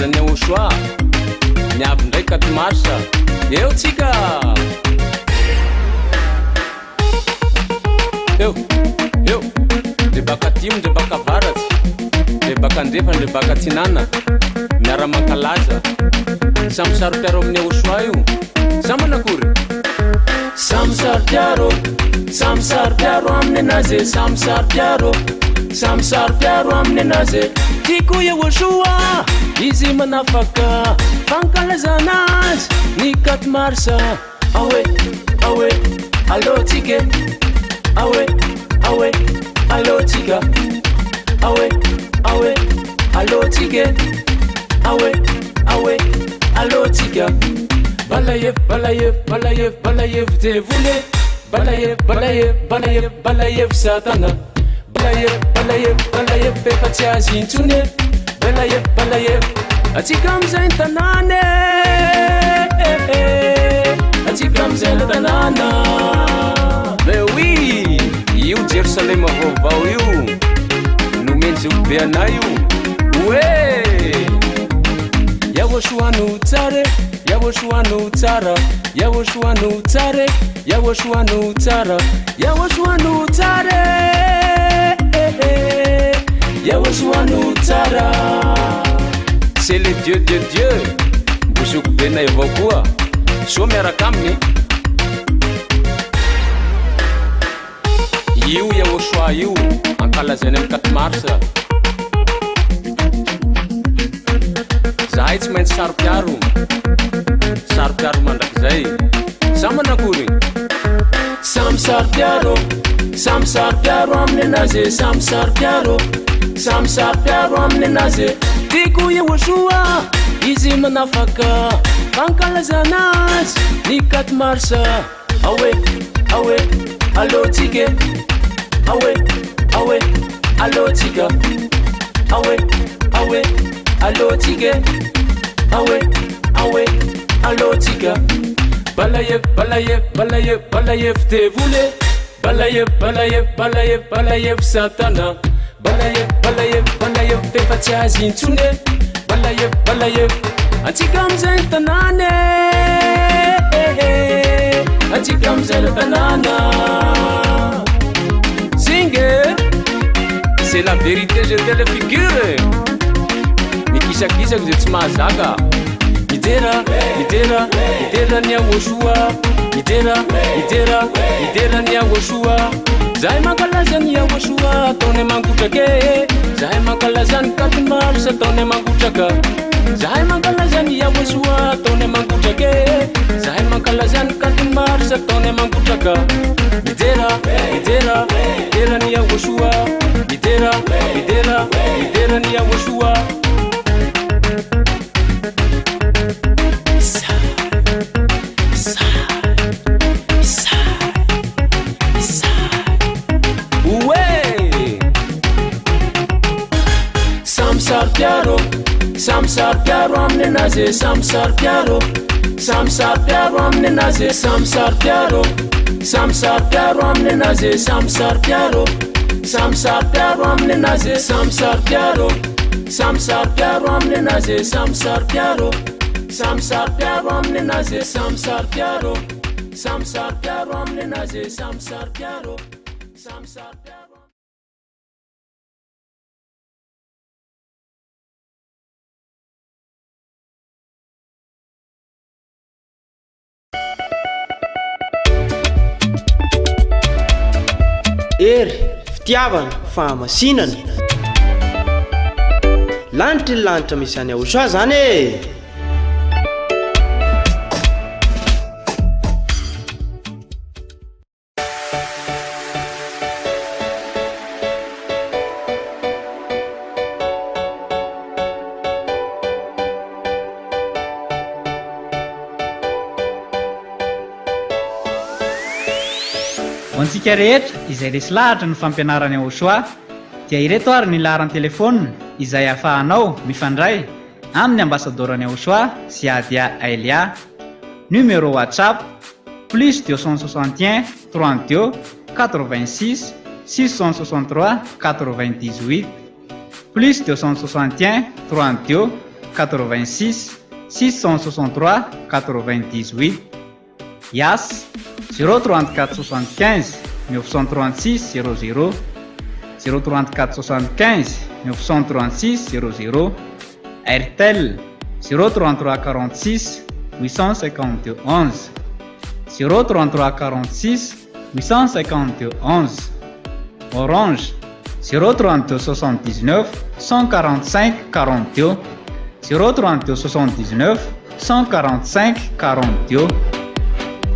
Mankalaza ny Yahoshua, ny avy indray 4 mars, eo tsika! Eo, eo, ndre baka atimo ndre baka avaratsy, ndre baka andrefa ndre baka atsinana, miara mankalaza. Samy saro-piaro amin'ny Yahoshua io, sa manakory? Samy saro-piaro, samy saro-piaro amin'ny anazy e, samy saro-piaro, samy saro-piaro amin'ny anazy e. Tiako Yahoshua, izy manafaka, fankalazana azy ny 4 mars. Awe, awe, allo tsika e. Awe, awe, allo tsika. Awe, awe, allo tsika e. Awe, awe, allo tsika. Balayev, balayev, balayev, balayev devoly e. Balayev, balayev, balayev, balayev satana. Balayev, balayev, balayev efa tsy azy intsony e. Balayev, balayev, atsika amizay ny tanàna e. Atsika amizay ny tanàna. Mais oui, io Jerosalema vaovao io, nomen'i zokibe anay io. Oe! Yahoshua no tsara e, Yahoshua no tsara, Yahoshua no tsara e, Yahoshua no tsara, Yahoshua no tsara e, Yahoshua no tsara. C'est le Dieu de Dieu, mbo zokibenay avao koa, soa miaraka aminy. Io Yahoshua io ankalazainy amin'ny 4 mars. Zahay tsy maintsy saro-piaro, saro-piaro mandrakizay. Sa manakory? Samy saro-piaro, samy saro-piaro amin'ny anazy e, samy saro-piaro, samy saro-piaro amin'ny anazy e. Tiako Yahoshua, izy manafaka, fankalazana azy ny 4 mars. Awe, awe, allo tsika e. Awe, awe, allo tsika. Awe, awe, allo tsika e. Awe, awe, allo tsika. Balayev, balayev, balayev, balayev devoly e. Balayev, balayev, balayev, balayev satana. Balayev, balayev, balayev f'efa tsy azy intsony e. Balayev, balayev, antsika amizay ny tanàna e. Antsika amizay ny tanàna. Zinga e. C'est la vérité, je te le figure. Mikisakisaka izay tsy mahazaka. Midera, midera, midera ny Yahoshua. Midera, midera, midera ny Yahoshua. Zahay mankalaza ny Yahoshua ataonay mangotraka e. Zahay mankalaza ny 4 mars ataonay mangotraka. Zahay mankalaza ny Yahoshua ataonay mangotraka e. Zahay mankalaza ny 4 mars ataonay mangotraka. Midera, midera, midera ny Yahoshua. Midera, midera, midera ny Yahoshua. Oe! Samy saro-piaro, samy saro-piaro amin'ny anazy e, samy saro-piaro, samy saro-piaro amin'ny anazy e, samy saro-piaro, samy saro-piaro amin'ny anazy e, samy saro-piaro, samy saro-piaro amin'ny anazy e, samy saro-piaro, samy saro-piaro amin'ny anazy e, samy saro-piaro, samy saro-piaro amin'ny anazy e, samy saro-piaro, samy saro-piaro amin'ny anazy e, samy saro-piaro, samy saro-piaro. Hery, fitiavana, fahamasinana. Lanitry ny lanitra misy any Aosoa zany e! Ho antsika rehetra izay resy lahatra ny fampianaran'i Yahoshua dia ireto ary ny laharan-telefaonina izay ahafahanao mifandray amin'ny ambasadaoran'i Yahoshua sy Adia Ailia. Numéro WhatsApp, plus 261 32 86 663 98, plus 261 32. 86 663 98, Yas, 0 34 75 936 00, 0 34 75 936 00, Airtel, 0 33 46 852 11, 0 33 46 852 11, Orange, 0 32 79 145 42, 0 32 79 145 42.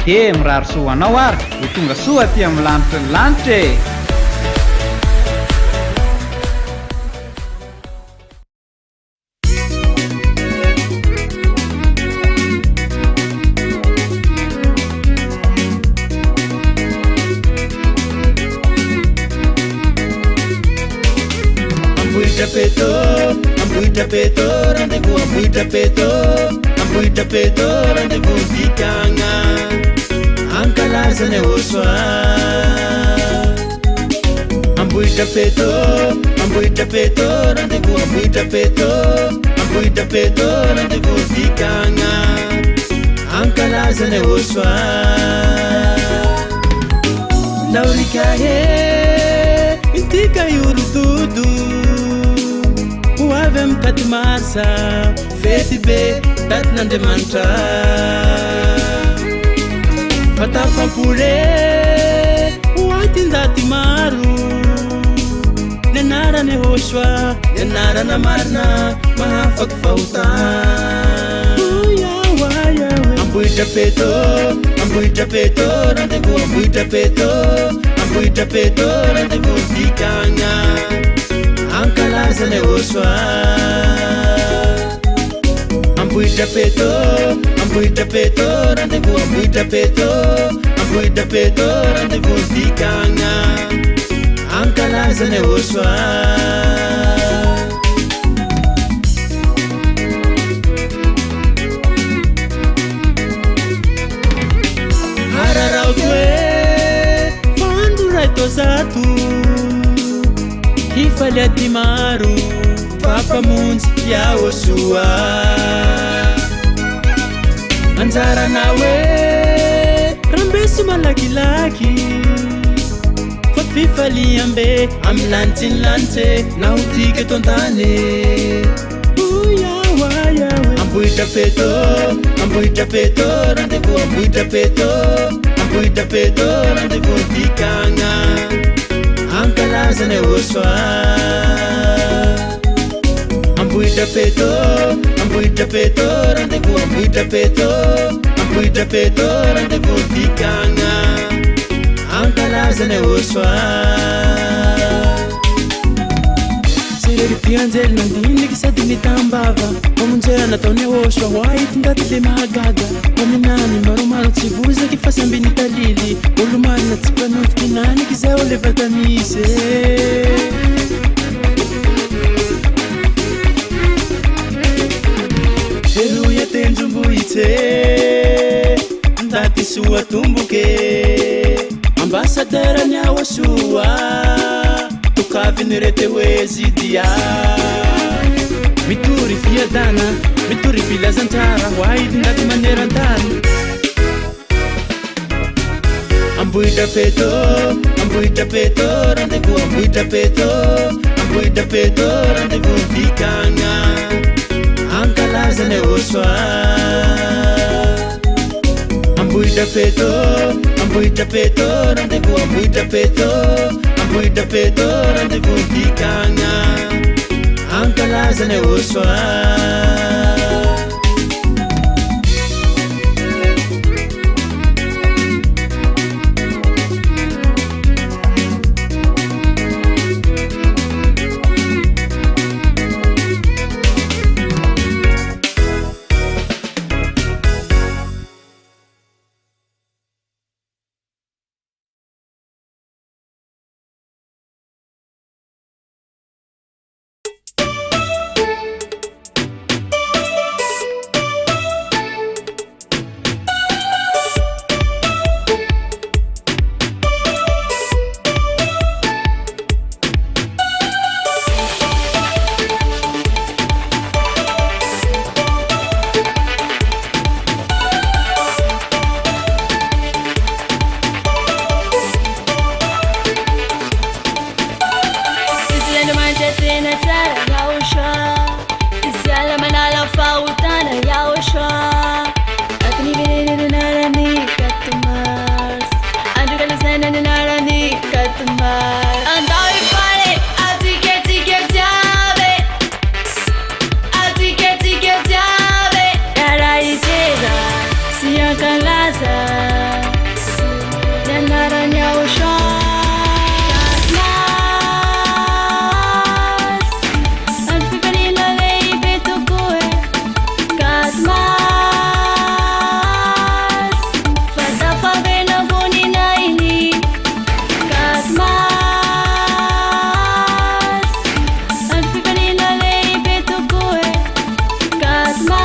Dia mirary soa ho anao ary ho tonga soa aty amin'ny lanitry ny lanitra e! Ambohidrapeto, Ambohidrapeto, rendez-vous Ambohidrapeto, Ambohidrapeto, rendez-vous dikagna, ankalazana Yehosua. Ambohidrapeto, Ambohidrapeto, rendez-vous Ambohidrapeto, Ambohidrapeto, rendez-vous dikagna, ankalazana Yehosua. Laurika e, intika iorododo, ho avy amin'ny 4 marsa, fety be datin'Andriamanitra. Fatafampoly ho aty ndaty maro, ny anarany Yehosua, ny anarana marina mahafaky fahotana. Ambohidrapeto, Ambohidrapeto, rendez-vous Ambohidrapeto, Ambohidrapeto, rendez-vous dikagna, ankalazana Yehosua. Ambohidrapeto, Ambohidrapeto, rendez-vous Ambohidrapeto, Ambohidrapeto, rendez-vous dikagna, ankalazana Yehosua. Araraoty hoe fandro ray toazato, hifaly aty maro fampamonjy Yahosoa. Anjarana hoe rambeso malakilaky, fa fifaliambe amy lanitsy ny lanitse naho tika eto an-tany. Ambohidrapeto, Ambohidrapeto, rendez-vous Ambohidrapeto, Ambohidrapeto, rendez-vous dikagna, ankalazana Yehosua. Ambohidrapeto, Ambohidrapeto, rendez-vous Ambohidrapeto, Ambohidrapeto, rendez-vous dikagna, ankalazana Yehosua. Serery ty anjely nandiniky sady nitambava, mamonjea nataony Yehosua ho ahy ty ndaty le mahagaga. Maminany maromaro tsy vozaky fa samby nitalily, olo marina tsy mpanoto kinaniky zay o le vata misy. Eroy tendrombohitse, ndaty soa tomboke, ambassadeur ny Yahosoa, tokaviny rete hoe zidia. Mitory fiadana, mitory filazantsara ho ahy ty ndaty maneran-tany. Ambohidrapeto, Ambohidrapeto, rendez-vous Ambohidrapeto, Ambohidrapeto, rendez-vous dikagna, ankalazana Yehosua. Ambohidrapeto, Ambohidrapeto, rendez-vous Ambohidrapeto, Ambohidrapeto, rendez-vous dikagna, ankalazana Yehosua. hankalaza ny anaran'i Yahoshua. Katmas, andro fifaliana lehibe tokoa e. Katmas, fa tafaverina voninahiny. Katmas, andro fifaliana lehibe tokoa e. Katmas,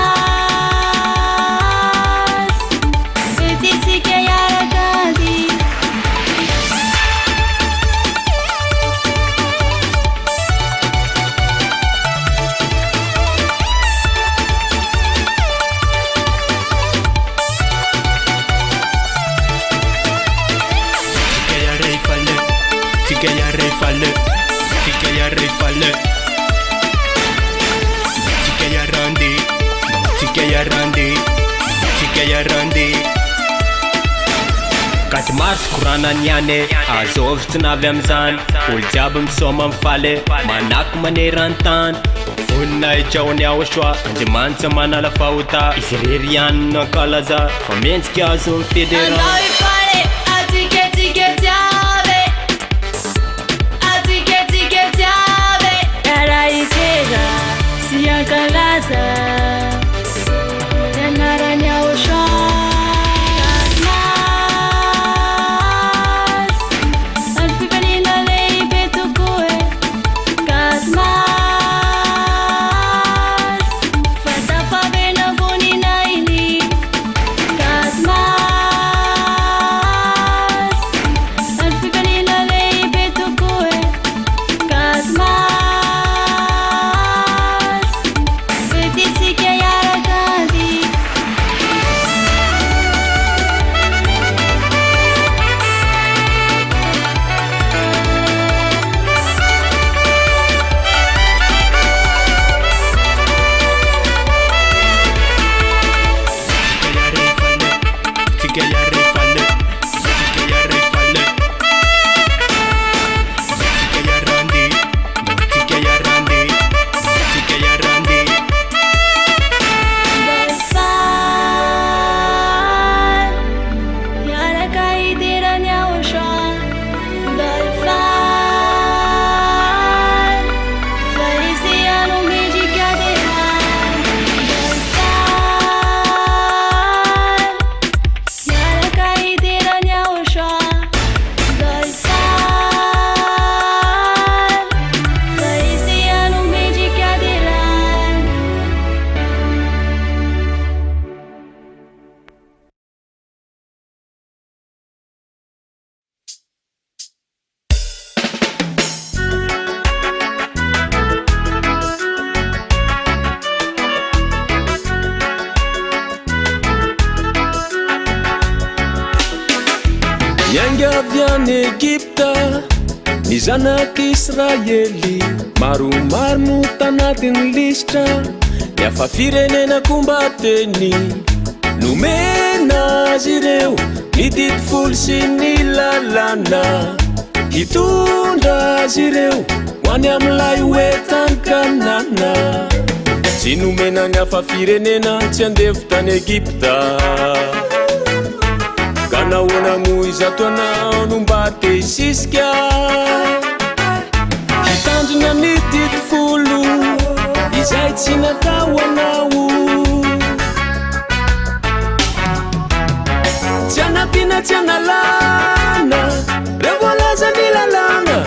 fety isika hiaraka andy. Tsika hiara hifaly, tsika hiara hifaly, tsika hiara hifaly. Tsika hiara handeha, tsika hiara handeha, tsika hiara handeha. Quatre mars korana niany e, azovy tsy navy amizany. Olo jiaby misaoma mifaly, manako maneran-tany. Voninahitra ho an'i Yahoshua, Andriamanitra manala fahota. Izy irery ihany no ankalaza, fa mendrika azo ny fiderana. Andao hifaly, atsika tsika jiaby. Atsika tsika jiaby. Hiara-hidera sy hankalaza ny anaran'i Yahoshua. Katmas, andro fifaliana lehibe tokoa e. Katmas, fa tafaverina voninahiny. Katmas, andro fifaliana lehibe tokoa e. Katmas, fety isika hiaraka andy. Tsika hiara hifaly, tsika hiara hifaly, tsika hiara hifaly. Tsika hiara handeha, tsika hiara handeha, tsika hiara handeha. Andao hifaly, hiaraka hidera an'i Yahoshua. Andao hifaly, fa izy ihany no mendrika derana. Andao hifaly, hiaraka hidera an'i Yahoshua. Andao hifaly, fa izy ihany no mendrika derana. Niainga avy any Egypta ny zanak'Israely, maromaro no tanatin'ny lisitra, ny hafa firenena koa mba teny. Nomena azy ireo ny didy folo sy ny lalàna, hitondra azy ireo ho any amin'ilay hoe tany Kanana. Tsy nomena ny hafa firenena tsy andevo tany Egypta. Ka nahoana moa izato anao no mba te hisisika? Hitandrina ny didy folo izay tsy natao anao. Tsy anampiana tsy analana reo voalaza ny lalàna,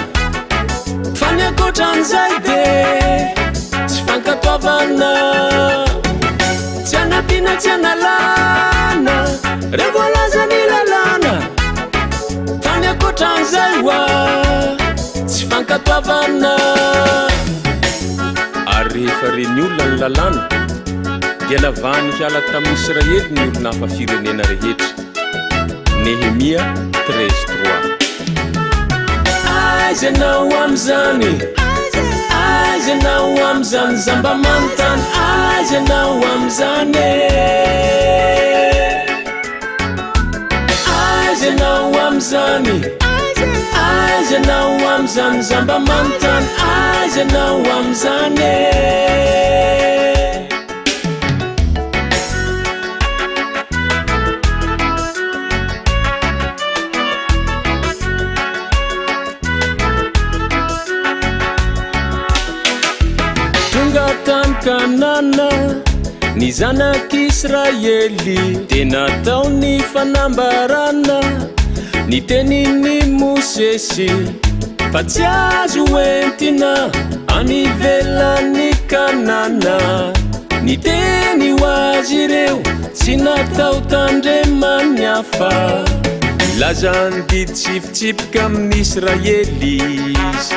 fa ny ankoatran'izay dia tsy fankatoavana. Tsy anampiana tsy analana reo voalaza ny lalàna, fa ny ankoatran'izay hoa tsy fankatoavana. Ary rehefa ren'ny olona ny lalàna dia navahany hiala tamin'ny Israely ny olona hafa firenena rehetra. Nehemia 13:3. Aiza ianao amin'izany? Aiza ianao amin'izany? Za mba manontany, aiza ianao amin'izany? Aiza ianao amin'izany? Aiza ianao amin'izany? Za mba manontany, aiza ianao amin'izany? Ny zanak'Israely dia natao ny fanambarana ny tenin'i Mosesy fa tsy azo entina any ivelan'i Kanana. Ny teny ho azy ireo tsy natao tandreman'ny hafa. Nilaza ny didy sy fitsipika amin'i Israely izy.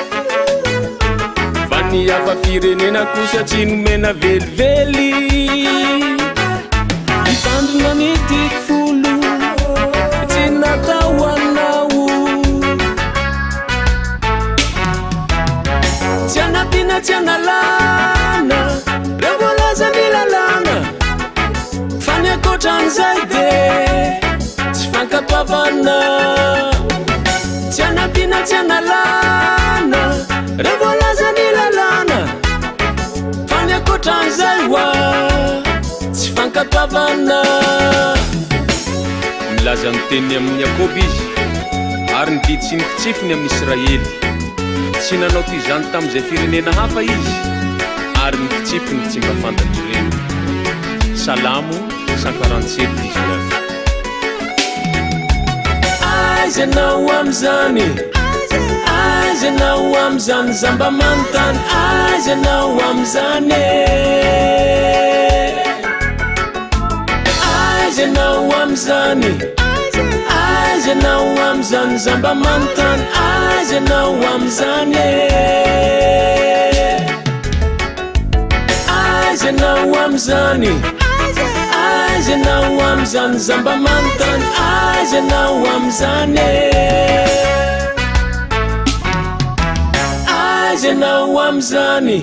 Fa ny hafa firenena kosa tsy nomena velively. Hitandrina ny didy folo tsy natao ho anao. Tsy anampiana tsy analana reo voalazan'ny lalàna. Fa ny ankoatran'izay dia tsy fankatoavana. Tsy anampiana tsy analana reo voalazan'ny lalàna. Fa ny ankoatran'izay hoa tsy fankatoavana. Nilaza ny teniny amin'i Jakoba izy, ary ny didy sy ny fitsipiny amin'i Israely. Tsy nanao toy izany tamin'izay firenena hafa izy, ary ny fitsipiny tsy mba fantatr'ireny. Salamo 147, 19. Aiza ianao amin'izany? Aiza ianao amin'izany? Za mba manontany, aiza ianao amin'izany e? Aiza ianao amin'izany? Aiza ianao amin'izany? Za mba manontany, aiza ianao amin'izany e? Aiza ianao amin'izany? Aiza ianao amin'izany? Za mba manontany, aiza ianao amin'izany e? Aiza ianao amin'izany?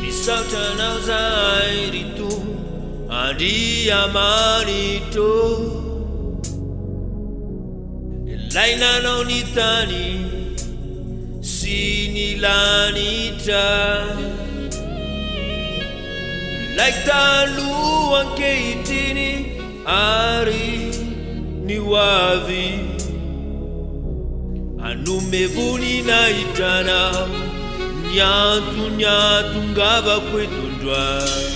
Misaotra anao zahay ry Tompo Andriamanitro Ilay nanao ny tany sy ny lanitra Ilay taloha ankehitriny ary ny ho avy Hanome voninahitra anao ny antony ahatongavako eto androany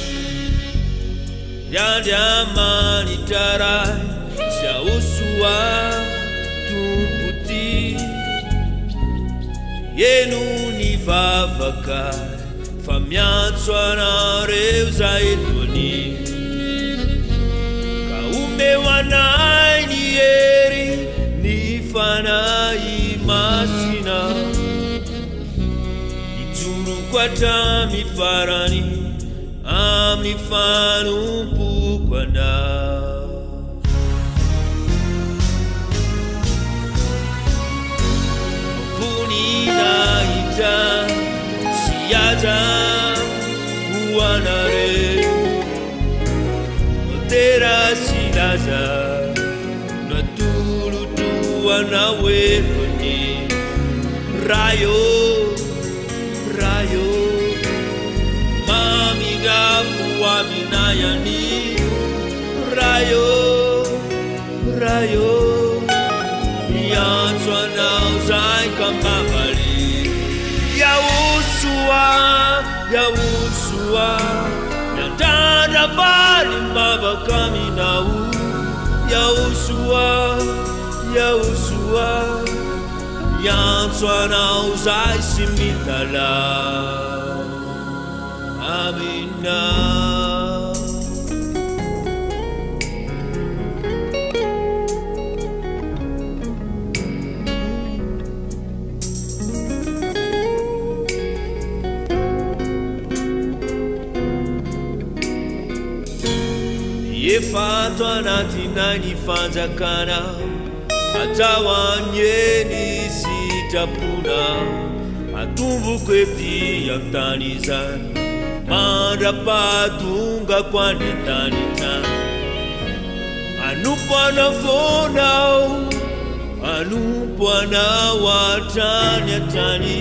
Ry Andriamanitra Ray sy Ahosoa Tompo tia Heno ny vavakay fa miantso anareo za eto anio Ka omeo anay ny hery ny Fanahy Masina Hijoroko hatramy farany amin'ny fanompoko anao Voninahitra sy haja ho anareo Dera sy laza no atolotro anao eto anio Ray ô, Ray ô, mamindrà fo aminay anio Ray ô, Ray ô, miantso anao zahay ka mamalia Yahosoa, Yahosoa, miandrandra valy mivavaka aminao Yahosoa, Yahosoa, miantso anao zahay sy mitalaho aminao. Efa ato anatinay ny fanjakanao, atao anie ny sitraponao, atomboko ety an-tany izany, mandra-pahatongako any an-danitra any. Hanompo anao foana aho, hanompo anao hatrany hatrany,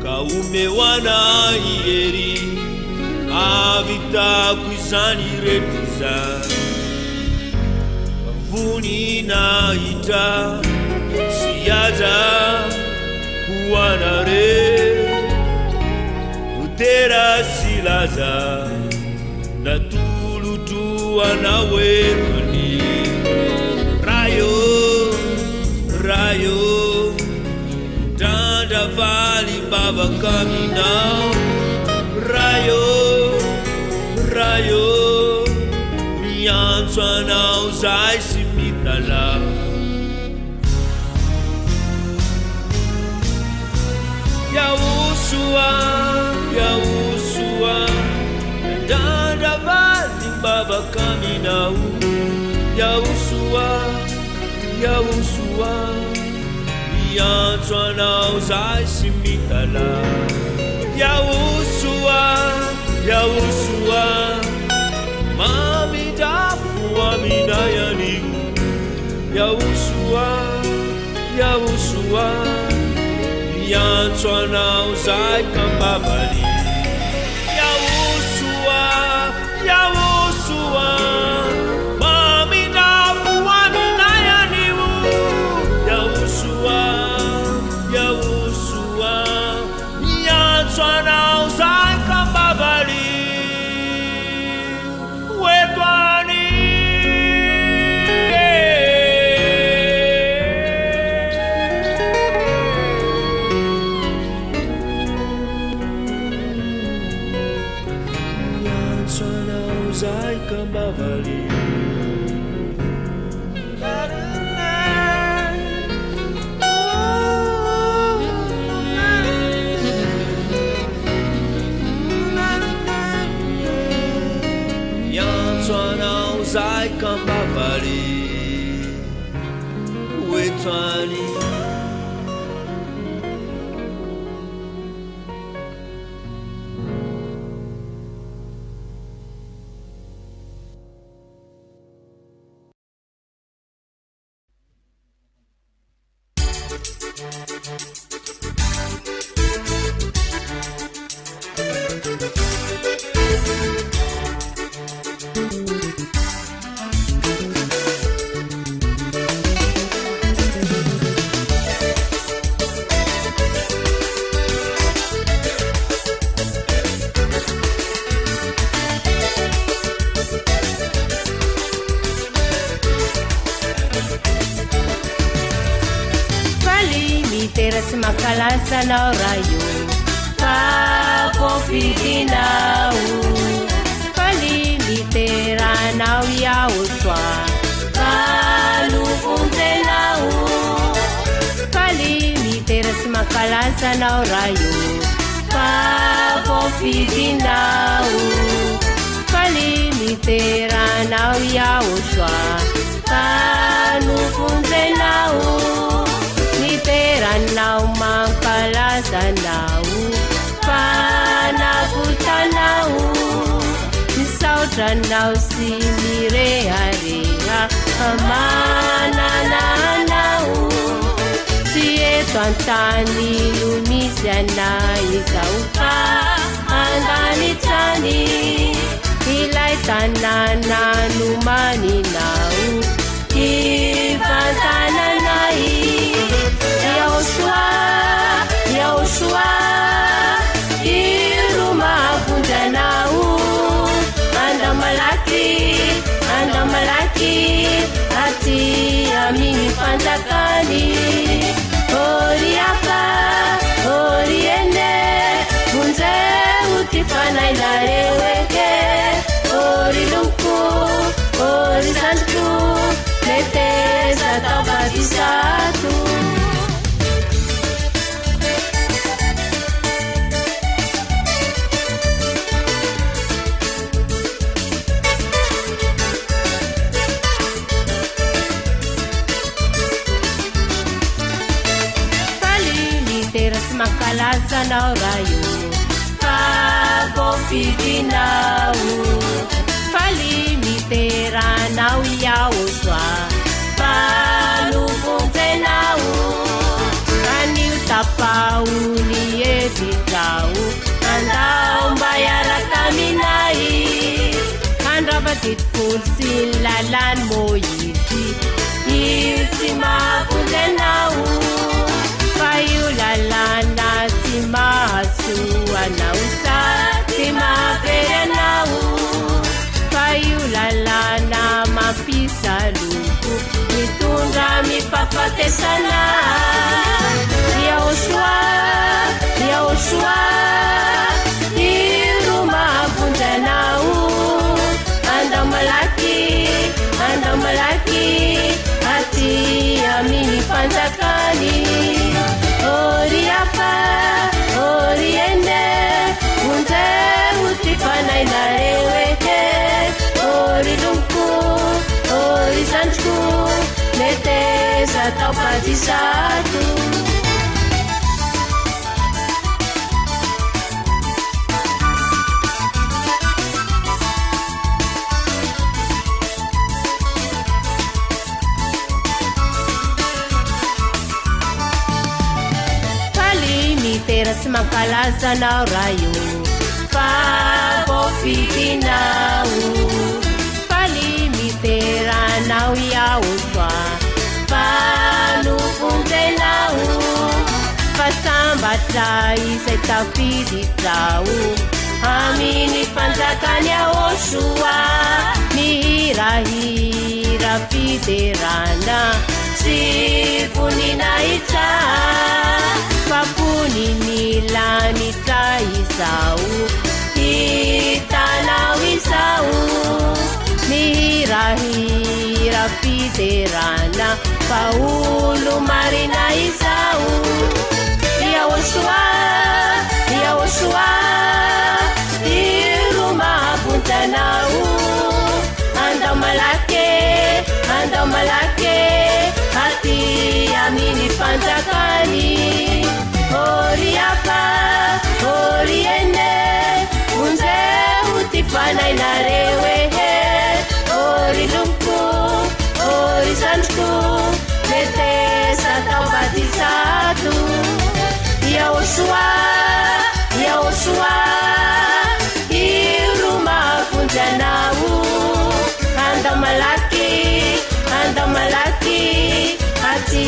ka omeo anay hery. Ahavitako izany rehetra izany. Voninahitra sy haja ho anareo. Dera sy laza natolotro anao eto anio. Ray ô, Ray ô. Midrandra valim-bavaka aminao Ray ô, Ray ô Miantso anao zahay sy mitalaho Yahosoa, Yahosoa Midrandra valim-bavaka aminao Yahosoa, Yahosoa Miantso anao zahay sy mitalaho Yahosoa, Yahosoa Mamindra fo aminay anio Yahosoa, Yahosoa Miantso anao zahay ka mba valio Yahosoa, Yahosoa Mamindra fo aminay anio Yahosoa, Yahosoa Miantso anao zahay ka mba valio Eto anio Miantso anao zahay ka mba valio. Miantso anao zahay ka mba valio eto anio. Faly mitera sy mankalaza anao Ray o, fa voafidinao. Faly mitera anao Yahosoa, fa novonjenao. Faly mitera sy mankalaza anao Ray o, fa voafidinao. Faly mitera anao Yahosoa, fa novonjenao. Mitera anao mankalaza anao, fa navotanao. Misaotra anao sy mirehareha, manana anao. Tsy eto an-tany no misy anay izao, fa an-danitra any. Ilay tanàna nomaninao, hivantananay. Yahosoa, Yahosoa, iro mahavonjy anao. Andao malaky, andao malaky, aty amin'ny fanjakany. Oriaka, oriene, vonjeo ty fanahinareo eke. Oriloko, orizandriko, meteza atao batisato. mankalaza anao Ray ô, fa voafidinao. Faly midera anao Yahoshua, fa novonjenao. Anio tapaho ny hevitrao, andao mba hiaraka aminay. Handrava didy folo sy ny lalàn'i Môizy, io tsy mahavonjy anao, fa io lalàna tsy mahasoa anao sady mahavery anao, fa io lalàna mampisaloko mitondra mifahafatesana. Yahoshua, Yahoshua, io no mahavonjy anao. Andao malaky, andao malaky, aty amin'ny fanjakany. Ry Aba, ry Ene, vonjeo ty fanahinareo ehe. Ry lomoko, ry zandriko, meteza atao mpadisato. Faly mitera sy mankalaza anao Ray ô, fa voafidinao. Faly mitera anao Yahoshua, fa novonjenao. Fa sambatra izay tafiditra amin'ny fanjakany Yahoshua. Mihirahira fiderana sy voninahitra, fa fony ny lanitra izao hitanao izao. Mihirahira fiderana fa olo marina izao. Yahoshua, Yahoshua, io no mahavonjy anao. Andao malaky, andao malaky, aty amin'ny fanjakany. Ry Aba, ry Ene, vonjeo ty fanahinareo ehe. Ry lomoko, ry zandriko, meteza atao batisato. Yahoshua, Yahoshua, io no mahavonjy anao. Andao malaky, andao malaky, aty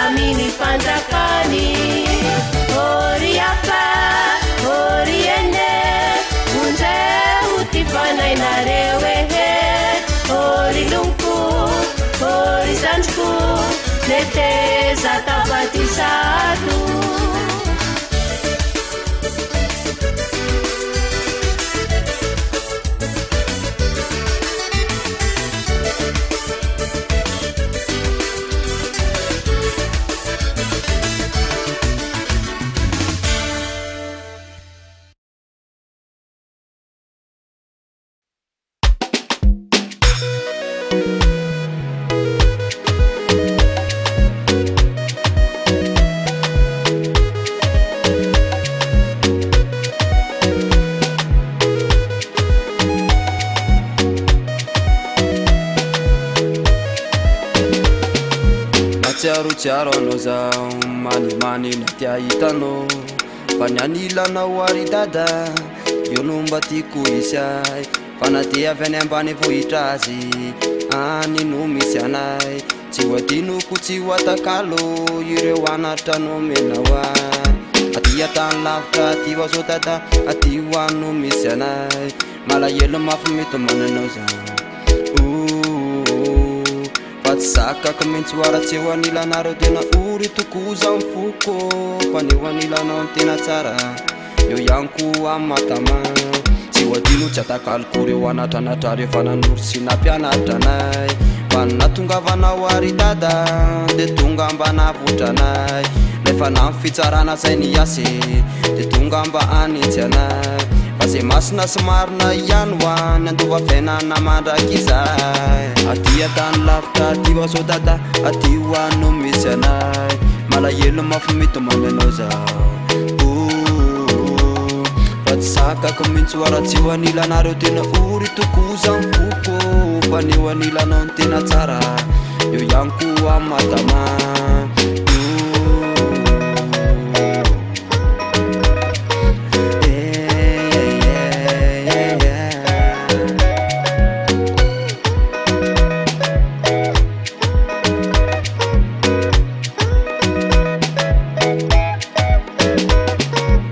amin'ny fanjakany. Ry Aba, ry Ene, vonjeo ty fanahinareo ehe. Ry lomoko, ry zandriko, meteza atao batisato. Tsiaro anao zaho, manimanina ty ahitanao, fa ny anilanao ary dada, eo no mba tiako hisy ahy. Fa na dia avy any ambany vohitra azy, any no misy anay. Tsy ho adinoko, tsy ho atakalo, ireo anatra nomenao ahy. Aty an-tany lavitra, aty ho azo dada, aty ho any no misy anay. Malahelo mafy mitomany anao zaho. Fa tsy zakako mihitsy ho raha tsy eo anilanareo tena ory tokoa zaho ny foko. Fa ny eo anilanao no tena tsara, eo ihany koa amin'ny mahatama. Tsy ho adino, tsy atakaloko ireo anatranatra rehefa nanoro sy nampianatra anay. Fa ny nahatongavanao ary dada, dia tonga mba navotra anay. Nefa na ny fitsarana izay niasy, dia tonga mba hanitsy anay. Fa izay masina sy marina ihany ho any handova fiainana mandrakizay. Aty an-tany lavitra, aty ho azo dada, aty ho any no misy anay. Malahelo mafy mitomany anao zaho. Fa tsy zakako mintsy oa raha tsy eo anilanareo tena ory tokoa za ny foko fa ny eo anilanao no tena tsara eo ihany koa madama.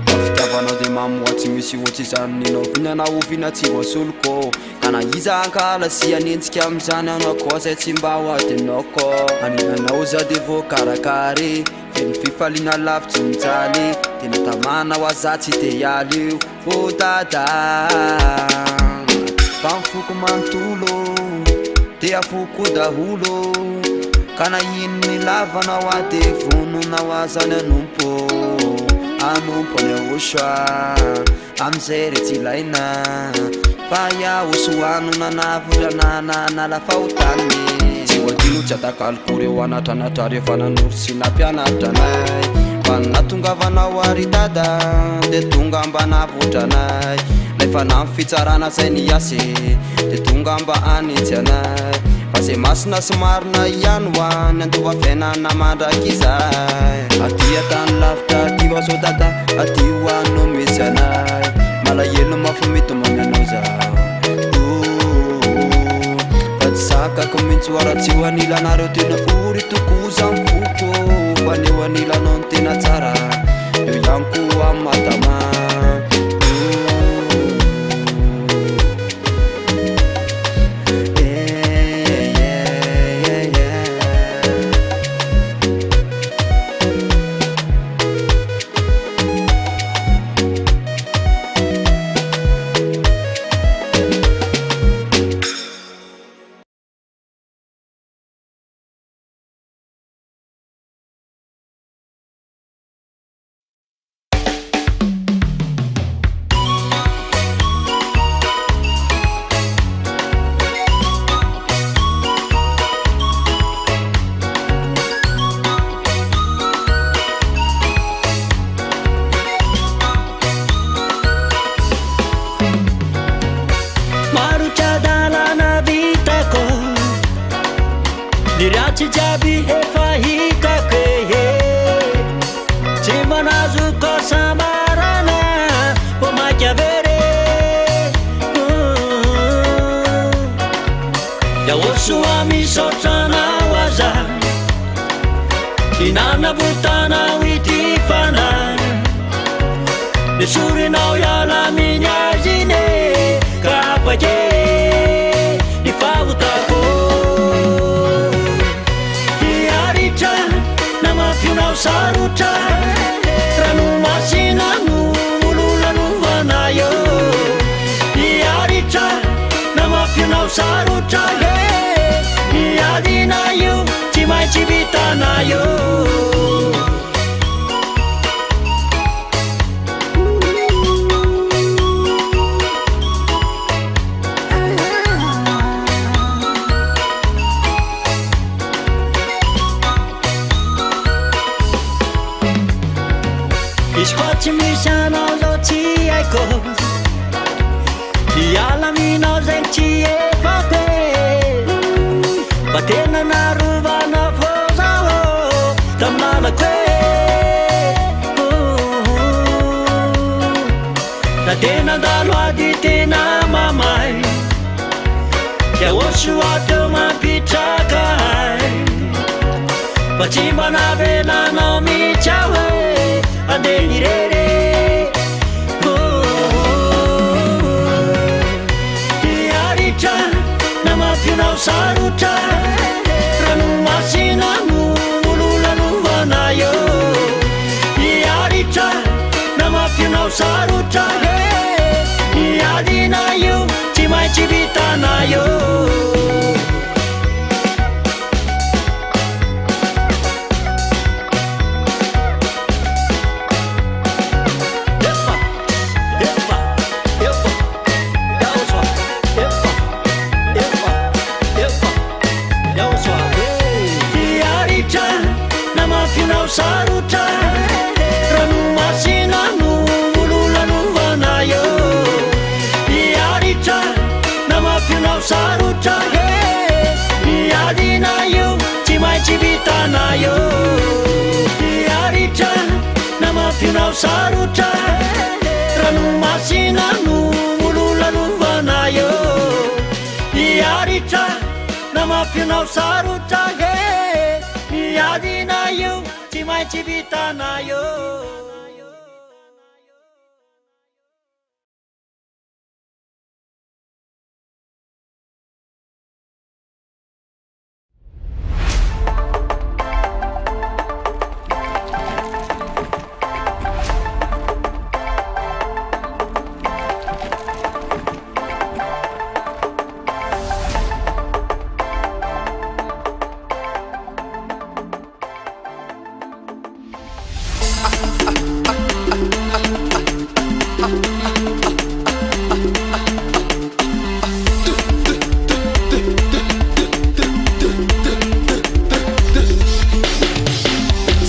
Fa fitiavanao de mamy hoa tsy misy ohatr'izany Nino oviana na oviana tsy voasoloko Ka na iza hankahala sy hanenjika amin'izany anao koa zay tsy mba ho adinoko Anilanao za de voakarakara e Feno fifaliana lavitry ny jaly Tena tamana hoa za tsy te hiala io Oh dada Fa ny foko manontolo Te hafoko daholo Ka na ino ny lavanao aho de vonona ho ahy zany hanompo Hanompo an'i Yahoshuah Amin'izay re tsy ilaina Fa Yahoshuah no nanavotra na nanala fahotana Tsy ho adino tsy atakaloko reo anatranatra rehefa nanoro sy nampianatra anay Fa ny nahatongavanao ary dada de tonga mba hanavotra anay Lay fanahy fitsarana zay niasa e de tonga mba hanitsy anay Fa zay masina sy marina ihany hoa ny handova fiainana mandrakizay Aty an-tany lavitra aty wa zao dada aty hoa no misy anay Malahelo mafy mitomany anao zaho Ooh, Fa tsy zakako mintsy hoa raha tsy eo anilanareo tena ory tokoa za ny foko Fa ny eo anilanao no tena tsara eo ihany koa madama Maro vitako Ny ratsy jiaby efa hitako e Tsy mba nazoko sambarana Vao maika very Yahosoa misaotra anao aza Ny nanavotanao ity fanahy Nesorinao hiala aminy azy iny e Ka afaka e ny fahotako Hiaritra na mafy na ho sarotra Ranomasina no ololalovana eo Hiaritra na mafy na ho sarotra e Ny adina io tsy maintsy vitana eo Izy koa tsy misy anao zao tsy haiko Hiala aminao zegny tsy efako e Fa tena narovanao fô zaho Tamin'ny lalako e Na dia nandalo ady tena mamay Yahosoa teo mampitraka ahy Fa tsy mba navelanao mihitsy aho e Andeha irery Hiaritra na mafy na ho sarotra Ranomasina no ololalovana eo Hiaritra na mafy na ho sarotra Ny adina io tsy maintsy vitana eo Na mafy na ho sarotra he, ny adina io tsy maintsy vitana io.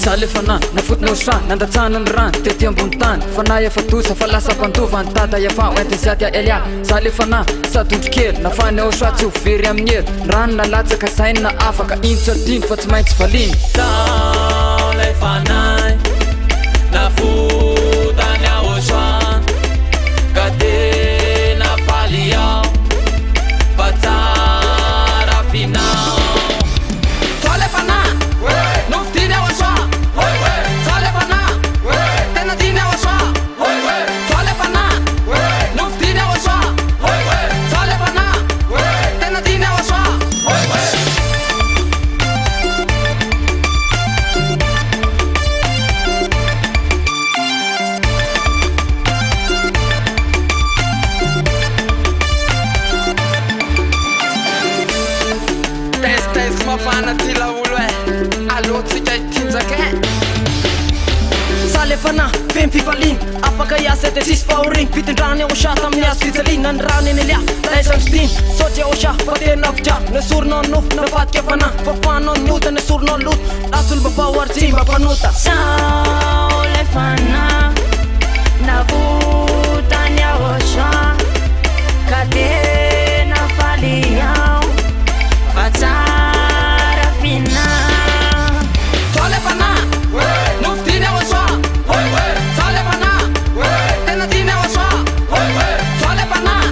Za le fanahy nafotony Osa nandatsahana ny rany tety ambony tany. Fanahy efa dosa fa lasa mpandova ny dada efa ho entin'i Ziadia Elia. Za le fanahy sady ondry kely nafahany Osa tsy ho very amin'ny hery. Ny rano nalatsaka saina afaka ino tsy adino fa tsy maintsy valiana. Tao lay fanahy nafotany Osa ka tena faly aho fa tsara finao. Za le fanahy nofidiny Osa. Za le fanahy tena tiany Osa. Za le fanahy nofidiny Osa. Za le fanahy tena tiany Osa. Test test mafana ty laolo e, aleo tsika hitinjaka e. Za le fanahy feno fifaliana, afaka hiasa dia tsisy fahoriana. Fitondrana Yahosha tamin'ny hazo fijaliana, ny rano eny Elia laiza no tiana. Misaotra Yahosha fa tena vitrà, nesorinao ny nofo, navadika fanahy, fafanao ny ota, nesorinao ny loto, lasa olom-baovao ary tsy mba mpanota. Sao le fanahy navotany Yahosha ka tena faly aho fa tsara finahy. Za le fanahy nofidiny Yahosha. Za le fanahy tena tiany Yahosha. Za le fanahy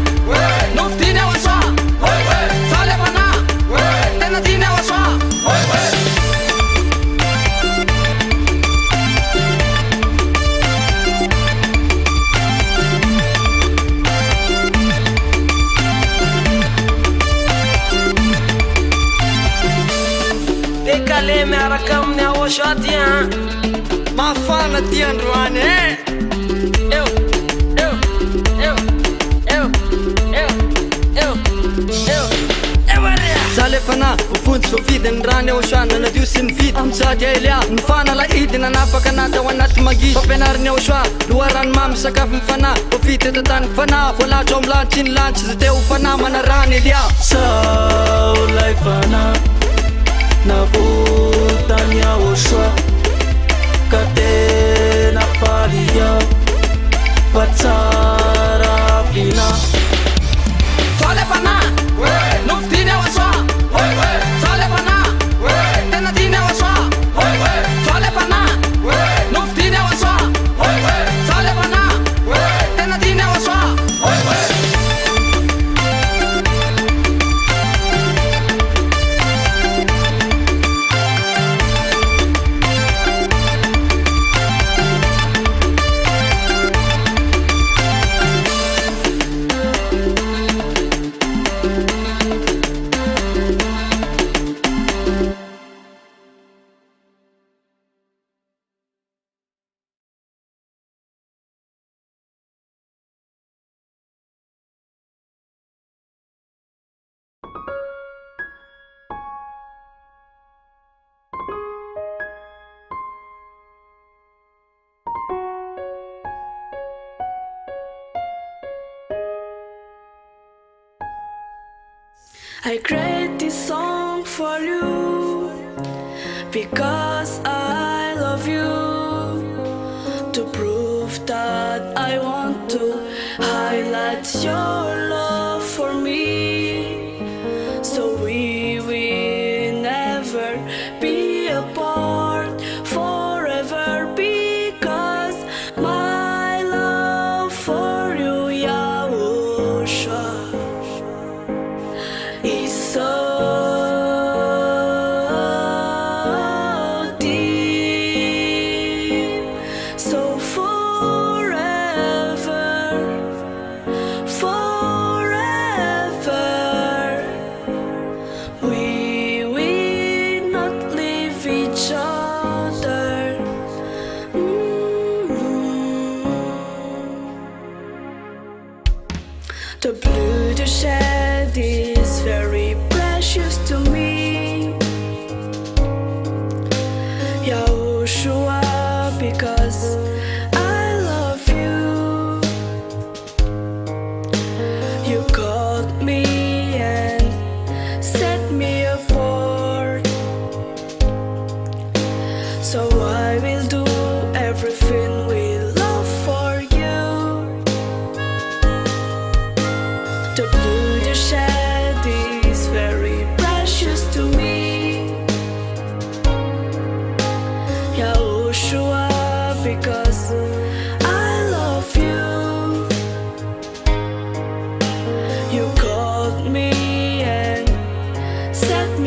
nofidiny Yahosha. Za le fanahy tena tiany Yahosha. Décalé miaraka amin'ny Yahosha ty an. Mafana ty androany e. Eo, eo, eo, eo, eo, eo, eo. Za le fanahy voafonjy voafidy ny rano Yahosha nanadio sy nividy amin'ny sady Elia ny fanalahidy nanafaka anaty ao anaty mangidy. Fampianarin'i Yahosha loharano mamy sakafo ny fanahy voafidy teto an-tany fanahy voalahatra ao amin'ny lanitra iny lanitra izay te ho fanahy manarahana Elia. Sao lay fanahy navotany Yahosha ka tena faly aho fa tsara finahy. Za le fanahy nofidiny Yahosha. Za le fanahy tena tiany Yahosha. Za le fanahy nofidiny Yahosha. Za le fanahy tena tiany Yahosha. I create this song for you because I love you, to prove that I want to highlight your love for me, so we will never be apart forever, because my love for you, Yahusha, is so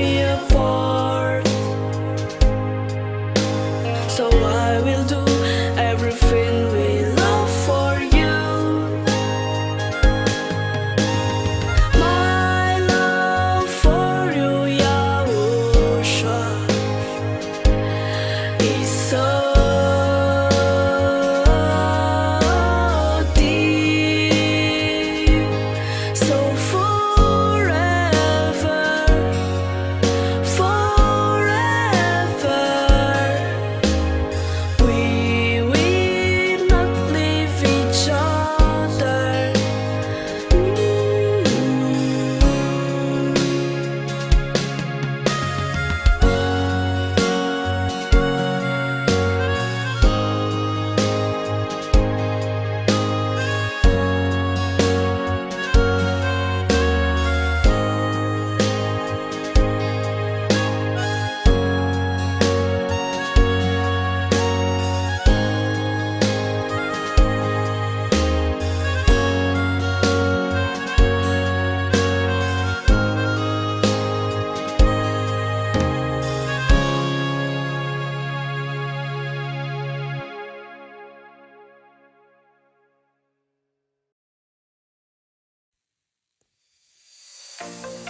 me apart. So I will do everything we love for you. My love for you, Yahusha, is so deep, so forever, forever. We will not leave each other.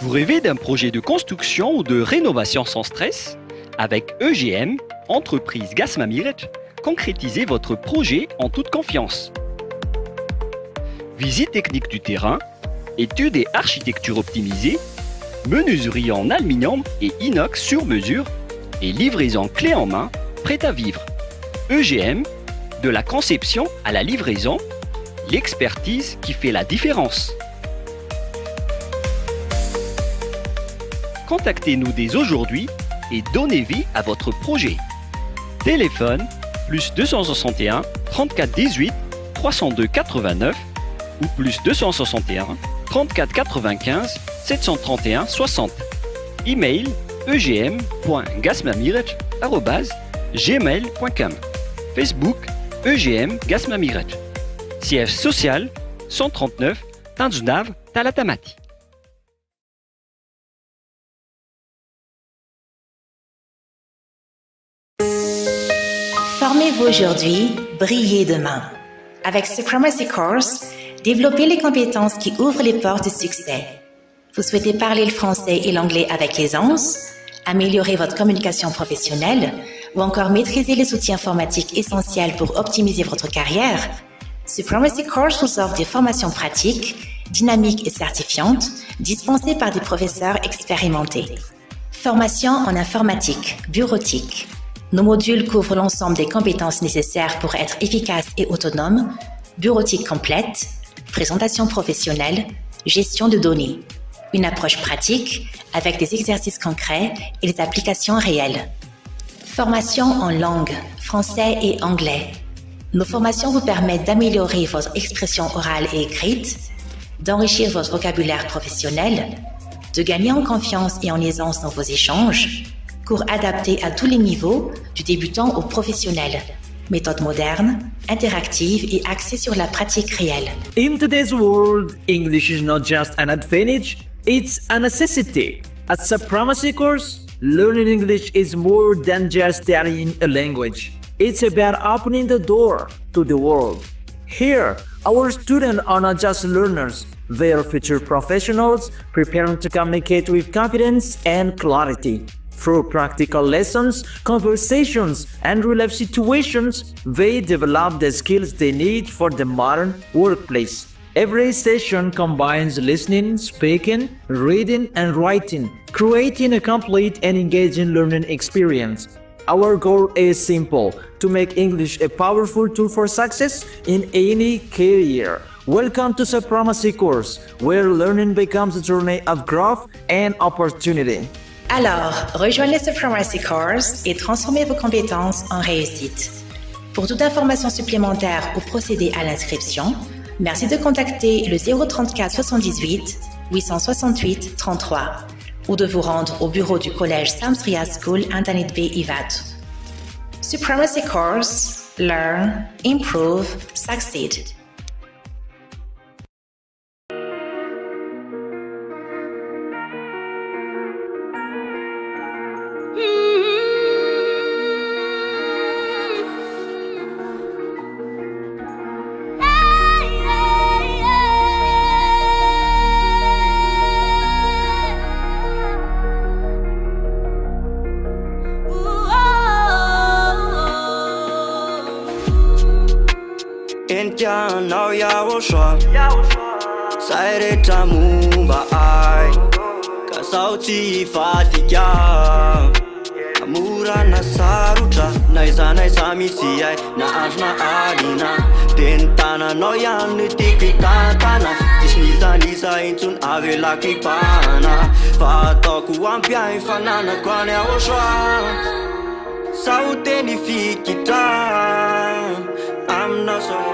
Vous rêvez d'un projet de construction ou de rénovation sans stress? Avec EGM, entreprise Gasmamiret, concrétisez votre projet en toute confiance. Visite technique du terrain, études et architecture optimisée, menuiserie en aluminium et inox sur mesure et livraison clé en main, prête à vivre. EGM, de la conception à la livraison, l'expertise qui fait la différence. Contactez-nous dès aujourd'hui et donnez vie à votre projet. Téléphone plus 261 34 18 302 89 ou plus 261 34 95 731 60. Email egm.gasmamiret@gmail.com. Facebook EGM Gasmamiret. Siège social 139 Tanjounav Talatamaty. Formez-vous aujourd'hui, brillez demain. Avec Supremacy Course, développez les compétences qui ouvrent les portes du succès. Vous souhaitez parler le français et l'anglais avec aisance, améliorer votre communication professionnelle ou encore maîtriser les outils informatiques essentiels pour optimiser votre carrière? Supremacy Course vous offre des formations pratiques, dynamiques et certifiantes, dispensées par des professeurs expérimentés. Formation en informatique, bureautique. Nos modules couvrent l'ensemble des compétences nécessaires pour être efficace et autonome, bureautique complète, présentation professionnelle, gestion de données. Une approche pratique avec des exercices concrets et des applications réelles. Formation en langue, français et anglais. Nos formations vous permettent d'améliorer votre expression orale et écrite, d'enrichir votre vocabulaire professionnel, de gagner en confiance et en aisance dans vos échanges, cours adaptés à tous les niveaux, du débutant au professionnel. Méthode moderne, interactive et axée sur la pratique réelle. In today's world, English is not just an advantage, it's a necessity. At Supremacy Course, learning English is more than just studying a language. It's about opening the door to the world. Here, our students are not just learners, they are future professionals preparing to communicate with confidence and clarity. Through practical lessons, conversations, and real life situations, they develop the skills they need for the modern workplace. Every session combines listening, speaking, reading, and writing, creating a complete and engaging learning experience. Our goal is simple to make English a powerful tool for success in any career. Welcome to Supremacy Course, where learning becomes a journey of growth and opportunity. Alors, rejoignez Supremacy Course et transformez vos compétences en réussite. Pour toute information supplémentaire ou procéder à l'inscription, merci de contacter le 034 78 868 33 ou de vous rendre au bureau du collège Samsria School Internet B Ivato. Supremacy Course, Learn, Improve, Succeed. tia anao Yahoshuah Zay rehetra momba ahy Ka sao tsy hivadika Na mora na sarotra N'aiza n'aiza misy ahy Na andro na alina De ny tananao ihany no tiako hitantana Tsisy n'iza n'iza intsony avelako hibahana Fa ataoko ampy ahy ny fananako any Yahoshuah Sao teny fikitra aminao sao.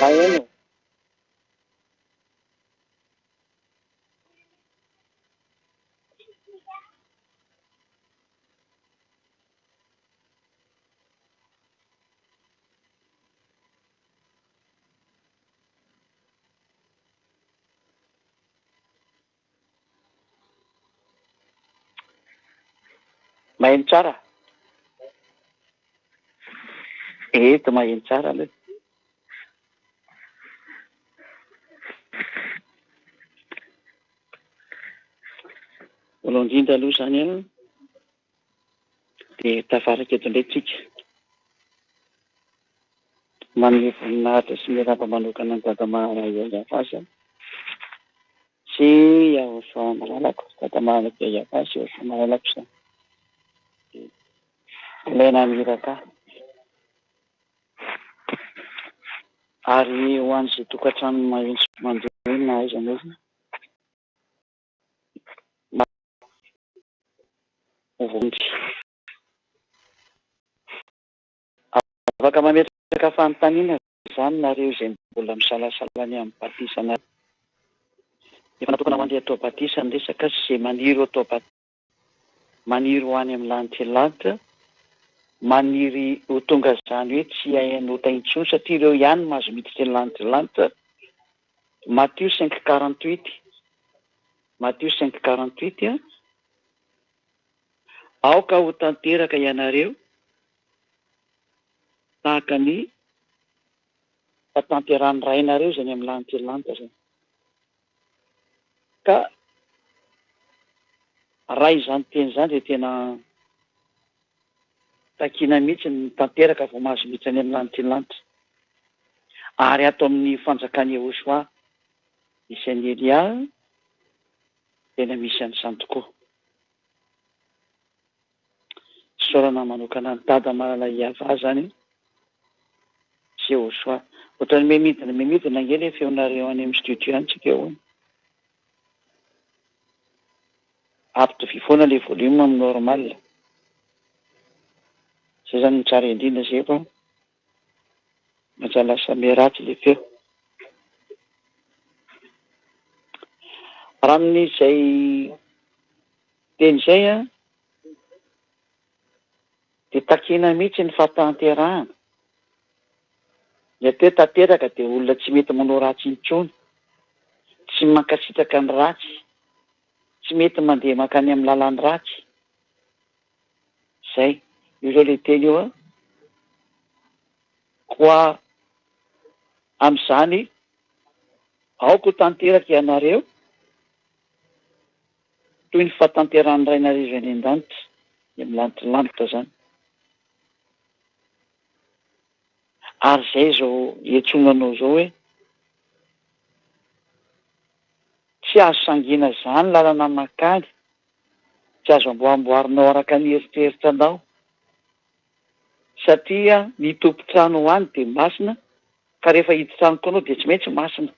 Maheno. Maheno tsara? Eto maheno tsara aloha. Voalohany indrindra aloha izany an, dia tafaraka eto indray tsika. Manome voninahitra sy miarahaba manokana an'i Dada Maharaiafaza sy Yahosoa Malalako. Dada Maharaiafaza sy Yahosoa Malalako izany. Ilay naniraka ahy. Ary ho an'izay tokantrano maheno sy mandre na aiza na aiza, mba ho voavonjy. Afaka mametraka fanontaniana izany nareo izay mbola misalasala ny amin'ny batisanareo. Efa natokana ho an'ilay atao batisa ny resaka sy izay maniry ho atao batisa. Maniry ho any amin'ny lanitra lanitra, maniry ho tonga izany hoe tsy hanota intsony satria ireo ihany no mahazo miditra ny lanitra lanitra, Matio 5:48, Matio 5:48, Aoka ho tanteraka ianareo tahaka ny fahatanterahan'ny Rainareo izay any amin'ny lanitra lanitra izany. Ka raha izany teny izany dia tena takiana mihitsy ny tanteraka vao mahazo miditra any amin'ny lanitry ny lanitra. Ary ato amin'ny fanjakan'i Yehoshuah misy an'i Elia tena misy an'izany tokoa. Fisaorana manokana an'i Dada Malala Iavah zany sy Yehoshuah. Ohatran'ny miha midina miha midina ange le feonareo any amin'ny studio any tsika eo. Ampitovia foana le volume amin'ny normal. Zay zany no tsara indrindra zay fa aza lasa miha ratsy le feo. Raha amin'izay teny izay an, dia takiana mihitsy ny fahatanterahana. Ny atao hoe tanteraka dia olona tsy mety manao ratsy intsony, tsy mankasitraka ny ratsy, tsy mety mandeha mankany amin'ny lalan'ny ratsy. Izay. Io izao ilay teny io an. Koa amin'izany, aoka ho tanteraka ianareo, toy ny fahatanterahan'ny Rainareo izay any an-danitra. Ny amin'ny lanitry lanitra izany. Ary izay izao iantsoana anao izao hoe tsy azo sangiana izany lalana mankany, tsy azo amboamboarinao araka ny eritreritranao satria ny tompon-trano ho any dia masina ka rehefa hiditra any koa anao dia tsy maintsy masina.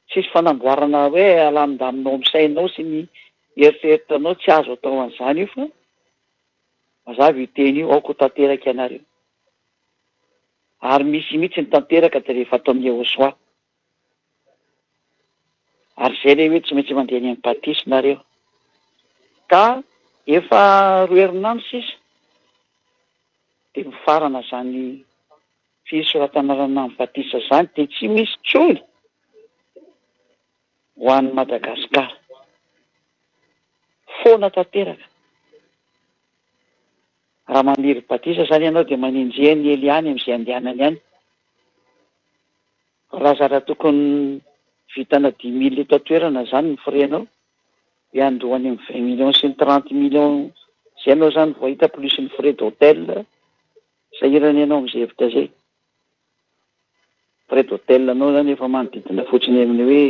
Tsisy fanamboarana hoe alamindamina ao amin'ny sainao sy ny eritreritranao, tsy azo atao an'izany io fa Mazava io teny io, aoka ho tanteraka ianareo. Ary misy mihitsy ny tanteraka dia rehefa ato amin'ny Yehosua. Ary izay ilay hoe tsy maintsy mandeha any amin'ny batisa nareo. Ka efa roa herinandro sisa dia mifarana izany fisoratanarana amin'ny batisa izany dia tsy misy intsony ho an'i Madagasikara. Foana tanteraka. Raha maniry batisa izany ianao dia manenjeha an'i Elia any amin'izay andehanany any. Fa raha zara tokony vitana dix mille eto an-toerana izany ny frais-nao, dia handoa any amin'ny vingt millions sy ny trente millions izay ianao izany vao hahita plus ny frais d'hôtel. Sahirana ianao amin'izay hevitra izay. Frais d'hôtel anao zany efa manodidina fotsiny amin'ny hoe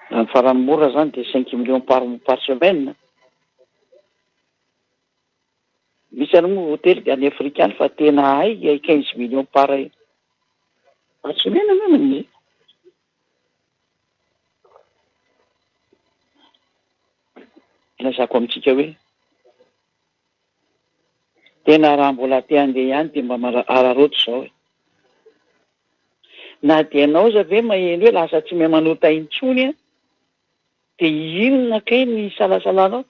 raha ny farany mora zany dia cinq millions par par semaine. Misy any moa hotely any Afrika any fa tena hay quinze millions par par semaine angambany e. Ilazako amintsika hoe Tena raha mbola te handeha ihany dia mba araraoty izao e. Na dia ianao aza ve maheno hoe lasa tsy mahay manota intsony an, dia inona kay ny isalasalanao?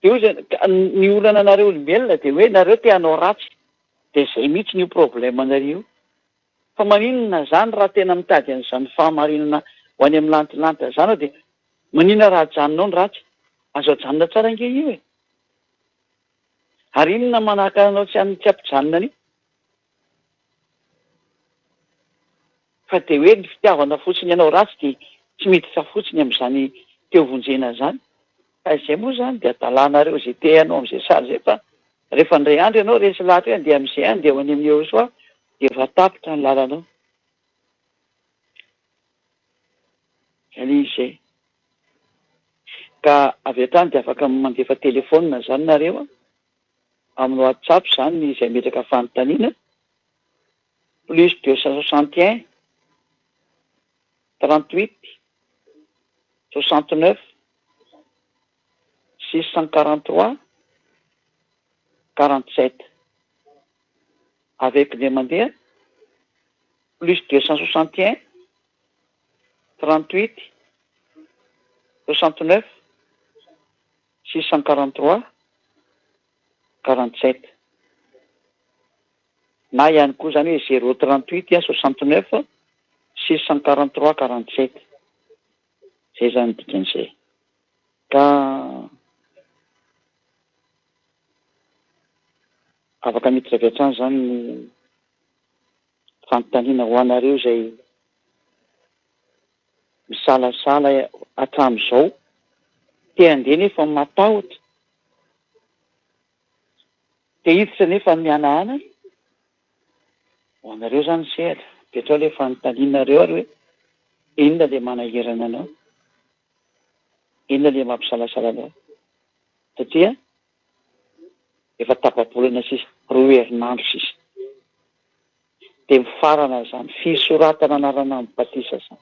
Dia hoy izy, ny olana anareo olombelona dia hoe nareo te hanao ratsy, dia izay mihitsy io problème anareo io. Fa maninona izany raha tena mitady an'izany fahamarinana ho any amin'ny lantilanty izany aho dia maninona raha ajanonao ny ratsy? Azo ajanona tsara ange io e. Ary inona manakana anao tsy tsy hampijanona an'io? Fa dia hoe ny fitiavana fotsiny hanao ratsy dia tsy miditra fotsiny amin'izany te ho vonjena izany. Fa izay moa izany dia adalanareo izay te hanao amin'izay sary izay fa rehefa indray andro ianao resy lahatra hoe handeha amin'izay handeha ho any amin'i Yehosua dia efa tapitra ny lalanao. Izay ilay izy izay. Ka avy hatrany dia afaka mandefa telephone zany nareo an, amin'ny whatsapp zany izay ametraka fanontaniana, plus 261 38 69 643 47 avec indray mandeha plus 261 38 69 643 47 na ihany koa izany hoe zéro 38 69 643 47 izay izany ny dikan'izay ka afaka miditra avy hatrany izany ny Fanontaniana ho anareo izay misalasala hatramin'izao, te handeha nefa matahotra, te hiditra nefa mihanahana, ho anareo izany ny sehatra, apetraho ilay fanontanianareo ary hoe inona ilay manahirana anao, inona ilay mampisalasala anao, satria efa tapa-bolana sisa, roa herinandro sisa dia mifarana izany fisoratana anarana amin'ny batisa izany.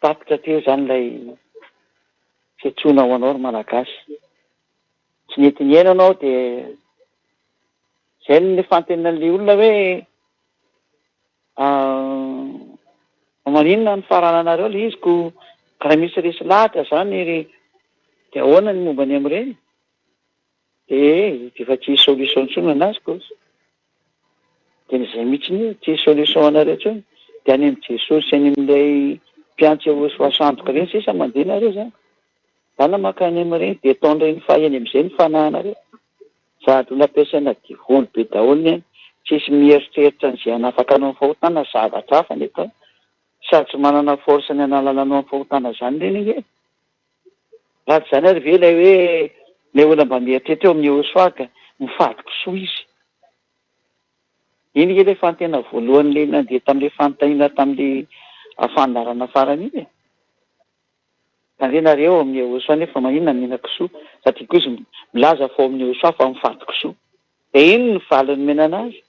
Tapitra teo izany ilay fiantsoana ho anao ry Malagasy. Tsy nety nihaino ianao dia izay no nifantenan'ilay olona hoe Fa maninona no farananareo le izy ko raha misy resy lahatra zany ry de ahoana ny momba ny amin'ireny? De de efa tsy hisy solution intsony anazy ko! De ny zay mihitsy io tsy hisy solution anareo intsony de any amin'i Jesosy any amin'ilay mpiantsy Yehosua sandoka ireny sisa mandeha nareo zany! Zany mankany amin'ireny de ataon'ireny fahiny amin'izay ny fanahinareo! Sady olona ampiasaina devoly be daholo ny any, tsisy mieritreritra an'izay hanafaka anao amin'ny fahotana, zavatra hafa ny atao, sady tsy manana force ny hanalana anao amin'ny fahotana zany ireny ange e! Raha tsy izany ary ve ilay hoe ilay olona mba mieritreritra eo amin'ny Yehosua ka mifady kisoa izy. Iny nge ilay fanontaniana voalohany ilay nandeha tamin'ilay fanontaniana tamin'ilay fandaharana farany iny e. Tandrena re ao amin'ny Yehosua nefa maninona mihinan-kisoa satria koa izy milaza fa ao amin'ny Yehosua fa mifady kisoa. Dia iny ny valiny nomena anazy.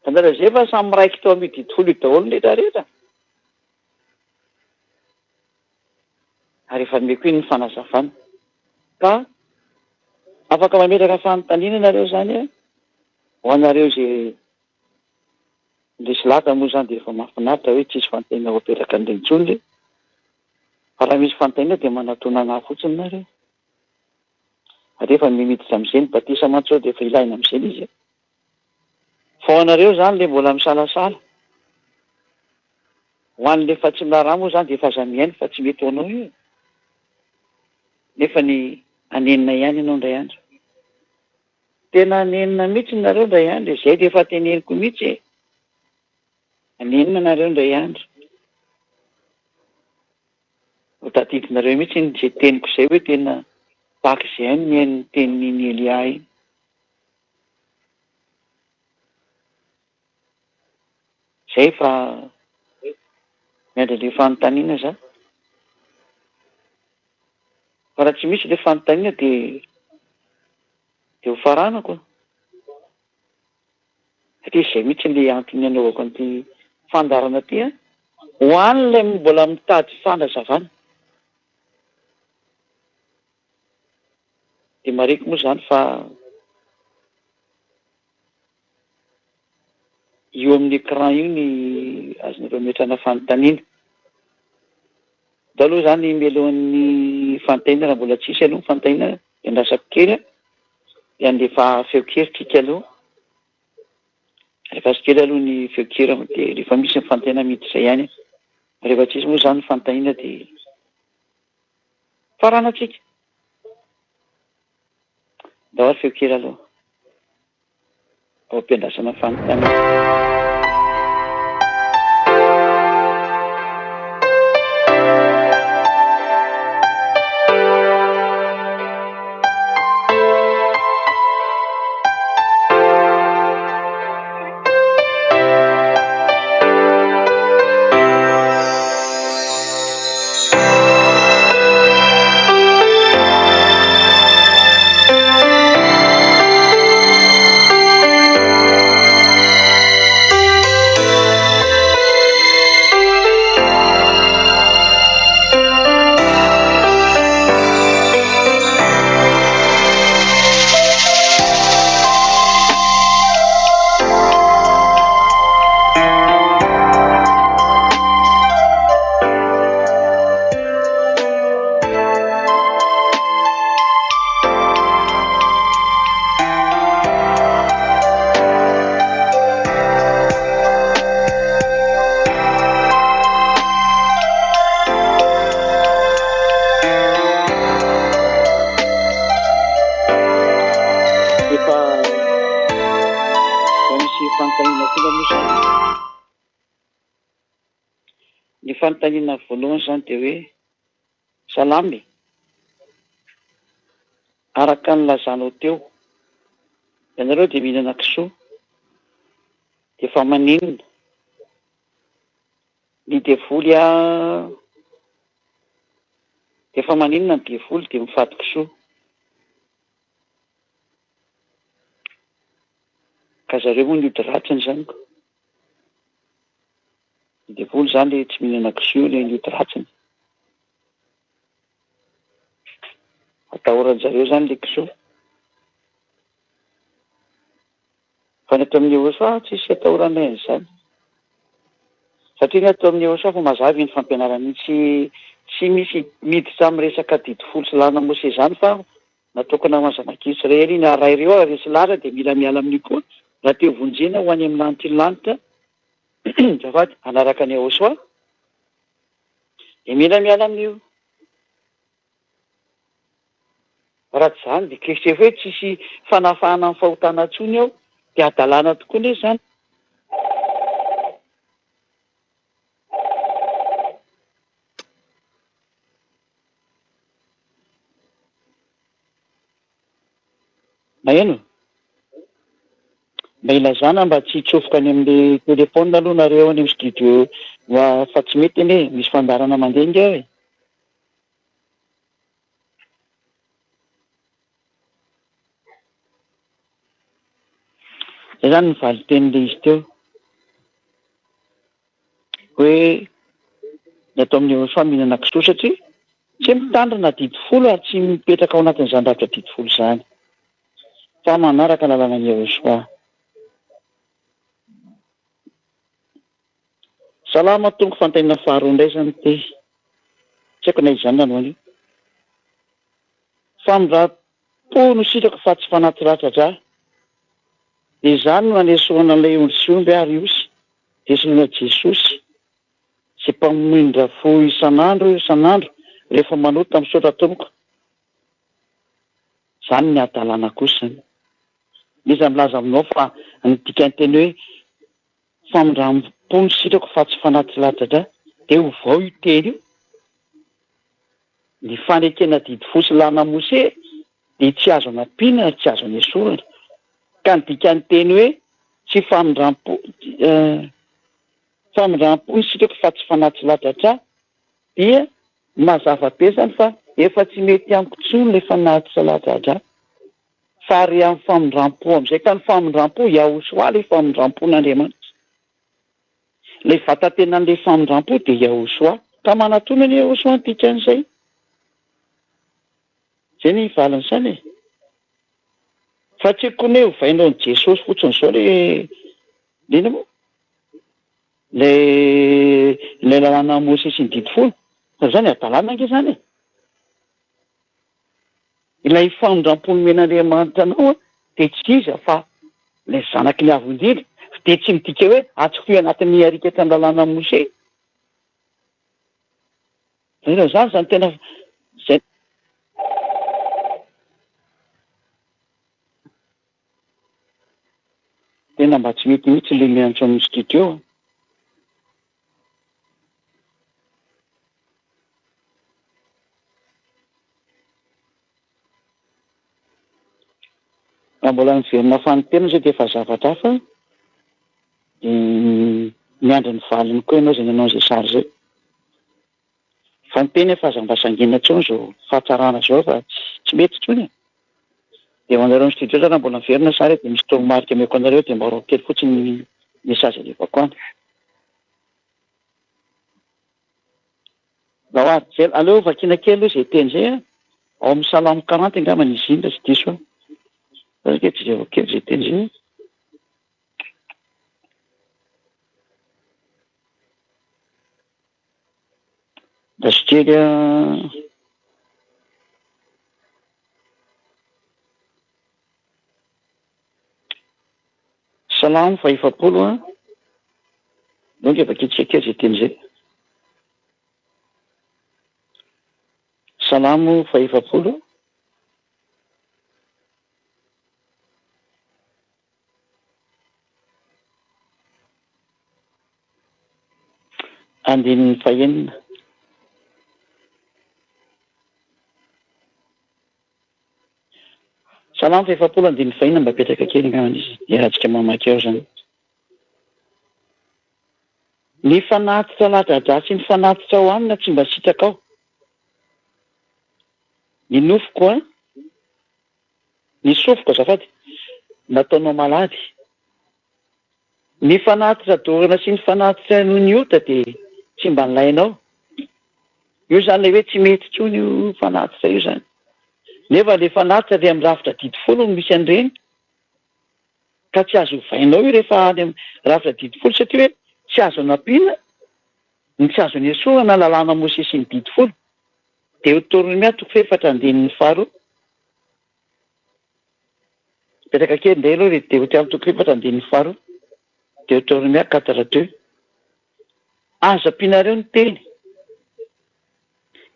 Hitanareo izay fa samy miraikitra ao amin'io didy folo io daholo ny rehetra rehetra. Ary efa nomeko iny ny fanazavana. Ka afaka mametraka fanontaniana ianareo izany an, ho anareo izay resy lahatra moa izany dia efa mahafinaritra hoe tsisy fanontaniana ho apetraka an'ireny intsony re. Fa raha misy fanontaniana dia manatona anah fotsiny nareo. Ary efa miditra amin'izay ny batisa mantsy zao dia efa ilaina amin'izay ilay izy e. Fa ho anareo izany ilay mbola misalasala, ho an'ilay efa tsy miraharaha moa izany dia efa aza mihaino fa tsy mety ho anao io e. Nefa ny hanenina ihany ianao indray andro. Tena hanenina mihitsy nareo indray andro e, izay dia efa teneniko mihitsy e. Hanenina nareo indray andro. Ho tadidinareo mihitsy iny izay teniko izay hoe tena tahaka izay ihany ny hain'ny tenin'iny Elia iny. Izay fa miandry an'ilay fanontaniana za. Fa raha tsy misy ilay fanontaniana dia dia ho faranako. Satria izay mihitsy ilay antony anaovako an'ity fandaharana ity an, ho an'ilay mbola mitady fanazavana. Dia marihiko moa izany fa io amin'ny écran io ny azonareo ametrahana fanontaniana. Ndao aloha izany mialohan'ny fanontaniana raha mbola tsisy aloha ny fanontaniana dia andrasako kely an, dia handefa feon-kira tsika aloha. Alefaso kely aloha ny feon-kira dia rehefa misy ny fanontaniana miditra ihany. Rehefa tsisy moa izany ny fanontaniana dia faranantsika. Ndao ary feon-kira aloha. Ao am-piandrasana fanontaniana. Efa misy fanontaniana tonga moa izany. Ny fanontaniana voalohany izany dia hoe, Salama e! Araka ny nilazanao teo, ianareo dia mihinana kisoa, dia fa maninona? Ny devoly an, dia fa maninona ny devoly dia mifady kisoa? Ka zareo moa ny ody ratsiny izany ko. Ny devoly izany le tsy mihinana kisoa io le ny ody ratsiny. Atahoran-jareo izany le kisoa. Fa ny ato amin'ny Yehosua tsisy atahoranay an'izany. Satria ny ato amin'ny Yehosua fa mazava iny fampianarana iny. Tsy tsy misy miditra amin'ny resaka didy folo sy lalana Mose izany fa natokana ho an'ny zanak'Israely iny. Ary raha ireo ary resy lahatra dia mila miala amin'io koa raha te ho vonjena ho any amin'ny lanitry ny lanitra. Azafady, hanaraka an'i Yehosua dia mila miala amin'io. Raha tsy izany dia kesy hoe tsisy fanafahana amin'ny fahotana intsony ao, dia hadalana tokoa anie izany. Maheno? Mba ilazana mba tsy hitsofoka any amin'le téléphone aloha nareo any amin'ny studio fa tsy mety anie e, misy fandaharana mandeha ange ao e. Zay zany ny valin-tenin'le izy teo hoe ny atao amin'ny Yehosua mihinana kisoa satria tsy mitandrina didy folo ary tsy mipetraka ao anatin'izany rafitra didy folo izany fa manaraka lalànan'i Yehosua. Salama tompoko fanontaniana faharoa indray zany ity tsy haiko na iza izany nanao an'io famindram-po no sitrako fa tsy fanaty ratra-drà dia izany no nanesorana an'ilay ondry sy omby ary osy dia soloina Jesosy izay mpamindra fo isan'andro isan'andro rehefa manota misaotra tompoko Izany ny hadalana kosa. Iza milaza aminao fa ny dikan-teny hoe famindram-po no sitrako fa tsy fanaty latsa-drà dia ovao io teny io? Ny fanekena didy fo sy lalàna Mose dia tsy azo anampiana ary tsy azo anesorana. Ka ny dikan-teny hoe tsy famindram-po famindram-po no sitrako fa tsy fanaty latsa-drà dia mazava be zany fa efa tsy mety amiko tsony le fanatitra latsa-drà fa ary amin'ny famindram-po amizay ka ny famindram-po Yahoshua le famindram-pon'Andriamanitra le vatatenan'le famindram-po de Yahoshua ka manatona anie Yahoshua ny dikan'izay zay ny valin'izany e fa tsy kone ovainao an'i Jesosy fotsiny zao le le ina moa Ilay ilay lalàna Mosesy sy ny didy folo, fa izany hadalana ange izany e! Ilay famindram-po nomen'Andriamanitra anao dia tsy iza fa ilay Zanaky ny Avo Indrindra, dia tsy midika hoe atsofohy anatin'ny harikatra ny lalàna Mosesy. Izany izany tena izay. Tena mba tsy mety mihitsy le miantso amin'ny studio a. Raha mbola miverina fanintelony zay dia efa zavatra hafa dia miandry ny valiny koa ianao izay nanao an'izay sary izay. Fa ny teny efa aza mba sangiana intsony izao fahatsarana izao fa tsy mety intsony e! Dia ho anareo amin'ny studio zany raha mbola miverina sary dia misy toromarika omeko anareo dia mba araho kely fotsiny ny message alefako any. Ndao ary jereo, aleo vakiana kely aloha izay teny izay an! Ao amin'ny Salamo quarante angambany izy iny raha tsy diso aho. Zay ange jereo kely izay teny izay an! Andraso kely a. Salamo fahefapolo a. Aleo ange vakintsika kely izay teny izay. Salamo fahefapolo. Andininy fahenina. Salamo fahefapolo andininy fahenina mba apetraka kely angambany izy iarahantsika mamaky ao izany. Ny fanatitra latsa-drà sy ny fanatitra hohanina tsy mba sitrakao. Ny nofoko an. Ny sofiko azafady, nataonao malady. Ny fanatitra dorana sy ny fanatitra noho ny ota dia tsy mba nilainao. Io izany ilay hoe tsy mety intsony io fanatitra io izany. Nefa ilay fanatitra ilay amin'ny rafitra didy folo no misy an'ireny. Ka tsy azo ovainao io rehefa any amin'ny rafitra didy folo satria hoe tsy azo anampiana ny tsy azo anesorana ny lalàna Mosesy sy ny didy folo. Deoteronomia toko fahefatra andininy faharoa. Mipetraka kely indray aloha ry Deoteronomia toko fahefatra andininy faharoa. Deoteronomia quatre deux. Aza ampianareo ny teny,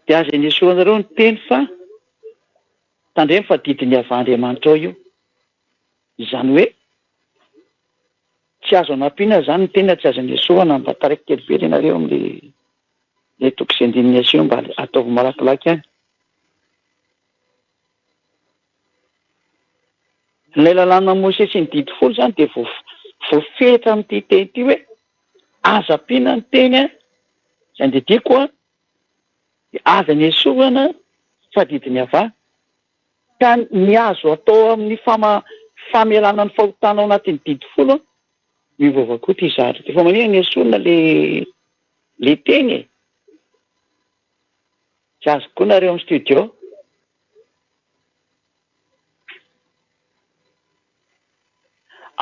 dia aza enesoranareo ny teny fa tandremo fa didin'i Yavah Andriamanitrao io. Izany hoe tsy azo anampiana izany ny teny na tsy azo anesorana, mba taraiky kely be ry nareo amin'ilay ilay toko sy andininy asio mba ataovy malakilaky any. Ilay lalàna Mosesy sy ny didy folo izany dia voafetra amin'ity teny ity hoe aza ampiana ny teny izay andidiako dia aza nesorana fa didin'i Yavah. Ka ny azo atao amin'ny famelana ny fahotana ao anatin'ny didy folo miovaova koa ity zavatra ity. Fa maninona nesorina le le teny e? Tsy azoko koa nareo amin'ny studio.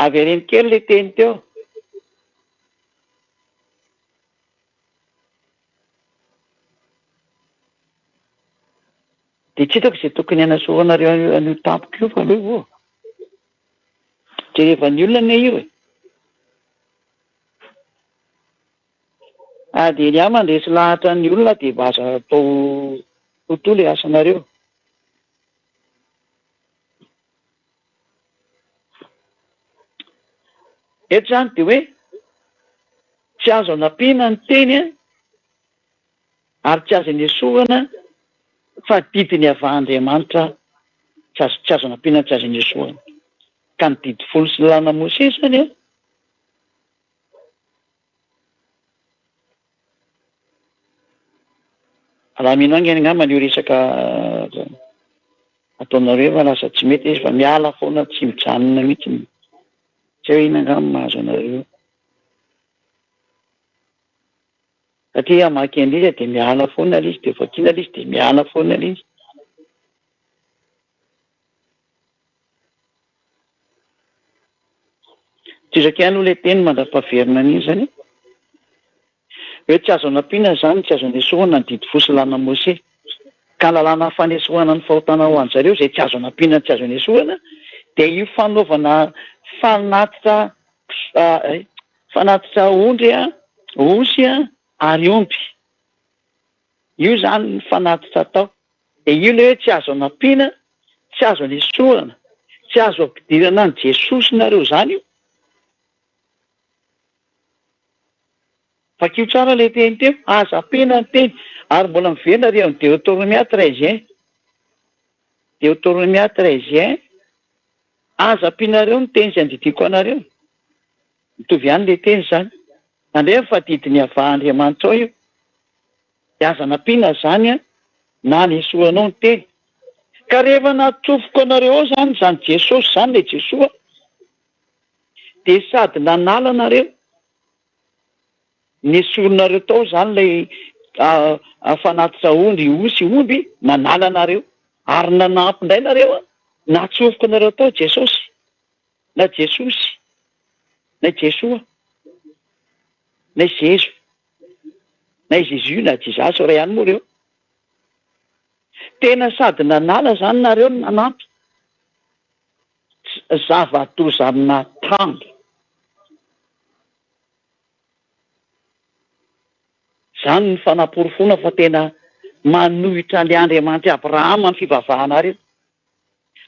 Avereno kely le teny teo. Dia tsy hitako izay tokony hanasoranareo an'io tampoka io fa aleo ô. Jerevan'ny olona anie io e. Ah dia ny ahy mandresy lahatra ny olona dia mba aza atao totoa le asanareo. Eto izany dia hoe tsy azo anampiana ny teny ary tsy azo anesorana fa didiny avy Andriamanitra tsy azo tsy azo anampiana tsy azo anesorana. Ka ny didy folo sy ny lalàna Mosesy izany an, Raha mino haingana angamba io resaka ataonareo io fa lasa tsy mety izy fa miala foana tsy mijanona mihitsy. Tsy hay hoe inona angamba mahazo anareo eo. Satria hamaky an'ilay izy dia miala foana ilay izy, dia vakiana ilay izy dia miala foana ilay izy. Tohizako ihany aloha ilay teny mandra-pahaverina an'iny izany e. Hoe tsy azo anampiana izany, tsy azo anesorana ny didy fo sy lalàna Mose. Ka ny lalàna fanesorana ny fahotana ho an-dry zareo izay tsy azo anampiana tsy azo anesorana dia io fanaovana fanatitra fanatitra ondry, osy ary omby. Io izany ny fanatitra atao. Dia io ilay hoe tsy azo anampiana, tsy azo anesorana, tsy azo ampidirana an'i Jesosy nareo izany io. Vakio tsara ilay teny teo, aza ampiana ny teny. Ary mbola miverina ary amin'ny Deotornomia treize un. Deotornomia treize un, aza ampianareo ny teny izay andidiako anareo. Mitovy ihany ilay teny izany. Tandremo fa didin'i Yavah Andriamanitrao io. Dia aza nampiana izany an, na nesoranao ny teny. Ka rehefa natsofoko anareo ao izany, izany Jesosy izany, ilay Jesoa, dia sady nanala anareo, nesorinareo tao izany ilay fanatitra ondry, osy, omby, nanala anareo, ary nanampy indray nareo an, natsofoko anareo tao Jesosy. Na Jesosy, na Jesoa, na Zezo, na i Jésus na Jesus iray ihany moa ireo. Tena sady nanala izany nareo no nanampy. Zava-doza amina tambo. Izany no fanaporofoana fa tena manohitra an'ilay Andriamanitr'i Abrahama ny fivavahanareo.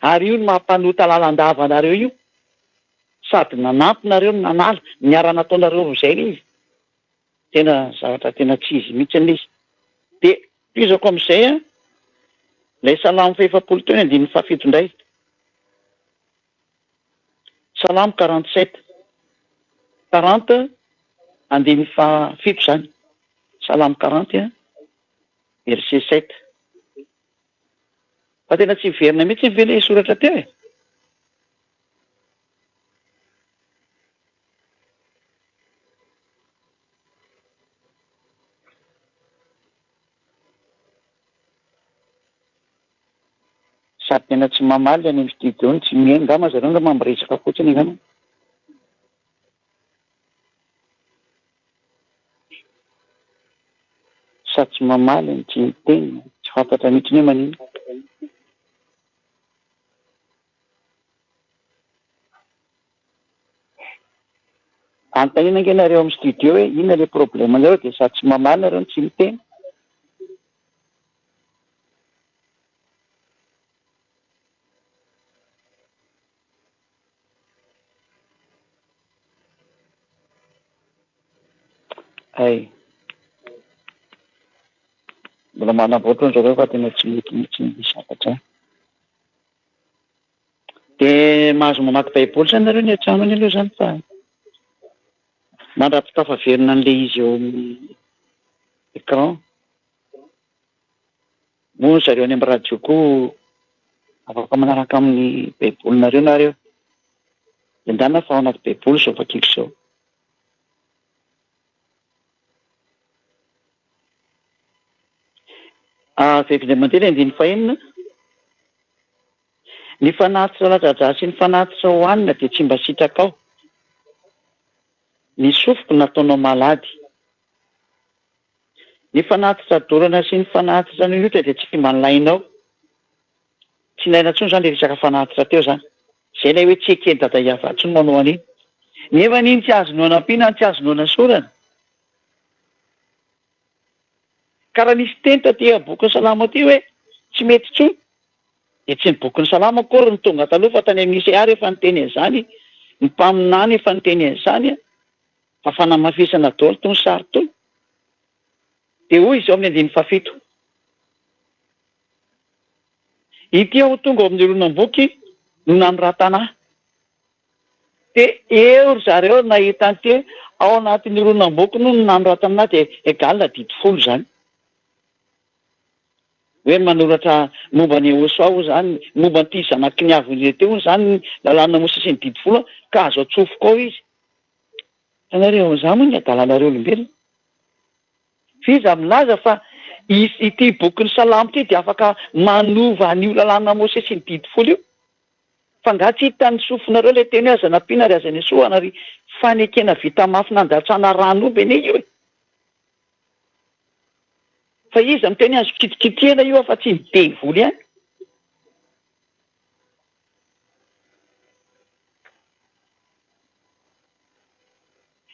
Ary io no maha mpanota lalandava anareo io. Sady nanampy nareo no nanala, niara nataonareo roa izay ilay izy. Tena zavatra tena tsy izy mihitsy ilay izy. Dia tohizako amin'izay an, ilay salamo fahefapolo teo ny andininy fahafito indray. Salamo 47. 40 andininy fahafito izany. Salamo 40 verset 7. Fa tena tsy hiverina mihitsy ve ilay soratra teo e? Sady tena tsy mamaly any amin'ny studio no tsy mihaino, angamba zareo angamba miresaka fotsiny angamba. Sady tsy mamaly no tsy miteny, tsy fantatra mihitsy hoe maninona. Anontaniana ange nareo amin'ny studio hoe inona le problème nareo dia sady tsy mamaly nareo no tsy miteny. Hay. Mbola manamboatra hono zareo fa tena tsy mety mihitsy ny zavatra. Dia mahazo mamaky baiboly izany nareo any an-trano any aloha izany fa mandra-pitafaverina an'ilay izy eo amin'ny écran. Moa zareo any amin'ny radio koa afaka manaraka amin'ny baibolinareo nareo. Dia ndana fa ao anaty baiboly izao vakiko izao. Averiko indray mandeha ilay andininy fahenina. Ny fanatitra latsa-drà sy ny fanatitra hohanina dia tsy mba sitrakao. Ny sofiko nataonao malady. Ny fanatitra dorana sy ny fanatitra ninotra dia tsy mba nilainao. Tsy nilaina intsony izany ilay resaka fanatitra teo izany. Izay ilay hoe tsy eken'i Dada Iavah intsony manao an'iny. Nefa iny tsy azonao nampiana, tsy azonao nasorana. Ka raha nisy teny taty amin'ny bokin'ny Salamo aty hoe tsy mety intsony, dia tsy ny bokin'ny Salamo akory no tonga taloha fa tany amin'ny Isaia ary efa niteny an'izany, ny mpaminany efa niteny an'izany, fa fanamafisana daholo itony sary itony. Dia hoy izy ao amin'ny andininy fahafito, Ity aho tonga ao amin'ny horonam-boky no nanoratana ahy. Dia eo ry zareo no nahita an'ity hoe ao anatin'ny horonam-boky no nanoratana ahy dia égal didy folo izany. Hoe manoratra momba an'i Yehosua hoy izany, momba an'ity zanaky ny Avo Indrindra ity hono izany ny lalàna Mosesy sy ny didy folo ka azo atsofoka ao izy. Hitanareo amin'izany moa ny hadalanareo olombelona. F'iza milaza fa ity bokin'ny Salamo ity dia afaka manova an'io lalàna Mosesy sy ny didy folo io? Fa angaha tsy hitan'ny sofinareo ilay teny hoe aza nampiana ary aza nesohana ary fanekena vita mafy nandatsana ran'omby anie io e! Fa iza miteny azo kitikitihana io afa-tsy ny devoly ihany?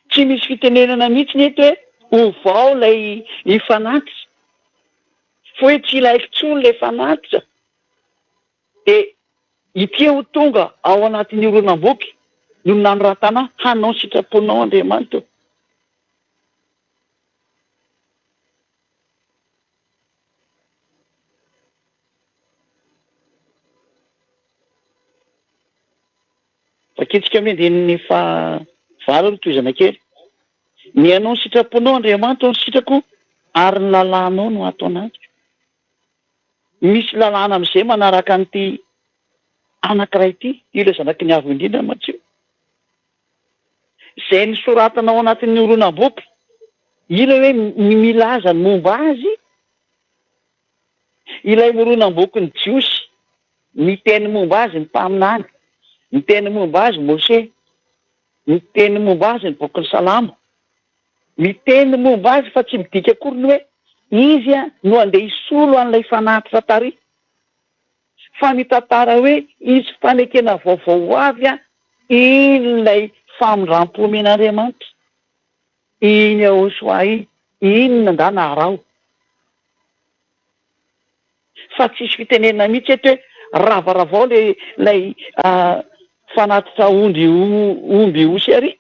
Tsy misy fitenenana mihitsy ny eto hoe ovao ilay ny fanatitra fa hoe tsy ilaiko intsony ilay fanatitra dia ity aho tonga ao anatin'ny horonam-boky no nanoratana ahy hanao ny sitraponao Andriamanitra ô. Vakintsika amin'ny andininy faha valo aloha tohizana kely. Ny hanao ny sitraponao Andriamanitra no sitrako ary ny lalànao no ato anatiko. Misy lalàna amin'izay manaraka an'ity anankiray ity, io ilay zanaky ny Avo Indrindra mantsy io. Izay nosoratana ao anatin'ny horonam-boky, io ilay hoe milaza ny momba azy, Ilay horonam-bokin'ny Jiosy, miteny momba azy ny mpaminany, miteny momba azy Mose, miteny momba azy ny bokin'ny Salamo, miteny momba azy fa tsy midika akory ny hoe izy no andeha hisolo an'ilay fanatitra tary, fa mitantara hoe hisy fanekena vaovao ho avy iny ilay famindram-po omen'Andriamanitra. Iny Yahoshuah iny, iny nandà naharaho. Fa tsisy fitenenana mihitsy eto hoe ravaravao le lay fanatitra ondry omby osy ary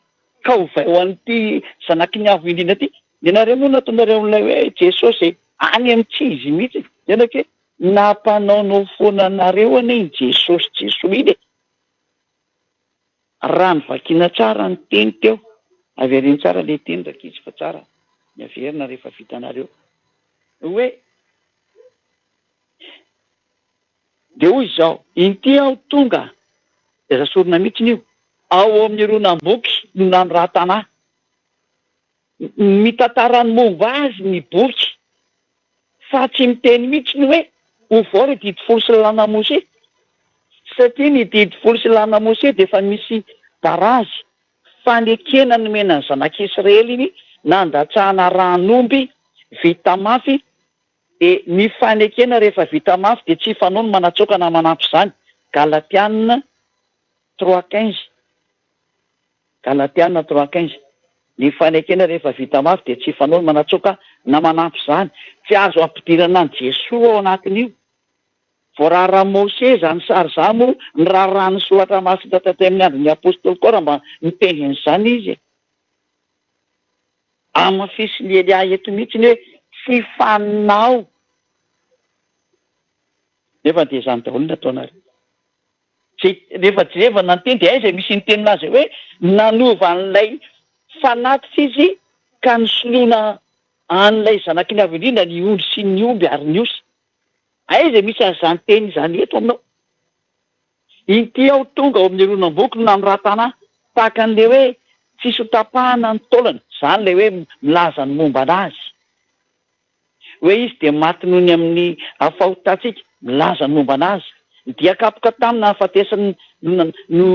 ka ovay ho an'ity zanaky ny avo indrindra ty. Ny anareo moa nataonareo an'ilay hoe Jesosy e, any amin'ny tsy izy mihitsy. Tena ke nampanaonao foana anareo anie iny Jesosy Jesoa iny e. Raha novakiana tsara ny teny teo, avereno tsara le teny rankizy fa tsara ny averina rehefa vitanareo. Hoe, Dia hoy izao, Inty aho tonga, dia aza sorona mihitsiny io, ao amin'ny horonam-boky no nanoratana ahy. Mitantara ny momba azy ny boky, fa tsy miteny mihitsy ny hoe ovao ilay didy folo sy lalàna Mose, satria ny didy folo sy lalàna Mose dia efa misy barazy, fanekena nomena ny zanak'Israely iny nandatsahana ran'omby vita mafy, dia ny fanekena rehefa vita mafy dia tsy fanao ny manatsoaka na manampy izany, Galatiana 3:15. Galatiana 3:15, Ny fanekena rehefa vita mafy dia tsy fanao ny manatsoaka na manampy izany. Tsy azo ampidirana an'i Jesoa ao anatin'io. Voararan'i Mose izany sary izany moa ny raharahan'ny soratra masina taty amin'ny andron'ny Apostoly koa raha mba niteny an'izany izy e. Hamafisin'i Elia eto mihitsy ny hoe tsy fanao. Nefa dia izany daholo ny ataonareo. Zay rehefa jerevana ny teny dia aiza misy ny teny milaza hoe nanova an'ilay fanatitra izy ka nisoloana an'ilay zanaky ny avo indrindra ny ondry sy ny omby ary ny osy. Aiza misy an'izany teny izany eto aminao? Inty aho tonga ao amin'ny horonam-boky no nanoratana ahy, tahaka an'ilay hoe tsisy ho tapahana ny taolana, izany ilay hoe milaza ny momba an'azy. Hoe izy dia maty noho ny amin'ny fahotantsika, milaza ny momba an'azy. Ny dia kapoka taminy nahafatesany no no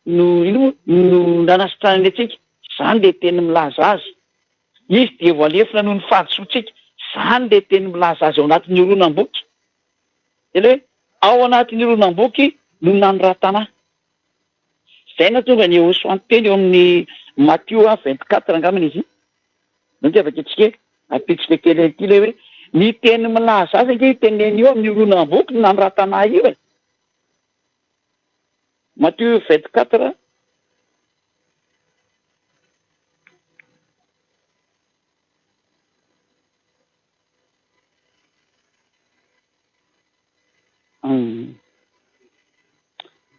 no ino moa? No nanasitranany antsika, izany ilay teny milaza azy. Izy dia voalefona noho ny fahadisoantsika, izany ilay teny milaza azy ao anatin'ny horonam-boky. Ilay hoe ao anatin'ny horonam-boky no nanoratana ahy. Izay no nahatonga an'i Yehosua niteny eo amin'ny Matio 24 angambany izy iny. Mainka afaka antsika ampitsika kely an'ity ilay hoe ny teny milaza azy ange io teneno io amin'ny horonam-boky no nanoratana ahy io e. Matio 24.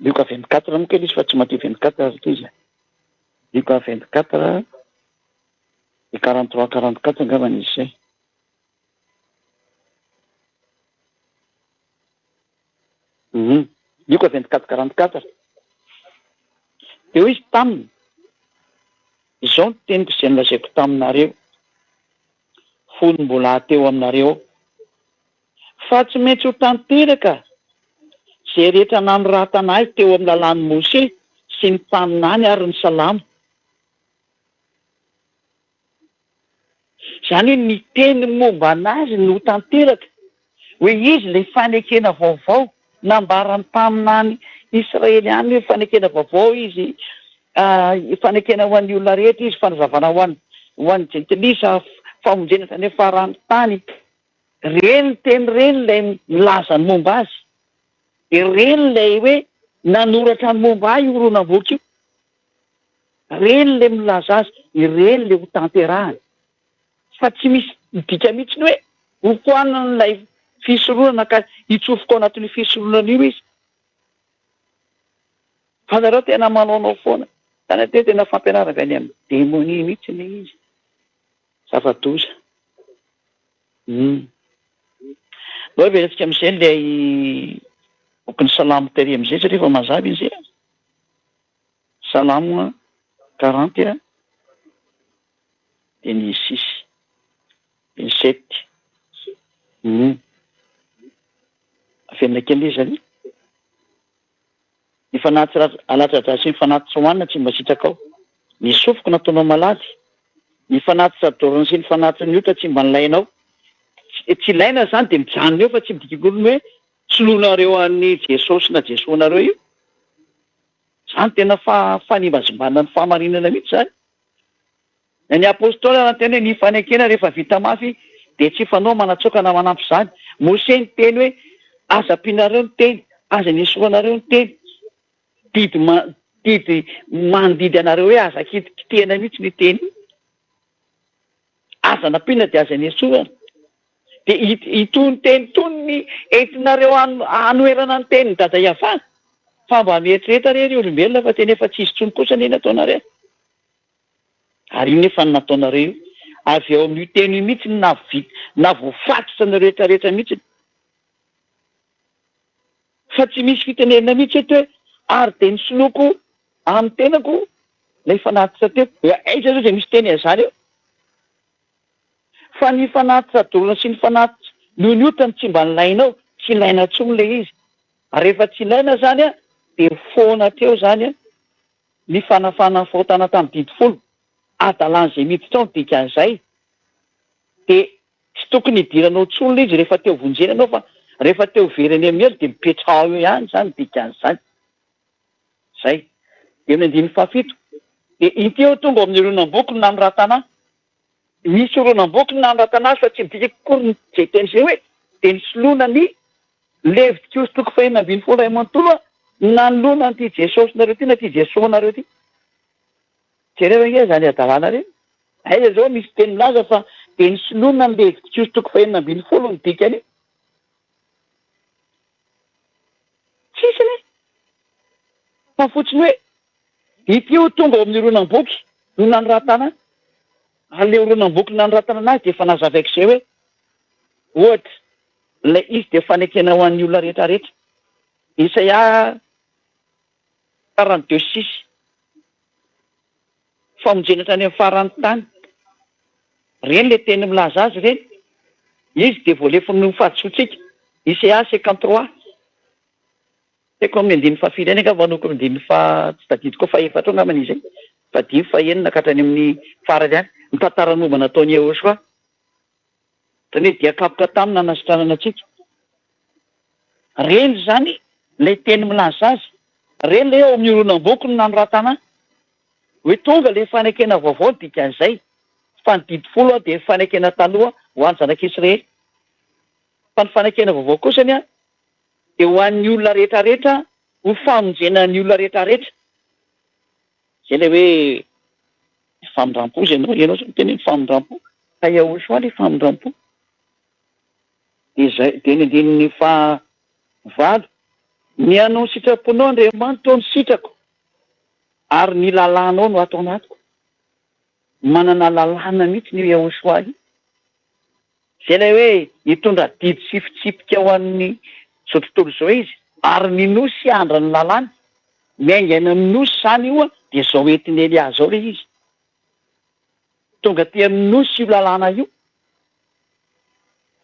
Lioka 24 moa kely izy fa tsy Matio 24 ary ity izy e. Lioka 24 et 43 44 angambany izy izay. Hum. Lioka 24 44. Dia hoy izy taminy, Izao no teniko izay nolazaiko taminareo, fony mbola teo aminareo aho, fa tsy maintsy ho tanteraka izay rehetra nanoratana ahy teo amin'ny lalàn'i Mose sy ny mpaminany ary ny Salamo. Izany hoe ny teny momba an'azy no ho tanteraka, hoe izy ilay fanekena vaovao, nambaran'ny mpaminany Israely any hoe fanekena vaovao izy, fanekena ho an'ny olona rehetra izy, fanazavana ho an'ny ho an'ny jentilisa, famonjena hatrany amin'ny faran'ny tany. Ireny teny ireny ilay milaza ny momba azy. Ireny ilay hoe nanoratra ny momba ahy io horonam-boky io. Ireny ilay milaza azy, ireny ilay ho tanterahany. Fa tsy misy midika mihitsy ny hoe hofoanana ilay fisoronana ka hitsofoka ao anatin'io fisoronana io izy. Fa nareo tena manaonao foana. Zany anie tena fampianarana avy any amin'ny demonia mihitsy ilay izy. Zava-doza. Hum. Ndao heverentsika amin'izay ilay bokin'ny Salamo tery amin'izay satria efa mazava izy e. Salamo 40 dia ny six dia ny sept. Hum. Averina kely ilay izy zany. Ny fanatitra alatsa-drà sy ny fanatitra hohanina tsy mba sitrakao. Ny sofiko nataonao malady. Ny fanatitra dorana sy ny fanatitra ny ota tsy mba nilainao. Tsy ilaina izany dia mijanona eo fa tsy midika akory ny hoe soloinareo an'i Jesosy na Jesoa-nareo io. Izany tena fanimbazimbana ny fahamarinana mihitsy izany. Na ny Apostoly ary niteny hoe ny fanekena rehefa vita mafy dia tsy fanao manatsoaka na manampy izany. Mose niteny hoe aza ampianareo ny teny, aza nesoranareo ny teny. Didy didy mandidy anareo hoe aza kitikitihana mihitsy io teny io. Aza nampiana dia aza nesorana. Dia itony teny itony ny entinareo hanoherana ny tenin'i Dada Yavah? Fa mba mieritrereta re ry olombelona fa tena efa tsy izy intsony kosa anie ny ataonareo. Ary io nefa ny nataonareo io. Avy ao amin'io teny io mihitsy no nahavita, nahavoafatotra anareo rehetra rehetra mihitsy. Fa tsy misy fitenenana mihitsy eto hoe ary dia nisoloako amin'ny tenako ilay fanatitra teo. Aiza zao izay misy teny an'izany eo? Fa ny fanatitra dorana sy ny fanatitra noho ny ota no tsy mba nilainao, tsy ilaina intsony ilay izy. Ary rehefa tsy ilaina izany dia foana hatreo izany ny fanafahana ny fahotana tamin'ny didy folo, adalan'izay miditra ao ny dikan'izay, dia tsy tokony hidiranao intsony ilay izy rehefa te ho vonjena ianao fa rehefa te ho very any amin'ny helo dia mipetraha eo ihany izany ny dikan'izany. Izay. Dia amin'ny andininy fahafito, dia inty aho tonga ao amin'ny horonam-boky no nanoratana ahy. Misy horonam-boky no nanoratana azy fa tsy midika akory ny izay teny izay hoe dia nisoloana ny Levitikosy toko fahenina ambinifolo iray manontolo a, nanoloana an'ity Jesosinareo ity na ity Jesoanareo ity. Jereo ange izany hadalana ireny. Aiza izao misy teny milaza fa dia nisoloana ny Levitikosy toko fahenina ambinifolo ny dikan'io? Tsisy anie. Fa fotsiny hoe ity io tonga ao amin'ny horonam-boky no nanoratana ary ilay horonam-boky nanoratana anazy dia efa nazavaiko izay hoe ohatra ilay izy dia fanekena ho an'ny olona rehetra rehetra. Isaia 42 6. Famonjena hatrany amin'ny faran'ny tany. Ireny ilay teny milaza azy ireny. Izy dia voalefon'ny fahadisoantsika. Isaia 53. Tsy haiko amin'ny andininy fahafiry any angamba no andininy faha tsy tadidiko koa fahefatra eo angambany izy e, fahadimy, fahenina ka hatrany amin'ny farany any. Mitantara ny momba nataon'i Yehosua. Izany hoe dia kapoka taminy nanasitranana antsika. Reny izany ilay teny milaza azy. Reny ilay ao amin'ny horonam-boky no nanoratana ahy. Hoe tonga ilay fanekena vaovao ny dikan'izay. Fa ny didy folo dia fanekena taloha ho an'ny zanak'Israely. Fa ny fanekena vaovao kosany dia ho an'ny olona rehetra rehetra ho famonjena ny olona rehetra rehetra. Izay ilay hoe famindrampo izy ianao, ianao izao miteny hoe famindrampo, ka Yahushua ilay famindrampo. Dia izay, dia ny andininy faha valo, ny hanao ny sitraponao Andriamanitra ô no sitrako, ary ny lalànao no ato anatiko. Manana lalàna mihitsy io Yahushua io. Izay ilay hoe hitondra didy sy fitsipika ho an'ny izao tontolo izao izy, ary ny nosy handra ny lalàny. Miainga any amin'ny nosy izany io dia izao entin'i Elia izao ilay izy. Tonga aty amin'ny nosy io lalàna io,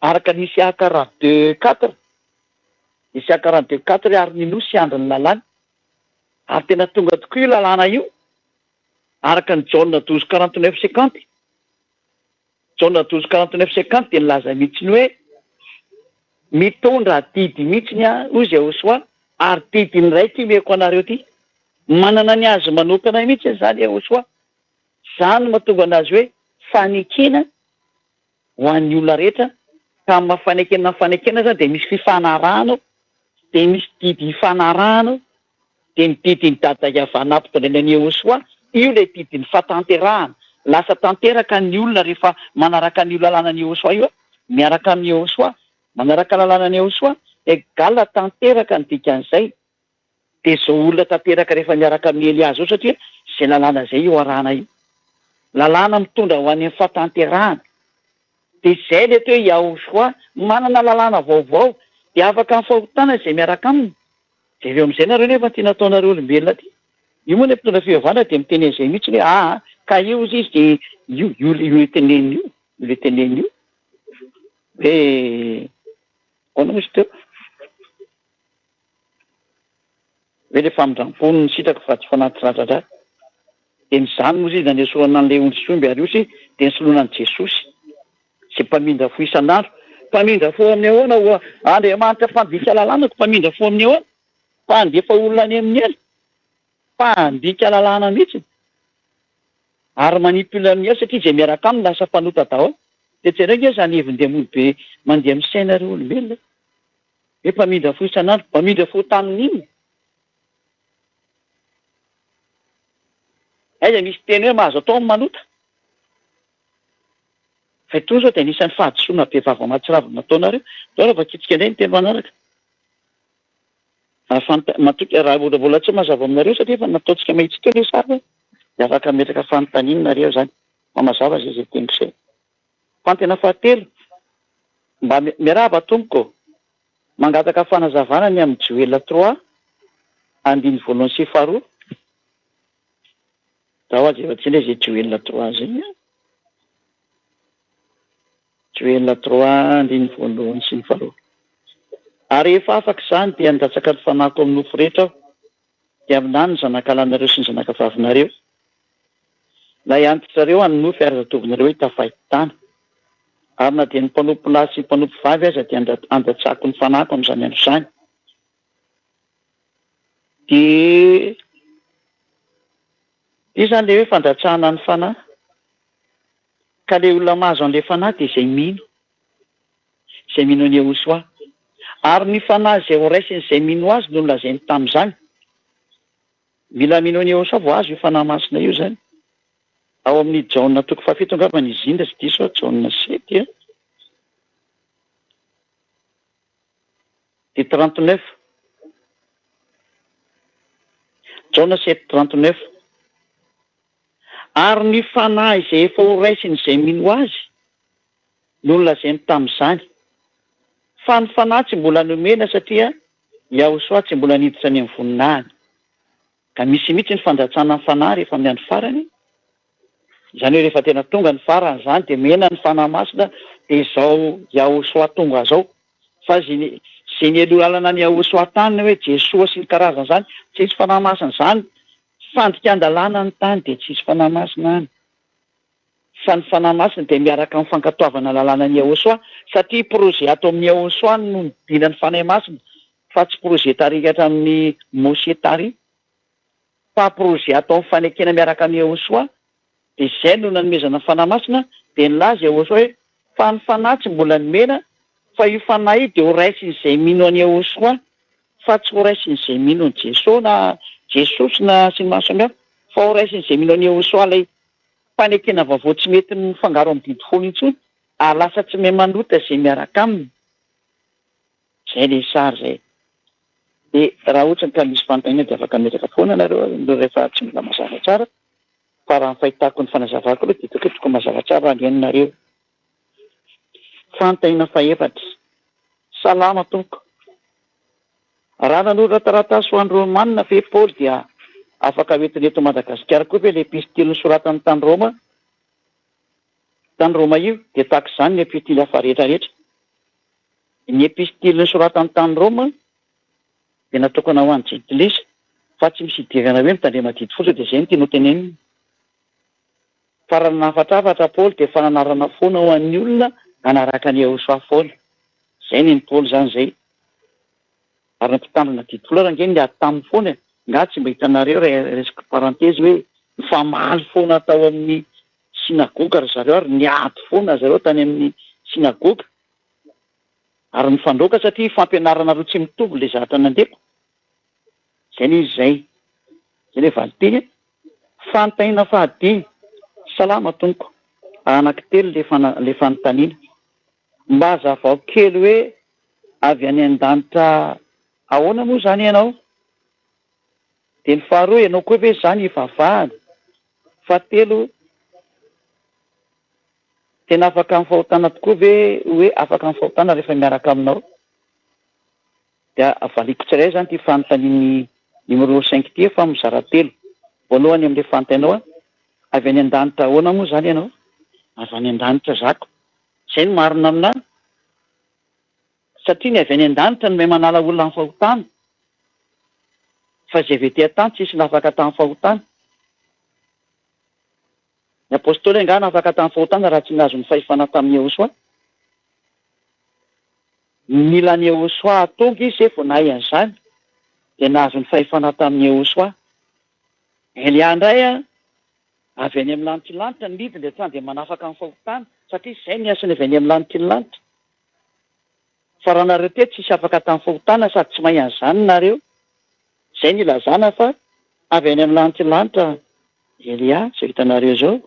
araka ny Isaia 42 quatre, Isaia 42 quatre, ary ny nosy handra ny lalàny. Ary tena tonga tokoa io lalàna io, araka ny Jaona 12 49 50. Jaona 12 49 50 dia nilaza mihitsy ny hoe, Mitondra adidy mihitsy aho, hoy Jehosoa, ary didy indray ity omeko anareo ity. Manana ny azy manokana mihitsy izany Jehosoa. Izany no mahatonga anazy hoe fanekena ho an'ny olona rehetra, ka amin'ny maha fanekena ny fanekena izany dia misy fifanarahana ao, dia misy didy ifanarahana ao. Dia ny didin'i Dada Yavah nampitondrainy an'i Yehosua, io ilay didin'ny fahatanterahana. Lasa tanteraka ny olona rehefa manaraka an'io lalànan'i Yehosua io, miaraka amin'i Yehosua. Manaraka lalànan'i Yehosua, egal tanteraka ny dikan'izay. Dia izao olona tanteraka rehefa miaraka amin'i Elia izao satria izay lalàna izay io arahana io. Lalàna mitondra ho any amin'ny fahatanterahana. Dia izay ilay atao hoe Yahoshuah, manana lalàna vaovao, dia afaka amin'ny fahotana izay miaraka aminy. Jereo amin'izay nareo nefa ty nataonareo olombelona ty. Io moa le mpitondra fivavahana dia miteny an'izay mihitsy hoe aa ka io ozy izy dia io io io le teneniny io, io le teneniny io hoe ahoana moa izy teo? Hoe le famindram-po no sitraka fa tsy fanatitra-dradra. Dia ny izany moa izy nanesorana an'ilay ondry sy omby ary osy dia nisoloana an'i Jesosy. Izay mpamindra fo isan'andro. Mpamindra fo amin'ny ahoana oa? Andriamanitra mpandika lalàna ko mpamindra fo amin'ny ahoana? Mpandefa olona any amin'ny helo. Mpandika lalàna mihitsy. Ary manipy olona amin'ny helo satria izay miaraka aminy lasa mpanota daholo. Dia jereo ange izany hevin-demony be mandeha amin'ny sainareo olombelona e. Hoe mpamindra fo isan'andro. Mpamindra fo tamin'inona? Aiza misy teny hoe mahazo atao ny manota? Fa itony izao dia anisan'ny fahadisoana bevava mahatsiravina nataonareo. Ndao raha vakintsika indray ny teny manaraka. Raha fanta, matoky, raha mbola mbola tsy mazava aminareo satria efa nataontsika mahitsy teo ilay sary dia afaka mametraka fanontaniana nareo izany. Fa mazava izay izay teniko izay. Fantena fahatelo, mba miarahaba tompoko ô. Mangataka fanazavana ny amin'ny Joela trois andininy voalohany sy faharoa. Zaho aza efa tsy indray izay Joela trois izay an. Joela trois andininy voalohany sy ny faharoa. Ary rehefa afaka izany dia handatsaka ny fanahiko amin'ny nofo rehetra aho, dia haminany ny zanakalahinareo sy ny zanakavavinareo. Ilay antitrareo hanonofy ary zatovinareo hita fahitana. Ary na dia ny mpanompo lahy sy ny mpanompo vavy aza dia handatsako ny fanahiko amin'izany andro izany. Dia io izany ilay hoe fandatsahana ny fanahy. Ka ilay olona mahazo an'ilay fanahy dia izay mino. Izay mino an'i Yehosua. Ary ny fanahy izay horaisin'izay mino azy no nolazainy tamin'izany. Mila mino an'i Yehosua vao azo io fanahy masina io izany. Ao amin'ny Jaona toko fahafito angamba ny izy iny raha tsy diso aho, Jaona sept a. Dia 39. Jaona 7:39. Ary ny Fanahy izay efa ho raisin'izay mino Azy no nolazainy tamin'izany. Fa ny Fanahy tsy mbola nomena satria Yahosoa tsy mbola niditra any amin'ny voninahiny. Ka misy mihitsy ny fandatsana ny Fanahy rehefa amin'ny andro farany. Izany hoe rehefa tena tonga ny farany izany dia mena ny Fanahy Masina dia izao Yahosoa tonga izao. Fa izay izay nialoha lalana an'i Yahosoa tany hoe Jesoa sy ny karazany izany, tsy hisy Fanahy Masina izany. Fandikan-dalàna ny tany dia tsy hisy Fanahy Masina any. Fa ny Fanahy Masina dia miaraka amin'ny fankatoavana lalànan'i Yahosoa satria projet ato amin'i Yahosoa no nidinan'ny Fanahy Masina fa tsy projet tarikatra amin'i Moshe tary fa projet atao amin'ny fanekena miaraka amin'i Yahosoa dia izay no nanomezana ny Fanahy Masina dia nilaza Yahosoa hoe fa ny Fanahy tsy mbola nomena fa io Fanahy io dia ho raisin'izay mino an'i Yahosoa fa tsy ho raisin'izay mino an'i Jesoa na Jesosy na sy ny maro samihafa fa ho raisin'izay mino an'i Yahosoa ilay fanekena vaovao tsy mety mifangaro amin'ny didy folo intsony ary lasa tsy mahay manota izay miaraka aminy. Izay ilay sary izay. Dia raha ohatra ka misy fanontaniana dia afaka ametraka foana nareo rehefa tsy mbola mazava tsara fa raha ny fahitako ny fanazavako aloha dia hitako hoe tokony mazava tsara raha ny henonareo. Fanontaniana fahefatra. Salama tompoko. Raha nanoratra taratasy ho an'ny Romanina ve Paoly dia afaka hoentina eto Madagasikara koa ve ilay epistily nosoratany tany Roma? Tany Roma io dia tahaka izany ny epistily hafa rehetra rehetra. Ny epistily nosoratany tany Roma dia natokana ho an'ny jentilisa fa tsy misy idirana hoe mitandrema didy fotsiny dia izay no tiany hotenenina. Fa raha nanafatrafatra Paoly dia fananarana foana ho an'ny olona hanaraka an'i Yehosua foana. Izay nen'i Paoly izany izay. Ary ny mpitandrina didy folo ary ange niady taminy foana e! Nga tsy mba hitanareo raha resaka parenthèse hoe nifamaly foana tao amin'ny synagoga ry zareo ary niady foana zareo tany amin'ny synagoga ary nifandroaka satria fampianaranareo tsy mitovy ilay zavatra nandeko. Zay le izy zay. Zay le valinteny a. Fanontaniana fahadimy. Salama tompoko. Anaky telo le fana le fanontaniana. Mba hazavao kely hoe avy any an-danitra ahoana moa zany ianao? Dia ny faharoa ianao koa ve zany ivavahana? Fahatelo, tena afaka amin'ny fahotana tokoa ve hoe afaka amin'ny fahotana rehefa miaraka aminao? Dia valiako tsirairay izany ity fanontanian'ny numéro cinq ity fa mizara telo. Voalohany amin'ilay fanontanianao an, avy any an-danitra ahoana moa izany ianao? Avy any an-danitra zako. Izay no marina aminà. Satria ny avy any an-danitra no mahay manala olona amin'ny fahotana. Fa izay avy ety an-tany tsisy nafaka tamin'ny fahotana. Ny apostoly angaha nafaka tamin'ny fahotana raha tsy nahazo ny fahefana tamin'i Yehosua? Nila an'i Yehosua tonga izy vao nahay an'izany, dia nahazo ny fahefana tamin'i Yehosua. Elia indray avy any amin'ny lanitry ny lanitra nidina dia tonga dia manafaka ny fahotana, satria izay ny asany avy any amin'ny lanitry ny lanitra. Fa raha nareo teto tsisy afaka tamin'ny fahotana sady tsy mahay an'izany nareo, izay no ilazana fa avy any amin'ny lanitry ny lanitra Elia, izao hitanareo izao,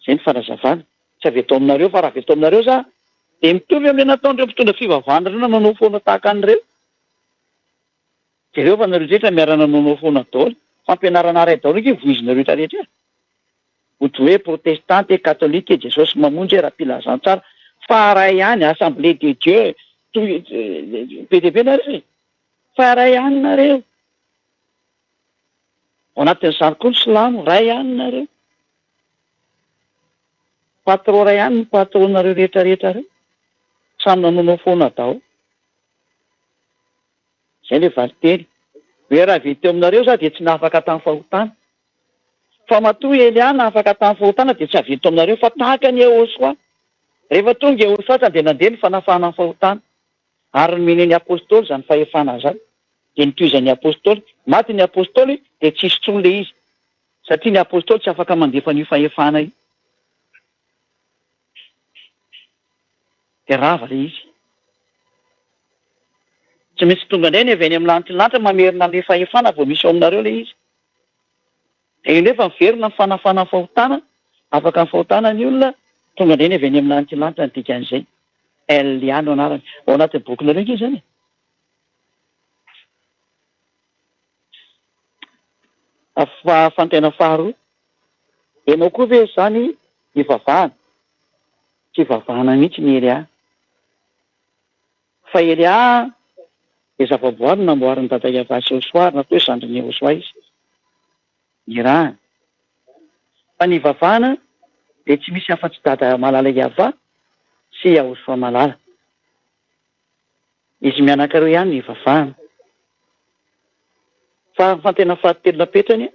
izay ny fanazavana. Tsy avy eto aminareo fa raha avy eto aminareo za dia mitovy amin'ilay nataon'ireo mpitondra fivavahana ireo nanaonao foana tahaka an'ireo. Jereo fa nareo rehetra miara nanaonao foana daholo. Fampianarana iray daholo ange voizinareo rehetra rehetra e. Ohatra hoe protestante e, katolika e, Jesosy mamonjy e, ra-pilazantsara. Fa iray ihany, assemblée de Dieu, toy be dia be nareo e. Fa iray ihany nareo. Ao anatin'izany koa ny silamo, iray ihany nareo. Patron ray ihany ny patron nareo rehetra rehetra reo. Samy nanoanao foana daholo. Zay le valiteny. Hoe raha avy teo aminareo za dia tsy nahafaka tamin'ny fahotana. Fa matoa Elia nahafaka tamin'ny fahotana dia tsy avy eto aminareo fa tahaka an'i Yehosua. Rehefa tonga Yehosua dia nandeha ny fanafahana ny fahotana. Ary nomeny ny apostoly izany fahefana izany. Dia nitohizan'ny apostoly. Maty ny apostoly dia tsisy intsony le izy. Satria ny apostoly tsy afaka mandefa an'io fahefana io. Dia rava ilay izy. Tsy maintsy tonga indray ny avy any amin'ny lanitry ny lanitra mamerina an'ilay fahefana vao misy ao aminareo ilay izy. Dia io nefa miverina ny fanafana ny fahotana, afaka ny fahotana ny olona, tonga indray ny avy any amin'ny lanitry ny lanitra ny dikan'izay. El ihany no anarany. Ao anatin'ny bokinareo ange izany e. Fanontaniana faharoa, ianao koa ve izany ivavahana? Tsy ivavahana mihitsy ny Elia. Fa Elia dia zavaboary namboarin'i Dada Yavah sy Yehosua ary natao hoe zandrin'i Yehosua izy. Nirahany. Fa ny ivavahana dia tsy misy afa-tsy Dada malala Yavah sy Yahosua malala. Izy mianaka ireo ihany no ivavahana. Fa ny fantena fahatelo napetrany,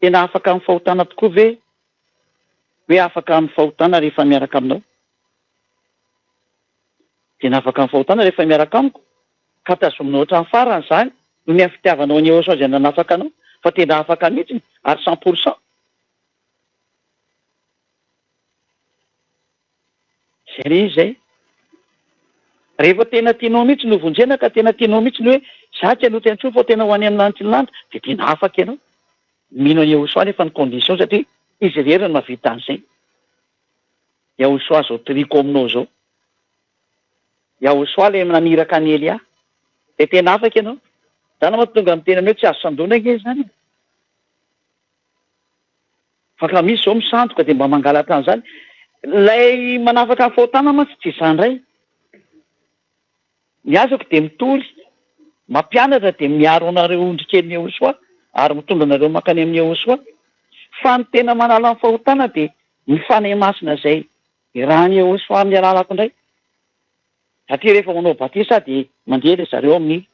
tena afaka amin'ny fahotana tokoa ve hoe afaka amin'ny fahotana rehefa miaraka aminao? Tena afaka amin'ny fahotana rehefa miaraka amiko? Ka tazominao hatramin'ny farany izany noho ny fitiavanao an'i Yehosua izay nanafaka anao fa tena afaka mihitsy ary 100%. Zay re izy zay. Rehefa tena tianao mihitsy ny ho vonjena ka tena tianao mihitsy ny hoe za tsy hanota intsony fa tena ho any amin'ny lanitry ny lanitra dia tena afaka ianao. Mino an'i Yehosua nefa ny condition satria izy irery no mahavita an'izay. Yahosua zao toriko aminao zao. Yahosua le naniraka an'i Elia. Dia tena afaka ianao. Zany mahatonga ny tenany hoe tsy azo sandoana ange izany e. Fa ka misy zao misandoka dia mba mangalatra an'izany. Ilay manafaka ny fahotana mantsy tsy izany indray. Ny asako dia mitory, mampianatra dia miaro anareo ondry kelin'i Yehosua ary mitondra anareo mankany amin'i Yehosua. Fa ny tena manala ny fahotana dia ny Fanahy Masina izay irahan'i Yehosua amin'ny alalako indray. Satria rehefa manao batisa aho dia mandeha ry zareo amin'ny.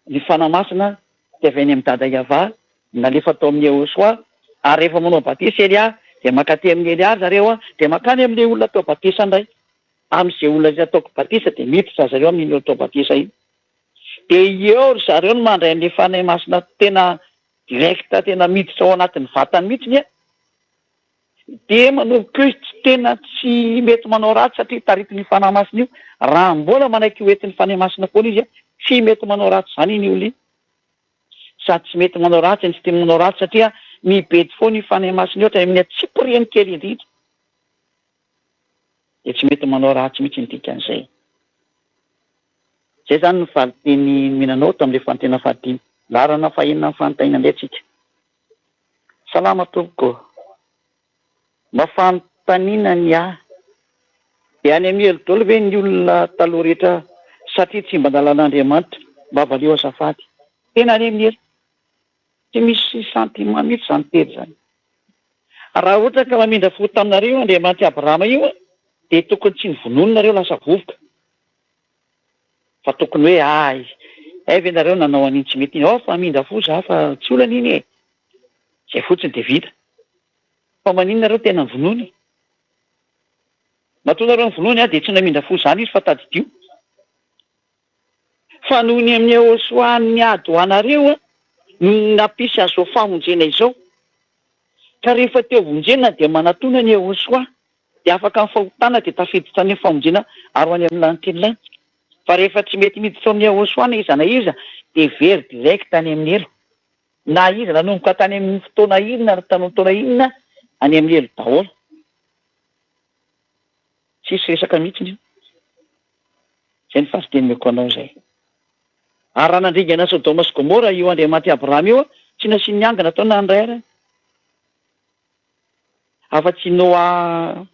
Ny Fanahy Masina dia avy any amin'i Dada Yavah, nalefa tao amin'i Yehosua, ary rehefa manao batisa Elia, dia mankaty amin'i Elia ry zareo, dia mankany amin'ilay olona atao batisa indray. Amin'izay olona izay ataoko batisa, dia miditra ry zareo amin'iny olona atao batisa iny. Dia eo ry zareo no mandray an'ilay Fanahy Masina tena direct, tena miditra ao anatin'ny vatany mihitsy an. Dia manomboka eo izy tsy tena tsy mety manao ratsy satria taritin'io Fanahy Masina io, raha mbola manaiky ho entin'ny Fanahy Masina foana izy, tsy mety manao ratsy izany iny olona iny. Sady tsy mety manao ratsy no tsy tia manao ratsy satria mibedy foana io Fanahy Masina io hatrany amin'ny antsipiriany kely indrindra. Dia tsy mety manao ratsy mihitsy ny dikan'izay. Izay izany ny valinteny nomena anao tamin'ilay fanontaniana fahadimy. Laharana fahenina amin'ny fanontaniana indray tsika. Salama tompoko. Mba fanontaniana ny ahy. Dia any amin'ny helo daholo ve ny olona taloha rehetra satria tsy mba nalan'Andriamanitra? Mba valio azafady. Tena any amin'ny helo. Tsy misy sentiment mihitsy izany teny izany. Raha ohatra ka mamindra fo taminareo Andriamanitr'i Abrahama io dia tokony tsy novonoiny nareo lasa vovoka. Fa tokony hoe hay, hay ve nareo nanao an'iny tsy mety iny, oh fa hamindra fo za fa tsy olana iny e! Zay fotsiny dia vita. Fa maninona nareo tena novonoiny? Matoa nareo novonoiny dia tsy namindra fo zany izy fa tadidio fa noho ny amin'i Yehosua niady ho anareo no nampisy azao famonjena izao. Ka rehefa te ho vonjena dia manatona an'i Yehosua. Dia afaka amin'ny fahotana dia tafiditra any amin'ny famonjena ary ho any amin'ny lanitry ny lanitra. Fa rehefa tsy mety miditra ao amin'ny Yahoshuah na iza na iza dia very direct any amin'ny helo. Na iza nanomboka tany amin'ny fotoana inona na tamin'ny taona inona any amin'ny helo daholo. Tsisy resaka mihitsy io. Izay ny valinteny omeko anao izay. Ary raha nandringana an'i Sodoma sy Gomora io Andriamanitr'i Abrahama io, tsy nasiany niangona tao na ny iray ary. Afa-tsy i Noa,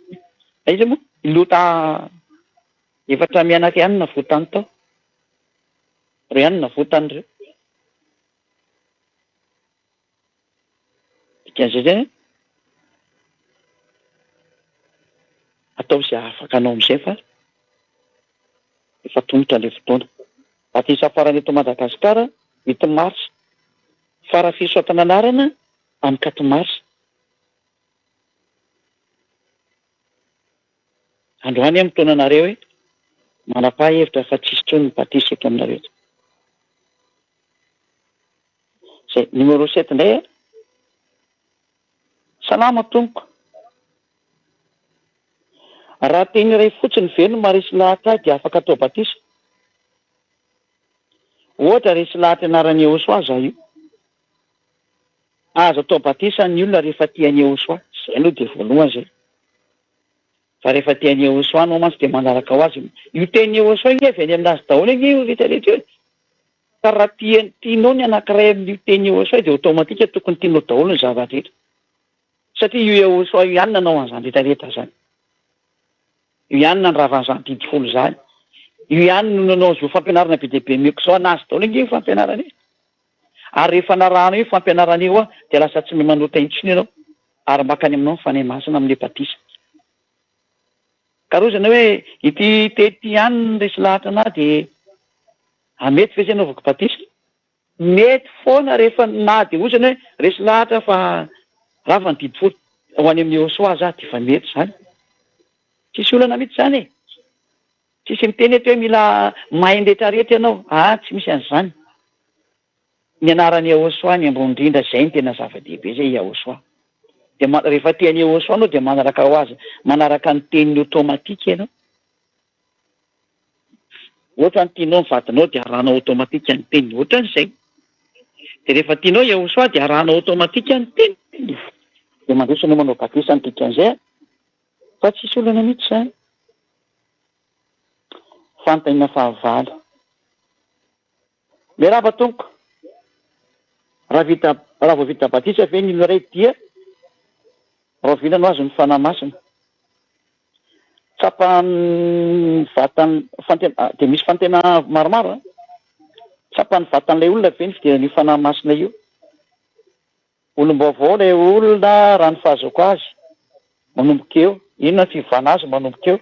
aiza moa? I Lota efatra mianaka ihany no navotany tao. Ireo ihany no navotany ireo. Dikan'izay zany, ataovy izay hahafaka anao amin'izay fa efa tontotra ilay fotoana. Batisa farany eto Madagasikara, huit mars. Fara fisoratana anarana amin'ny quatre mars. Androany aho mitaona anareo hoe manapaha hevitra fa tsisy intsony ny batisa eto aminareo eto. Zay, numéro sept indray a. Salama tompoko. Raha teny iray fotsiny ve no maharesy lahatra ahy dia afaka atao batisa? Ohatra resy lahatra anaran'i Yehosua za io. Azo atao batisa ny olona rehefa tia an'i Yehosua. Zay aloha dia voalohany zay. Fa rehefa tia an'i Yehosua anao mantsy dia manaraka ho azy. Io tenin'i Yehosua io avy any aminazy daholo ange io rehetra rehetra io e. Ka raha tia, tianao ny anankiray amin'io teny io Yehosua io dia automatique tokony tianao daholo ny zava-drehetra. Satria io Yehosua io ihany nanao an'izany rehetra rehetra izany. Io ihany nandrava an'izany didy folo izany. Io ihany no nanao an'izao fampianarana be dia be omeko izao. An'azy daholo ange io fampianarana io. Ary rehefa narahanao io fampianarana io dia lasa tsy mahay manota intsony ianao ary makany aminao ny Fanahy Masina amin'ilay batisa. Ka rozana hoe ity teny ity ihany no resy lahatra anah dia mety ve zay anaovako batisa? Mety foana rehefa na dia ozana hoe resy lahatra fa rava ny didy folo ho any amin'ny Yehosua aza dia efa mety izany. Tsisy olana mihitsy izany e! Tsisy miteny eto hoe mila mahay ny retraretra ianao, aa tsy misy an'izany. Ny anaran'i Yehosua ny ambony indrindra izay no tena zava-dehibe izay Yahosua. Dia rehefa te an'i Yehosua ianao dia manaraka ho azy, manaraka ny teniny automatique ianao. Ohatra ny tianao ny vadinao dia arahanao automatique ny teniny, ohatran'izay. Dia rehefa tianao Yahoshuah dia arahanao automatique ny teniny. Dia mandroso ianao manao batisa ny dikan'izay an! Fa tsisy olana mihitsy izany. Fanontaniana fahavalo. Miarahaba tompoko. Raha vita raha vao vita batisa ve ny olona iray dia rahoviana no azony ny Fanahy Masina? Tsapan'ny vatan'ny fantena dia misy fantena maromaro an! Tsapan'ny vatan'ilay olona ve ny fidiran'io Fanahy Masina io? Olom-baovao ilay olona raha ny fahazoako azy manomboka eo. Inona ny fiovana azy manomboka eo?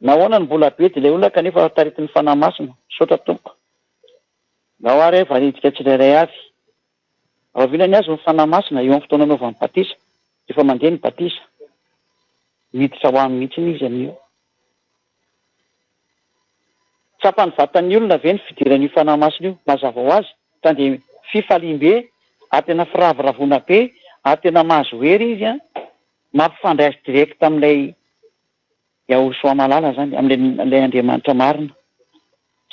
Nahoana no mbola bedy ilay olona kanefa taritin'ny Fanahy Masina? Misaotra tompoko. Ndao ary e, valintsika tsirairay avy. Rahoviana ny azy ny Fanahy Masina eo amin'ny fotoana anaovany batisa? Efa mandeha ny batisa. Miditra ao aminy mihitsy izy amin'io. Tsapan'ny vatan'ny olona ve ny fidiran'io Fanahy Masina io? Mazava ho azy, fa dia fifaliam-be ary tena firavoravoana be ary tena mahazo hery izy an, mampifandray azy direct amin'ilay Yahoshua malala zany, amin'ilay Andriamanitra marina.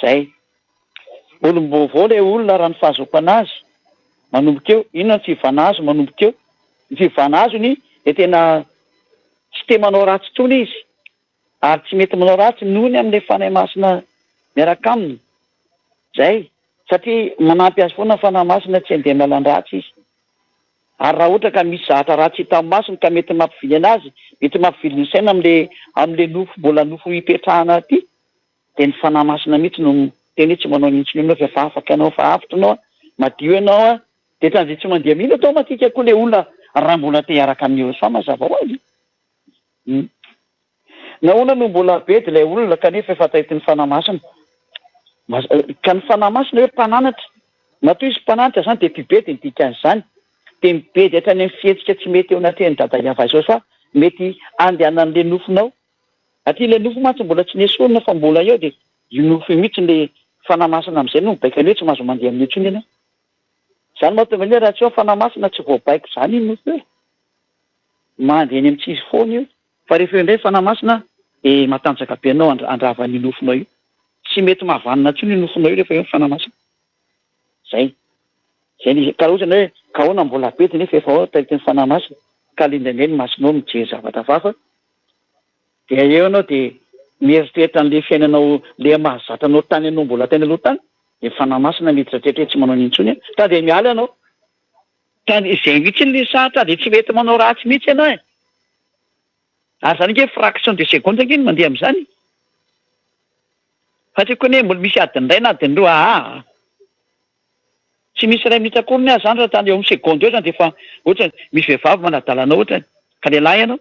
Zay. Olom-baovao ilay olona raha ny fahazoako anazy, manomboka eo, inona ny fiovana azo manomboka eo? Ny fiovana azony dia tena tsy te manao ratsy intsony izy, ary tsy mety manao ratsy noho ny amin'ilay Fanahy Masina miaraka aminy. Zay. Satria manampy azy foana ny Fanahy Masina tsy handeha amin'ny lalan-dratsy izy. Ary raha ohatra ka misy zahatra ratsy hita amin'ny masony ka mety mampivily anazy, mety mampivily ny saina amin'le amin'le nofo mbola nofo ipetrahana aty, dia ny Fanahy Masina mihitsy no miteny hoe tsy manao an'intsony ianao fa efa afaka ianao, efa avotra ianao an, madio ianao an, dia ohatran'izay tsy mandeha mino automatique koa le olona raha mbola te hiaraka amin'i Yehosua mazava ho azy. Hum. Nahoana no mbola bedy ilay olona kanefa efa taitin'ny Fanahy Masina? Ka ny Fanahy Masina hoe mpananatra. Matoa izy mpananatra izany dia mpibedy ny dikan'izany. Dia mibedy hatrany amin'ny fihetsika tsy mety eo anatrehan'i Dada Yavah mety handehanan'ilay nofonao. Satria ilay nofo mantsy mbola tsy nesorina fa mbola eo dia io nofo io mihitsy ilay Fanahy Masina amin'izay no mibaiko anao hoe tsy mahazo mandeha amin'io intsony ianao. Izany mahatonga ny hoe raha tsy eo ny Fanahy Masina tsy voabaiko izany io nofo io e. Mandeha eny amin'ny tsisy foana io. Fa rehefa eo indray ny Fanahy Masina dia matanjaka be anao handrava an'io nofonao io. Tsy mety mahavanona intsony io nofonao io rehefa eo ny Fanahy Masina. Zay. Zay ny izy. Ka raha ohatra hoe ka ahoana mbola bedy nefa efa ao taritin'ny Fanahy Masina ka le indraindray ny masonao mijery zavatra hafahafa dia eo ianao dia mieritreritra an'le fiainanao le mahazatra anao tany ianao mbola tany aloha tany dia ny Fanahy Masina miditra aty hoe tsy manao an'iny intsony aho. Ka dia miala ianao. Ka izay mihitsy ny sarotra dia tsy mety manao ratsy mihitsy ianao e! Ary izany ange fraction de seconde ange no mandeha amin'izany e! Fa tsy haiko anie mbola misy adiny iray na adiny roa aa! Tsy misy iray minitra akory ny ahy izany raha tany eo amin'ny seconde eo izany dia efa ohatra misy vehivavy manadala anao ohatra ka lehilahy ianao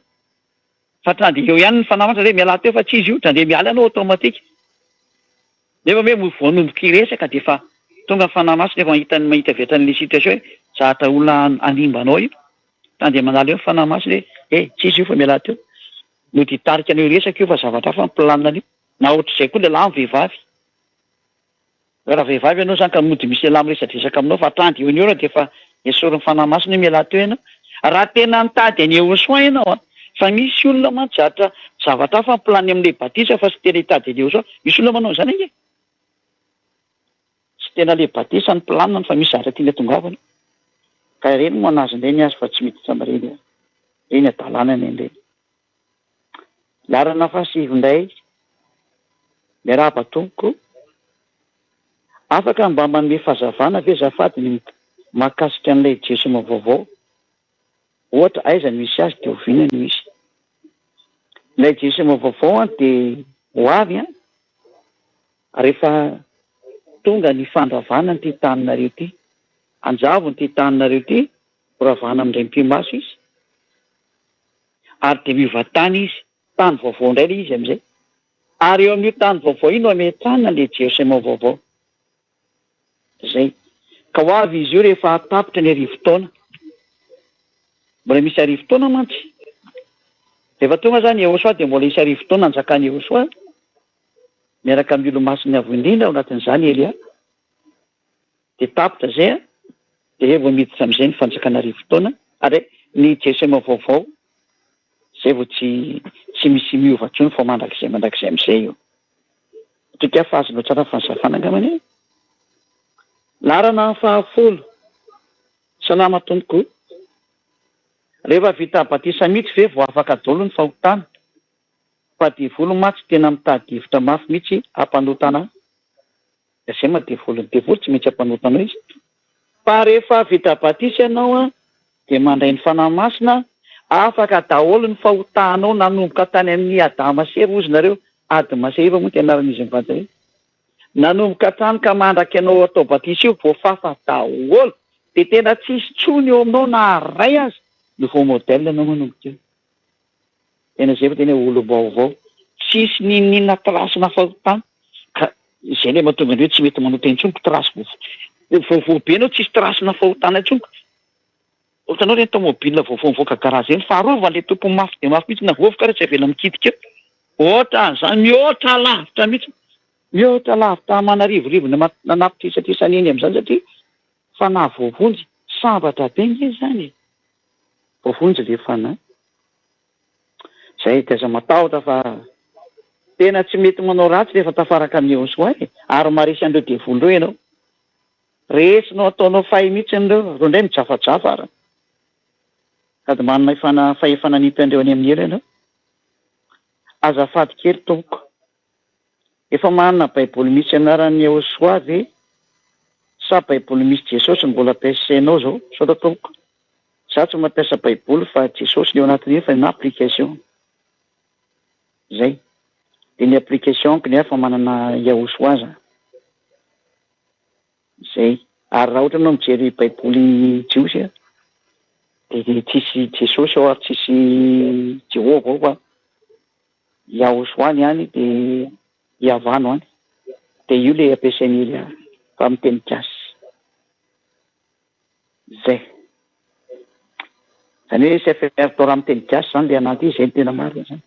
fa trandre eo ihany ny fanahy mantsy hoe mialà teo fa tsy izy io trandre miala ianao automatique. Nefa hoe moa vao hanomboka hiresaka dia efa tonga ny Fanahy Masina efa mahita ny mahita avy hatrany ilay situation hoe zahatra olona hanimba anao io. Ka dia manala eo ny Fanahy Masina hoe eh tsy izy io fa mialà teo. Mody hitarika an'io resaka io fa zavatra hafa ny planina an'io. Na ohatr'izay koa lehilahy amin'ny vehivavy. Raha vehivavy ianao izany ka mody misy lehilahy miresadresaka aminao fa hatrany eo eo dia efa esorin'ny Fanahy Masina hoe mialà teo ianao. Raha tena nitady an'i Yehosua ianao an! Fa misy olona mantsy zatra zavatra hafa ny planiny amin'ilay batisa fa tsy tena hitady an'i Yehosua. Misy olona manao an'izany ange. Tsy tena ilay batisa ny planiny fa misy zavatra tiany hatongavana. Ka ireny moa an'azy indray ny azy fa tsy miditra amin'ireny ireny hadalana ny an'ireny. Laharana fahasivy indray. Miarahaba tompoko. Afaka mba manome fahazavana ve zafady ny mahakasika an'ilay Jesoma vaovao? Ohatra aiza no hisy azy dia oviana no hisy? Ilay Jesoma vaovao an dia ho avy an rehefa tonga ny fandravana an'ity taninareo ity. Anjavony ity taninareo ity, ho ravana amin'indray mipi-maso izy ary dia miova tany izy. Tany vaovao indray ilay izy amin'izay. Ary eo amin'io tany vaovao io no hametrahana ilay Jerosalema vaovao. Izay. Ka ho avy izy io rehefa tapitra ny arivotaona. Mbola misy arivotaona mantsy. Rehefa tonga izany Yehosua dia mbola hisy arivotaona hanjakan'i Yehosua miaraka amin'ny Olomasin'ny Avo Indrindra, ao anatin'izany Elia. Dia tapitra izay an, dia izay vao miditra amin'izay ny fanjakana arivotaona, ary ny Jerosalema vaovao izay vao tsy tsy misy miova intsony fa mandrakizay mandrakizay amin'izay io. Matoky aho fa azonao tsara ny fanazavana angambany e. Laharana fahafolo, Salama tompoko. Rehefa vita batisa mihitsy ve vao afaka daholo ny fahotana? Fa devoly mantsy tena mitady hevitra mafy mihitsy hampanotana ahy. Zay ma devoly, ny devoly tsy maintsy hampanota anao izy. Fa rehefa vita batisa ianao an, dia mandray ny Fanahy Masina, afaka daholo ny fahotanao nanomboka tany amin'i Adama sy Eva hozy nareo, Adma sy Eva moa ty anaran'izy mivady ireo. Nanomboka hatrany ka mandraka ianao atao batisa io voafafa daholo, dia tena tsisy tsony eo aminao na ray aza, nouveau modèle ianao manomboka eo. Tena zay fa tena hoe olom-baovao. Tsisy n'inon'inona trace na fahotana. Ka izay ilay mahatonga ny hoe tsy mety manota intsony ko trace vaovao be anao tsisy trace na fahotana intsony ko. Ohatranao ireny tomobile vaovao mivoaka garage ireny fa arovany ilay tompony mafy dia mafy mihitsy na vovoka ary tsy avela mikitika eo. Ohatran'izany mihoatra lavitra mihitsy. Mihoatra lavitra aman'arivorivony aman'anapitrisatrisany eny amin'izany satria fanahy voavonjy. Sambatra be nge izany e. Voavonjy le fanahy. Zay de aza matahotra fa tena tsy mety manao ratsy rehefa tafaraka amin'i Yehosua e! Ary maharesy an'ireo devoly ireo ianao. Resinao ataonao fay mihitsy ireo, ireo indray mijafajafa ary. Sady manana fana fahefana hanipy an'ireo any amin'ny helo ianao. Azafady kely tompoko. Efa manana baiboly misy anaran'i Yehosua ve sa baiboly misy Jesosy no mbola ampiasainao zao? Misaotra tompoko. Za tsy mampiasa baiboly fa Jesosy ny ao anatin'iny fa na application. Zay. De ny application-ko ny ahy fa manana Yahosua za. Zay. Ary raha ohatra anao mijery baiboly jiosy a, de tsisy Jesosy ao ary tsisy Jehovah ao fa Yahoshuah ny any de Yavah no any. De io le ampiasain'i Elia fa amin'ny teny gasy. Zay. Zany hoe CFR Torah amin'ny teny gasy zany le anaty izy, zay no tena marina zany.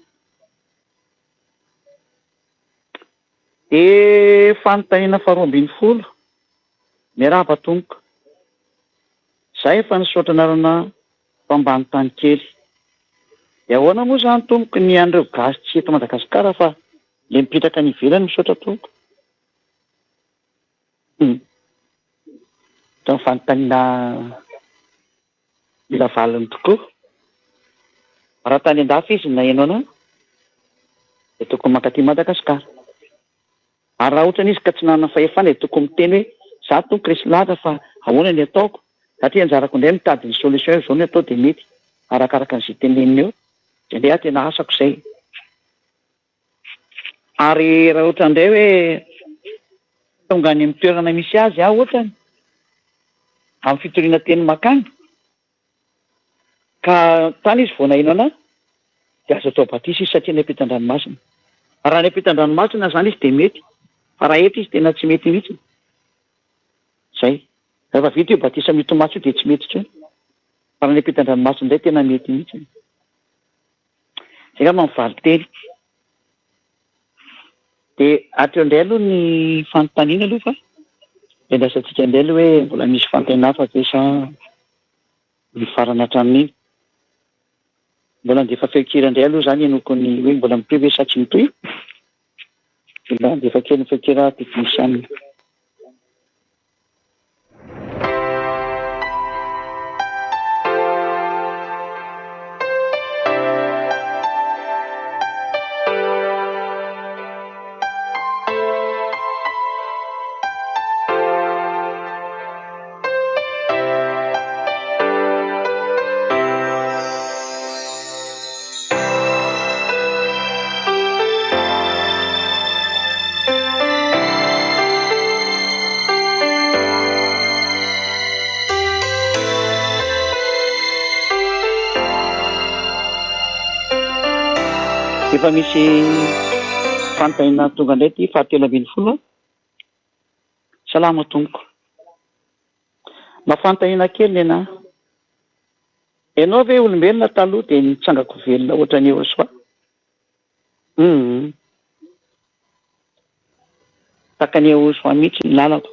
De fanontaniana faharoa ambinifolo, miarahaba tompoko. Za efa nisaotra anarana mpambany tany kely. De ahoana moa zany tompoko ny an'ireo gasy tsy eto Madagasikara fa le mipetraka any ivelany misaotra tompoko. Hum. Ohatran'ny fanontaniana mila valiny tokoa. Raha tany an-dafy izy no naheno anà dia tokony mankaty Madagasikara. Ary raha ohatrany izy ka tsy nanana fahefana dia tokony miteny hoe za tompoko resy lahatra fa ahoana ny ataoko satria anjarako indray mitady ny solution hoe zao ny atao dia mety arakaraka an'izay teneniny eo. Izay indray aho tena asako izay. Ary raha ohatra indray hoe tonga any amin'ny toerana misy azy aho ohatrany, amin'ny fitoriana teny makany, ka tany izy vao naheno anah, dia azo atao batisa izy satria any ampitan-dranomasina. Raha any ampitan-dranomasina izany izy dia mety, fa raha eto izy tena tsy mety mihitsy. Izay. Rehefa vita io batisa mitomaso io dia tsy mety intsony. Fa raha any ampitan-dranomasina indray tena mety mihitsy. Zay angamba ny valinteny. Dia hatreo indray aloha ny fanontaniana aloha fa iandrasantsika indray aloha hoe mbola misy fanontaniana hafa ve sa mifarana hatramin'iny. Mbola handefa feon-kira indray aloha izany henoko ny hoe mbola mitohy ve sa tsy mitohy. Mbola handefa kely ny feon-kira technician. Efa misy fanontaniana tonga indray ity fahatelo ambin'ny folo. Salama tompoko. Mba fanontaniana kely ny anahy. Ianao ve olombelona taloha dia nitsangako velona ohatran'i Yehosua? Hum. Tahaka an'i Yehosua mihitsy ny lalako.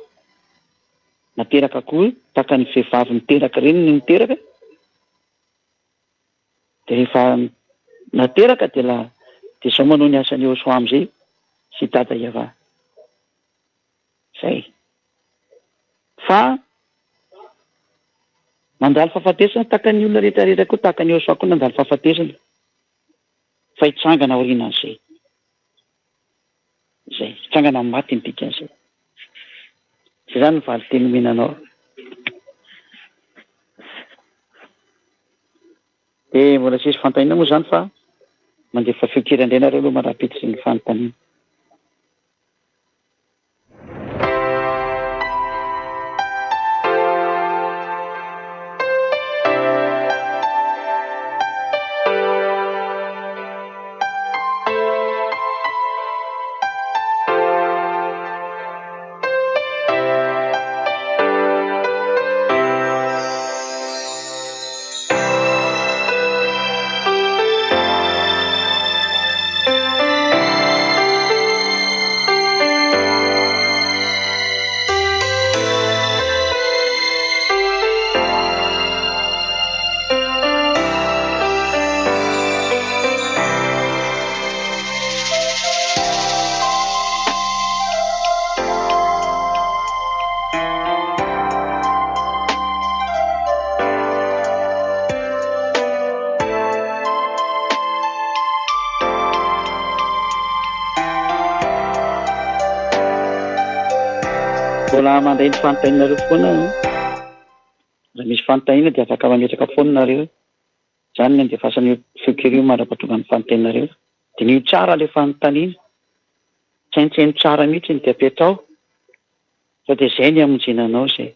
Nateraka koa tahaka ny vehivavy niteraka ireny ny niteraka. Dia rehefa nateraka dia la dia izao manao ny asan'i Yehosua amin'izay sy Dada Yavah. Zay. Fa nandalo fahafatesana tahaka ny olona rehetra rehetra koa, tahaka an'i Yehosua koa nandalo fahafatesana. Fa hitsangana aorianan'izay. Zay. Hitsangana amin'ny maty ny dikan'izay. Zay zany ny valin-teny omena anao. Dia mbola tsisy fanontaniana moa zany fa mandefa feon-kira indray nareo aloha mandrapiditry ny fanontaniana. Mbola mandray ny fanontanianareo foana aho. Raha misy fanontaniana dia afaka mametraka foana nareo. Izany ny andefasana io feon-kira io mandra-pahatonga ny fanontanianareo. Diniho tsara ilay fanontaniana. Saintsaino tsara mihitsy ny dia apetraho fa dia izay ny hamonjena anao izay.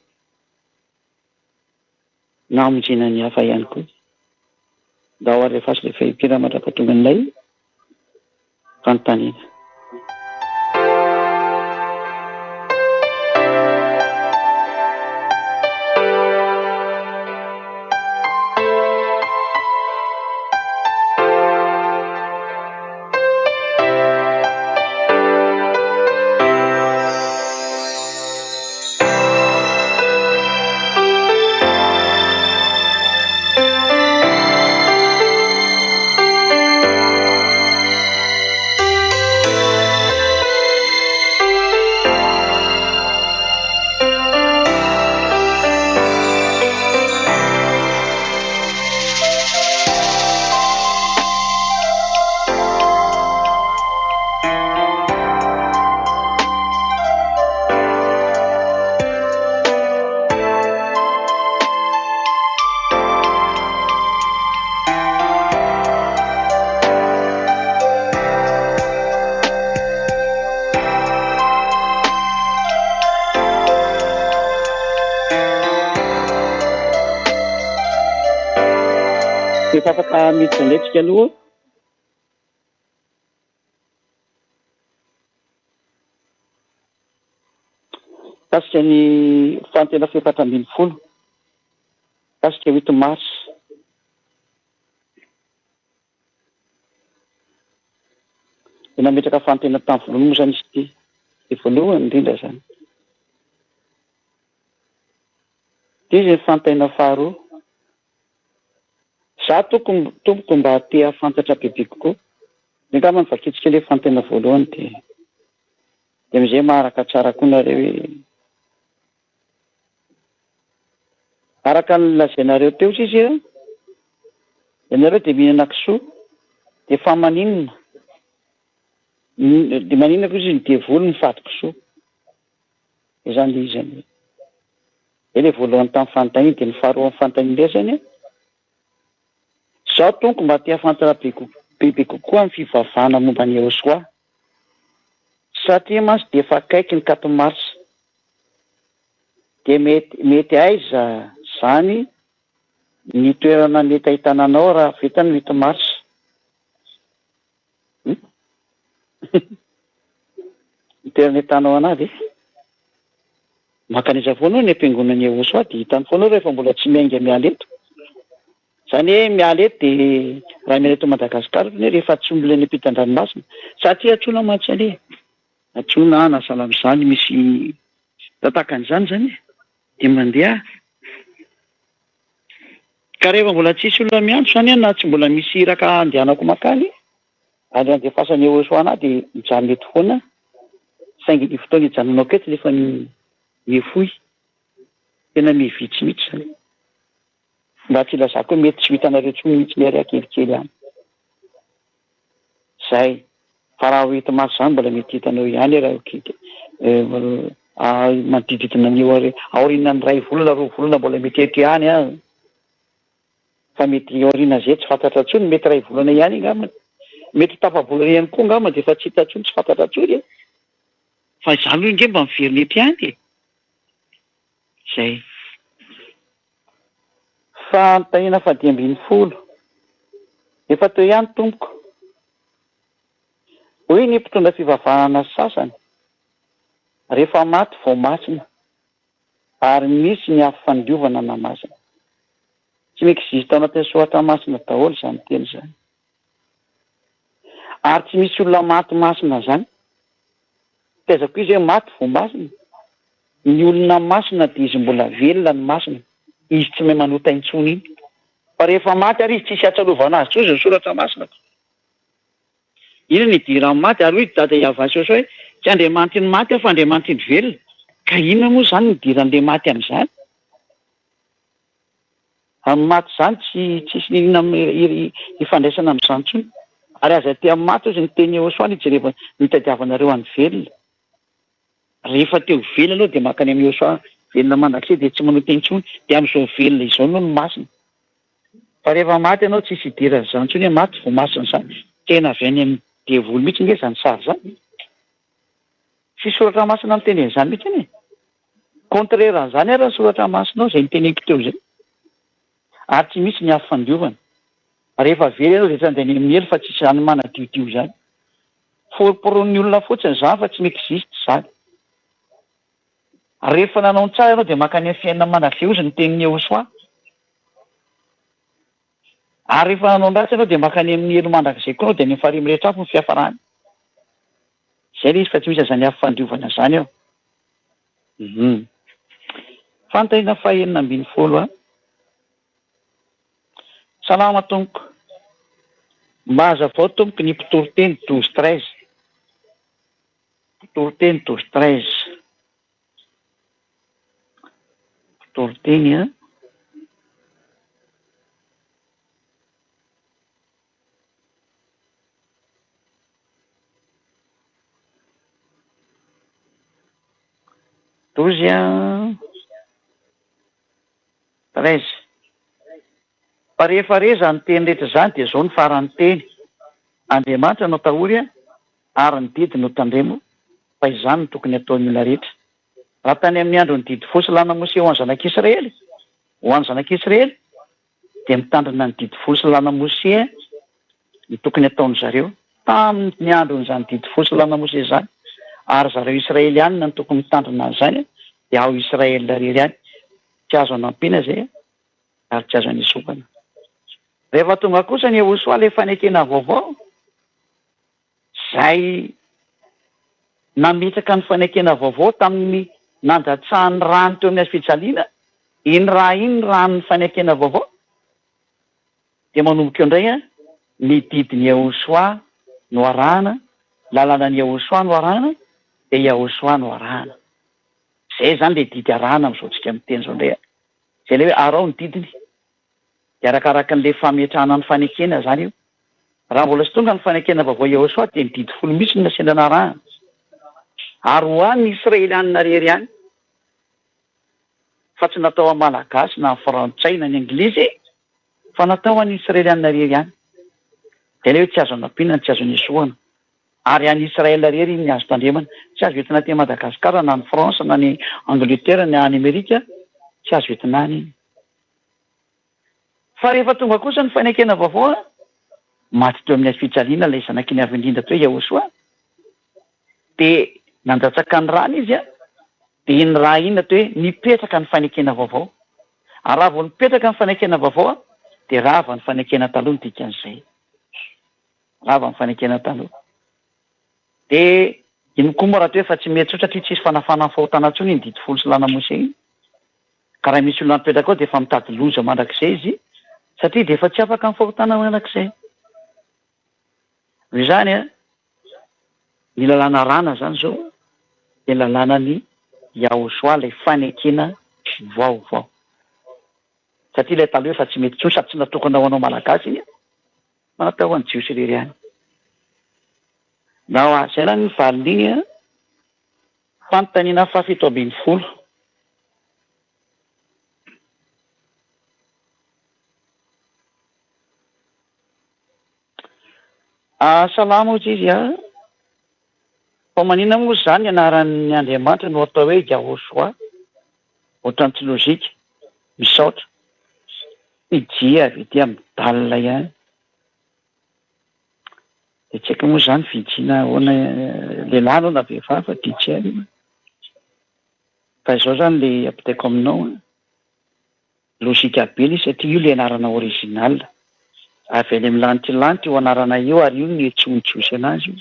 Na hamonjena ny hafa ihany koa. Ndao ary alefaso ilay feon-kira mandra-pahatonga an'ilay fanontaniana. Efa afaka miditra indray tsika aloha. Mikasika ny fahantrena faha-14, mikasika huit mars. Dia nametraka fahantrena tamin'ny voalohany moa izany izy ity. Dia voalohany indrindra izany. Ity izy ny fanontaniana faharoa. Za tokony tompoko mba te hahafantatra bebe kokoa. Dia angamba ny vakintsika ilay fanontaniana voalohany dia dia amin'izay maharaka tsara koa nareo hoe araka ny lazainareo teo izy izy ianareo dia mihinana kisoa dia fa maninona dia maninona koa izy ny devoly mifady kisoa. Izany ilay izy anie. Izay ilay voalohany tamin'ny fanontaniana, dia ny faharoa amin'ny fanontaniana indray izany an, Izaho Tompo mba te hahafantatra bebe kokoa amin'ny fivavahana momba an'i Yehosua, satria mantsy dia efa akaiky ny quatre mars, dia mety mety aiza izany ny toerana mety ahitana anao raha vita ny huit mars? Internet anao anah ve? Mankanesa foana eo ny am-piangonan'i Yehosoa dia hitany foana eo rehefa mbola tsy miainga miala eto. Izany hoe miala eto dia raha miala eto Madagasikara ohatra hoe rehefa tsy mbola any am-pitan-dranomasina. Satria antsoina mantsy anie. Antsoina na sahala amin'izany misy tatakan'izany izany e. Dia mandeha. Ka rehefa mbola tsisy olona miantso izany aho na tsy mbola misy iraka andehanako mankany ary andefasan'i Yehosoa anah dia mijanona eto foana aho. Saingy ny fotoana ijanonako eto nefa miha fohy. Tena miha vitsy mihitsy izany. Mba tsy ilazako hoe mety tsy ho hitanareo intsony mihitsy ary aho kelikely any. Zay. Fa raha ho hita maso izany mbola mety hitanao ihany raha manodidididina an'io aorianan'ny iray volana roa volana mbola mety eto ihany aho. Fa mety aorianan'izay tsy fantatra intsony, mety iray volana ihany angambany. Mety ho tapa-bolana ihany koa angamba dia efa tsy hita intsony, tsy fantatra intsony e. Fa izaho aloha ange mba miverina eto ihany e. Zay. Fanontaniana fahadimy ambin'ny folo. Efa teo ihany tompoko. Hoy ny mpitondra fivavahana sasany, rehefa maty vao masina, ary misy ny afo fandiovana na masina. Tsy mi-existe ao anatin'ny soratra masina daholo izany teny izany. Ary tsy misy olona maty masina izany. Taiza koa izy hoe maty vao masina? Ny olona masina dia izy mbola velona no masina, izy tsy mahay manota intsony iny. Fa rehefa maty ary izy tsisy hatsarovana azy intsony izay soratra masina ko. Inona no idiran'ny maty? Ary hoy Dada Yavasyoso hoe tsy Andriamanitry ny maty aho fa Andriamanitry ny velona. Ka inona moa izany no idiran'ilay maty amin'izany? Amin'ny maty izany tsy tsisy n'inona ifandraisana amin'izany intsony. Ary aza aty amin'ny maty hozy ny tenin'i Yehosua no ijereva no itadiavanareo an'ny velona. Rehefa te ho velona aloha dia mankany amin'i Yehosua velona mandrakizay dia tsy manota intsony. Dia amin'izao velona izao aloha no masina. Fa rehefa maty ianao tsisy idiran'izany intsony hoe maty vao masina izany. Tena avy any amin'ny devoly mihitsy nge izany sary izany. Tsisy soratra masina miteny an'izany mihitsy anie. Contraire an'izany ary ny soratra masina ao izay noteneniko teo izay. Ary tsy misy ny afo fandiovana. Rehefa very ianao dia tsy handeha any amin'ny helo fa tsisy izany manadiodio izany. Foroporon'ny olona fotsiny izany fa tsy mi-existe izany. Rehefa nanao ny tsara ianao dia mankany amin'ny fiainana mandrakizay hozy ny tenin'i Yehosua. Ary rehefa nanao ny ratsy ianao dia mankany amin'ny helo mandrakizay koa ianao dia any amin'ny farihy mirehitra afo ny fiafarany. Izay ilay izy fa tsy misy an'izany afo fandiovana izany ao. Hum. Fanontaniana fahenina ambin'ny folo a. Salama tompoko. Mba hazavao tompoko ny mpitoriteny 12 13. Mpitoriteny 12 13. Mpitoriteny a. 12 a. 13. Fa rehefa re izany teny rehetra izany dia izao no faran'ny teny, Andriamanitra no atahory ary ny didy no tandremo fa izany no tokony hataon'ny olona rehetra. Raha tany amin'ny andron'ny didy folo sy lalàna Mosè ho an'ny zanak'Israely, ho an'ny zanak'Israely, dia mitandrina ny didy folo sy lalàna Mosè ny tokony hataon-dry zareo tamin'ny andron'izany didy folo sy lalàna Mosè izany, ary zareo Israelianina no tokony mitandrina an'izany, dia ao Israel irery ihany, tsy azo anampiana izay ary tsy azo anesovana. Rehefa tonga kosa ny Yehosua ilay fanekena vaovao, Izay nametraka ny fanekena vaovao tamin'ny nandatsahany rano teo amin'ny hazofijaliana, iny ra iny ny ran'ny fanekena vaovao, dia manomboka eo indray ny didin'i Yahoshuah no arahana, lalànan'i Yahoshuah no arahana, dia Yahoshuah no arahana. Izay izany ilay didy arahana amin'izao tsika miteny izao indray. Izay ilay hoe araho ny didiny. Dia arakaraky an'ilay fametrahana ny fanekena izany io. Raha mbola tsy tonga ny fanekena vaovao Yehosua dia ny didy folo mihitsy no nasaina narahana. Ary ho an'ny Israelianina irery ihany. Fa tsy natao ho an'ny Malagasy na ny Frantsay na ny Anglisy fa natao ho an'ny Israelianina irery ihany. Dia ilay hoe tsy azo anampiana ny tsy azo anesohana. Ary any Israel irery iny ny azo tandremana. Tsy azo entina aty Madagascar na any France na any Angleterre na any Amerika, tsy azo entina any iny. Fa rehefa tonga kosa ny fanekena vaovao, maty teo amin'ny hazofijaliana ilay Zanaky ny Avo Indrindra teo, Yahoshuah. Dia nandatsaka ny rany izy an, dia iny ra iny atao hoe nipetraka ny fanekena vaovao. Ary raha vao nipetraka ny fanekena vaovao an, dia rava ny fanekena taloha ny dikan'izay. Rava ny fanekena taloha. Dia iny koa moa raha toa efa tsy mety intsony satria tsisy fanafana ny fahotana intsony iny didy folo sy lalàna Mosè iny. Ka raha misy olona mipetraka ao dia efa mitady loza mandrakizay izy satria dia efa tsy afaka ny fahotana mandrakizay. Noho izany an, ny lalàna arahana izany izao dia ny lalànan'i Yahoshuah ilay fanekena vaovao. Satria ilay taloha efa tsy mety intsony sady tsy natokana ho anao Malagasy iny fa natao ho an'ny Jiosy irery ihany. Nao a, izay izany ny valin'iny an. Fanontaniana fahafito ambin'ny folo. Ah salama hozy izy ah. Fa maninona moa izany ny anaran'ny Andriamanitra no atao hoe Yahoshua? Ohatran'ny tsy logique. Misaotra. Fidji avy ety amin'ny dal ihany. Dia tsy haiko moa izany Fidji na ahoana lehilahy anao na vehivavy fa dia tsy haiko. Fa izao izany ilay ampitaiko aminao an. Lojika be ilay izy satria io ilay anarana original. Avy any amin'ny lanitra lanitra io anarana io ary io no niantsoan'ny jiosy anazy io.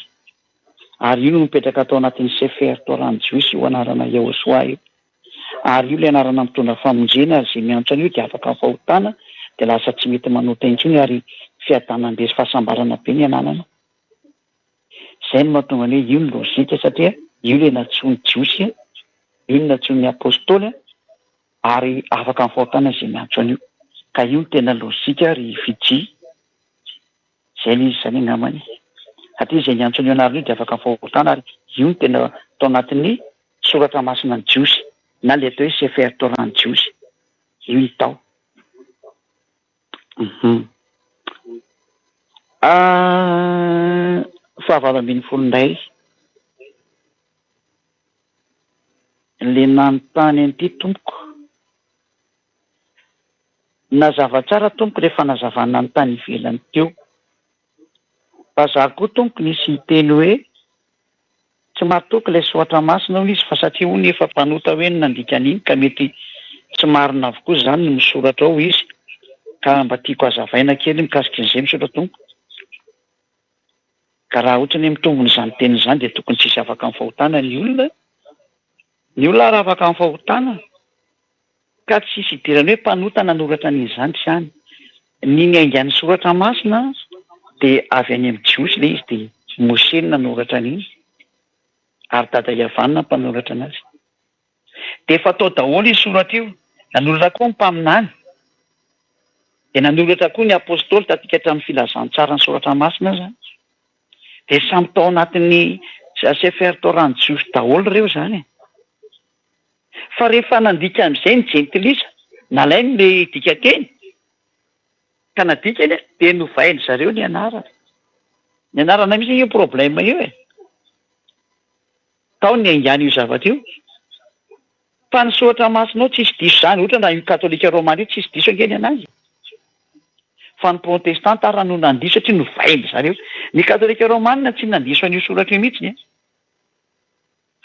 Ary io no nipetraka tao anatin'ny Sefer Torah-n'ny jiosy io anarana Yahoshuah io. Ary io ilay anarana mitondra famonjena ary izay miantso an'io dia afaka amin'ny fahotana dia lasa tsy mety manota intsony ary fiadanam-be sy fahasambarana be ny ananana. Izay no mahatonga ny hoe io no lojika satria io ilay nantsoin'ny jiosy, io no nantsoin'ny apostoly. Ary afaka amin'ny fahotana izay miantso an'io. Ka io no tena lojika ry Fidji. Izay ilay izy izany angambany. Satria izay niantso an'io anarana io dia afaka amin'ny fahotana ary io no tena tao anatin'ny soratra masina ny Jiosy na ilay atao hoe Sefer Torah ny Jiosy. Io ny tao. Hum. Ah, fahavalo ambin'ny folo indray. Le nanontany an'ity tompoko. Nazava tsara tompoko le fanazavana ny tany ivelany teo. Fa za koa tompoko nisy niteny hoe tsy matoky ilay soratra masina hono izy fa satria hono efa mpanota hoe no nandika an'iny ka mety tsy marina avokoa izany ny misoratra ao izy ka mba tiako hazavaina kely mikasika an'izay misaotra tompoko. Ka raha otrany hoe mitombina izany teniny izany dia tokony tsisy afaka amin'ny fahotana ny olona, ny olona ary afaka amin'ny fahotana ka tsisy idirany hoe mpanota nanoratra an'iny izany tsy any. Ny niaingan'ny soratra masina dia avy any amin'ny jiosy ilay izy dia Mose no nanoratra an'iny ary dada Iavanina mpanoratra anazy. Dia efa tao daholo io soratra io. Nanoratra koa ny mpaminany. Dia nanoratra koa ny apostoly taty hatramin'ny filazantsara ny soratra masina aza. Dia samy tao anatin'ny Sefer Torah ny Jiosy daholo ireo izany e. Fa rehefa nandika amin'izay ny jentilisa, nalainy ilay dikanteny, ka nadikany dia novain-dry zareo ny anarana. Ny anarana mihitsy io problème io e. Tao ny niaingàna io zavatra io. Fa ny soratra masina ao tsisy diso izany, ohatra raha io katolika romana io tsisy diso ange ny anazy. Fa ny protestanta ara no nandiso satria novain-dry zareo. Ny katolika romana tsy nandiso an'io soratra io mihitsiny e.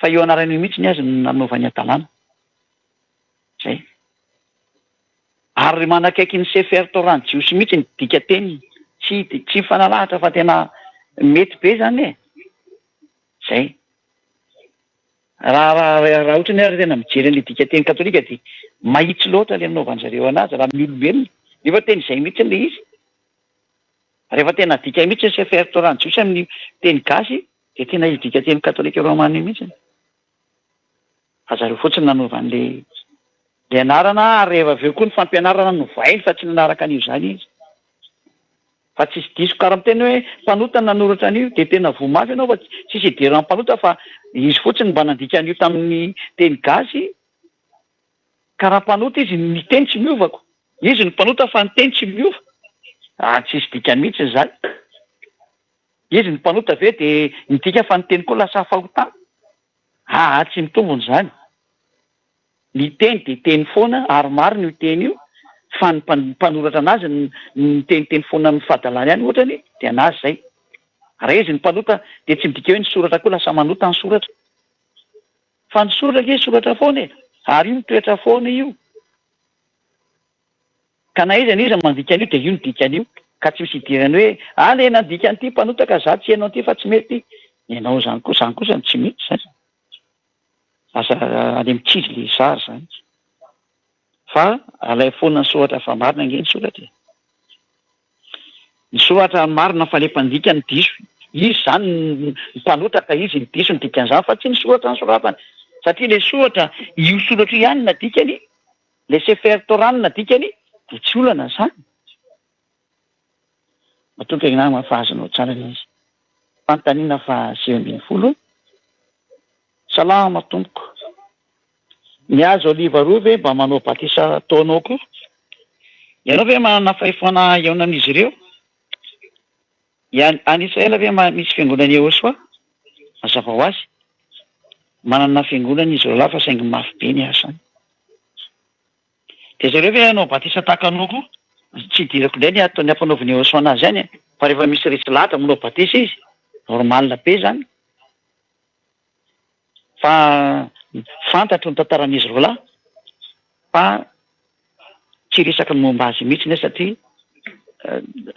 Fa io anarana io mihitsy ny azy no nanaovany hadalana. Zay. Ary manakaiky ny Sefer Torah ny Jiosy mihitsy ny dika-teniny. Tsy tsy mifanalahatra fa tena mety be izany e. Zay. Raha raha raha ohatrany ary tena mijery an'ilay dikanteny katolika dia mahitsy loatra ilay nanaovan-dry zareo anazy raha amin'ny olombelona. Nefa tena izay mihitsy ilay izy. Rehefa tena adika mihitsy ny Sefer Torah ny Jiosy amin'ny teny gasy dia tena io dikanteny katolika romana io mihitsy. Fa zareo fotsiny nanova an'ilay ilay anarana ary rehefa avy eo koa ny fampianarana novainy fa tsy nanaraka an'io izany izy. Fa tsisy diso ka raha miteny hoe mpanota no nanoratra an'io dia tena voa mafy ianao fa tsisy idiran'ny mpanota fa izy fotsiny mba nandika an'io tamin'ny teny gasy ka raha mpanota izy ny teny tsy miova ko izy no mpanota fa ny teny tsy miova ah tsisy dikany mihitsy izany izy no mpanota ve dia midika fa ny teny koa lasa fahotana aa tsy mitombona izany. Ny teny dia teny foana ary marina io teny io fa ny mpanoratra anazy no miteniteny foana amin'ny fahadalany ihany ohatrany dia anazy izay. Raha izy ny mpanota dia tsy midika hoe ny soratra koa lasa manota ny soratra. Fa ny soratra ange soratra foana e! Ary io mitoetra foana io. Ka na iza na iza mandika an'io dia io no dikan'io. Ka tsy misy idirany hoe ah le nandika an'ity mpanota ka za tsy haino an'ity fa tsy mety ity. Ianao izany koa, izany kosa no tsy mety izany. Lasa any amin'ny kizo le sary izany. Fa alaivo foana ny soratra fa marina ange ny soratra e. Ny soratra marina fa le mpandika no diso. Izy izany ny mpanota ka izy no diso ny dikan'izany fa tsy ny soratra nosoratany. Satria le soratra, io soratra io ihany no nadikany, le Sefer Torah no nadikany dia tsy olana izany. Matoky angamba fa azonao tsara ilay izy. Fanontaniana faha 19. Salama tompoko. Ny hazo oliva roa ve mba manao batisa ataonao koa? Ianao ve manana fahefana hihaona amin'izy ireo? Any Israel ve misy fiangonana Yehosua? Mazava ho azy. Manana fiangonana izy roalahy fa saingy mafy be ny asany. Dia zareo ve hanao batisa tahaka anao koa? Tsy idirako indray ny ataon'ny ampanaovin'i Yehosua anazy any e! Fa rehefa misy resy lahatra manao batisa izy, normal be izany. Fa fantatro ny tantaran'izy roalahy fa tsy hiresaka ny momba azy mihitsy aho satria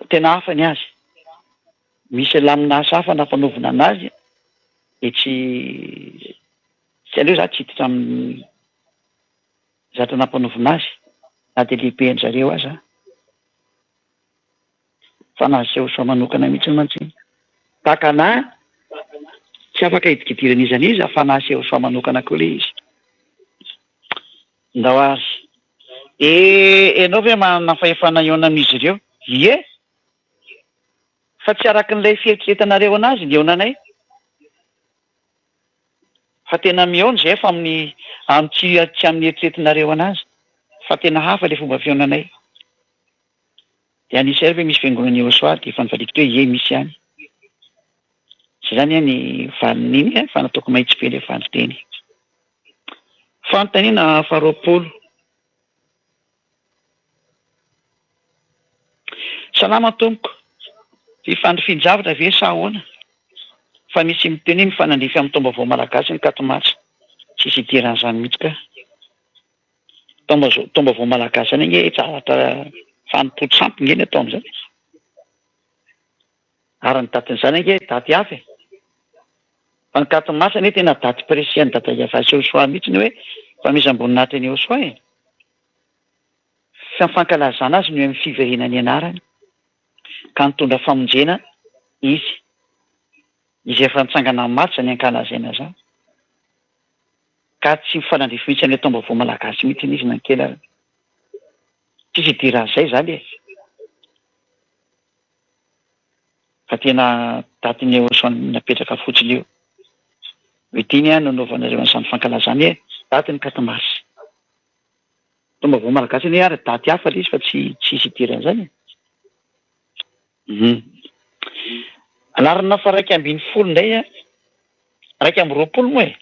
tena hafa ny azy. Misy lamin'asa hafa nampanaovina anazy dia tsy tsy aleo za tsy hiditra amin'ny zavatra nampanaovina azy na dia lehibe an-dry zareo aza. Fa nahaseho soa manokana mihitsy mantsy iny. Tahaka anà, tsy afaka hidikidirana iza n'iza fa nahaseho soa manokana koa ilay izy. Ndao ary. E, ianao ve manana fahefana hihaona amin'izy ireo? Ie! Fa tsy araka an'ilay fieritreretanareo an'azy ny hihaonanay. Fa tena mihaona izahay fa amin'ny, amin'ny tsy, tsy amin'ny eritreretinareo an'azy. Fa tena hafa ilay fomba fihaonanay. Dia any Israel ve misy fiangonana Yehosua dia efa nivaliako teo hoe ie misy ihany. Zay zany an ny valin'iny an, fa nataoko mahitsy be ilay valinteny. Fanontaniana faharoapolo. Salama tompoko, fifandrifian-javatra ve sa ahoana? Fa misy miteny hoe mifanandrify amin'ny taom-baovao malagasy ny quatre mars. Tsisy idiran'izany mihitsy ka. Taom-baovao malagasy zany ange zavatra fanompoan-tsampy nge ny atao amin'izany e. Ary ny datin'izany ange daty hafa e. Fa ny quatre mars anie tena daty précis an'i Dada Yavah sy Yehosua mihitsy ny hoe fanomezam-boninahitra an'i Yehosua e. Fa ny fankalazana azy no eo amin'ny fiverenan'ny anarany ka nitondra famonjena izy. Izay efa nitsangana amin'ny maty izany ankalazaina izany. Ka tsy mifanandrify mihitsy amin'ilay taom-baovao malagasy mihitsy izy na kely ary. Tsisy idiran'izay izany e. Fa tena datin'ny Eoson napetraka fotsiny io. Hoe ity ny no nanaovanareo an'izany fankalazana e, datin'ny quatre mars. Taom-baovao malagasy anie ary daty hafa ilay izy fa tsy tsisy idiran'izany e. Hum. Anarana faha 11 indray an, 21 moa e.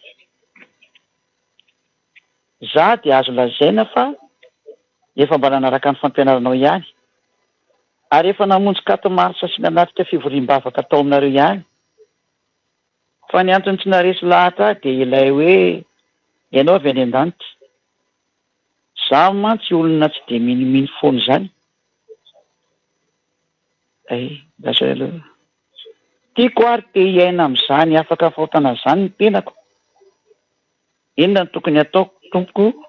Za dia azo lazaina fa efa mba nanaraka ny fampianaranao ihany, ary efa namonjy quatre mars sy nanatrika fivoriam-bavaka tao aminareo ihany. Fa ny antony tsy naharesy lahatra ahy dia ilay hoe ianao avy any an-danitra. Za mantsy olona tsy dia minomino foana izany. Ay, lasa aloha. Tiako ary te hiaina amin'izany afaka fahotana izany ny tenako. Inona no tokony hataoko tompoko?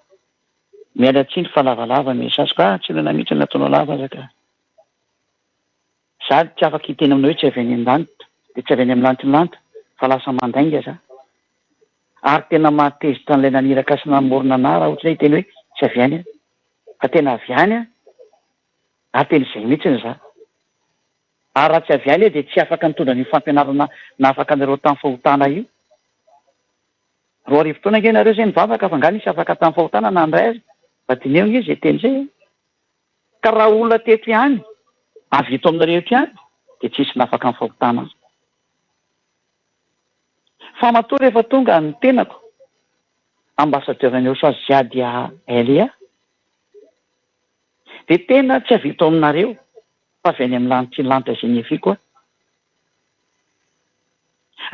Miala tsiny fa lavalava ny message-ko. Ah, tsy olana mihitsy ny nataonao lava aza ka. Za tsy afaka hiteny aminao hoe tsy avy any an-danitra, dia tsy avy any amin'ny lantilanta, fa lasa mandainga za. Ary tena mahatezitra an'ilay naniraka sy namorona anah raha ohatra hoe hiteny hoe tsy avy any aho. Fa tena avy any aho. Ary tena izay mihitsy za. Ary raha tsy avy any aho dia tsy afaka nitondra an'io fampianarana nahafaka anareo tamin'ny fahotana io. 2000 taona ange nareo izay nivavaka fa angaha nisy afaka tamin'ny fahotana na ndray aza? Mba dineho ange izay teny izay e. Ka raha olona teto ihany, avy eto aminareo eto ihany, dia tsisy nafaka ny fahotana. Fa matoa rehefa tonga ny tenako, ambassadeur an'i Yahoshuah Ziadia Elia, Dia tena tsy avy eto aminareo fa avy any amin'ny lanitra lanitra izay niaviako aho.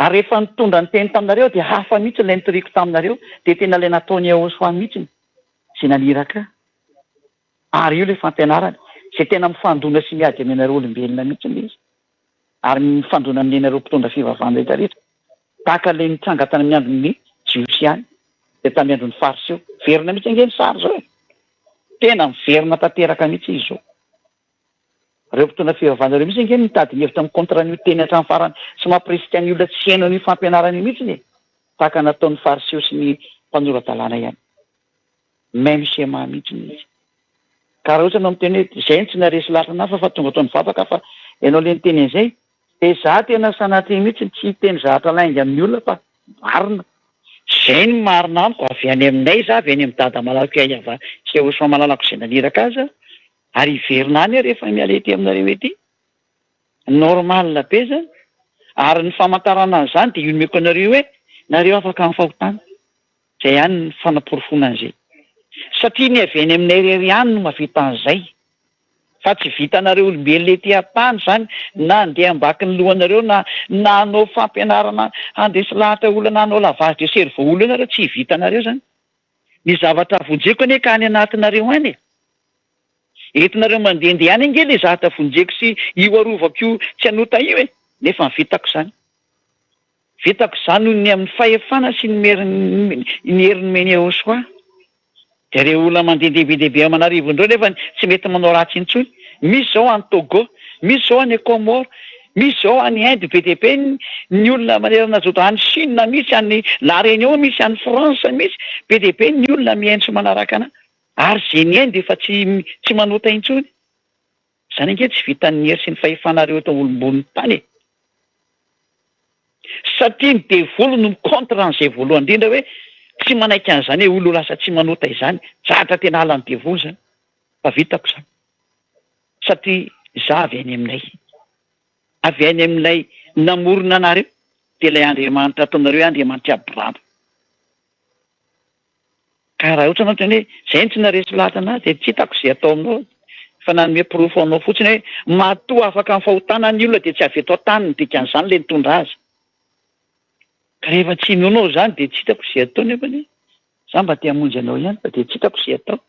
Ary rehefa nitondra ny teny taminareo aho dia hafa mihitsy ilay nitoriako taminareo, dia tena ilay nataon'i Yahoshuah mihitsy izay naniraka ahy. Ary io ilay fampianarana, izay tena mifandona sy miady aminareo olombelona mihitsy ilay izy, ary mifandona aminareo mpitondra fivavahana rehetra rehetra, tahaka ilay nitranga tany amin'ny andron'ny Jiosy ihany, dia tamin'ny andron'ny Fariseo. Miverina mihitsy ange ny sary izao e! Tena miverina tanteraka mihitsy izy izao. Ireo mpitondra fivavahana ireo mihitsy ange no mitady ny hevitra mi-contre an'io teny hatramin'ny farany sy mampirisika ny olona tsy hihaino an'io fampianarana io mihitsy e! Tahaka nataon'ny Fariseo sy ny mpanora-dalàna ihany. Même schéma mihitsy izy. Ka raha ohatra ianao miteny hoe izay no tsy naharesy lahatra anah fa fa tonga tao nivavaka fa ianao le niteny an'izay dia za tena sanatria mihitsy tsy hiteny zavatra lainga amin'ny olona fa marina. Izay no marina amiko, avy any aminay za, avy any amin'i Dada malalako Yayava sy Yahoshuah malalako izay naniraka azy aho. Ary hiverina any aho rehefa miala ety aminareo ety. Normal be zany. Ary ny famantarana an'izany dia io nomeko anareo io hoe nareo afaka amin'ny fahotana. Zay ihany ny fanaporofoana an'izay. Satria ny avy any aminay irery ihany no mahavita an'izay. Fa tsy vitanareo olombelona ety an-tany izany na handeha ambaky ny lohanareo na na hanao fampianarana handresy lahatra olona na hanao lavage de cerveau olona eo nareo tsy vitanareo izany. Ny zavatra vonjeko anie ka any anatinareo any e! Entinareo mandehandeha any ange le zavatra vonjeko sy io arovako io tsy hanota io e! Nefa vitako izany. Vitako izany noho ny amin'ny fahefana sy ny ny hery nomen'i Yehosua. Dia ireo olona mandehandeha be dia be aman'arivony ireo nefa tsy mety manao ratsy intsony. Misy izao any Togo, misy izao any Comores, misy izao any Inde be dia be ny olona manerana an'izao tontolo, any Chine misy, any La Réunion misy, any France misy, be dia be ny olona mihaino sy manaraka anà. Ary izay nihaino dia efa tsy tsy manota intsony. Izany ange tsy vitan'ny hery sy ny fahefanareo eto ambonin'ny tany e! Satria ny devoly no mi-contre an'izay voalohany indrindra hoe tsy manaiky an'izany hoe olona lasa tsy manota izany, zatra tena halan'ny devoly izany. Fa vitako izany. Satria izaho avy any aminay. Avy any amin'ilay namorona anareo, dia ilay Andriamanitra ataonareo hoe Andriamanitr'i Abrahama. Ka raha ohatra anao miteny hoe zay no tsy naharesy lahatra anah dia tsy hitako izay atao aminao fa nanome porofo anao fotsiny hoe matoa afaka amin'ny fahotana ny olona dia tsy avy eto an-tany ny dikan'izany ilay nitondra azy. Ka rehefa tsy inoanao izany dia tsy hitako izay atao nefany za mba te hamonjy anao ihany fa dia tsy hitako izay atao.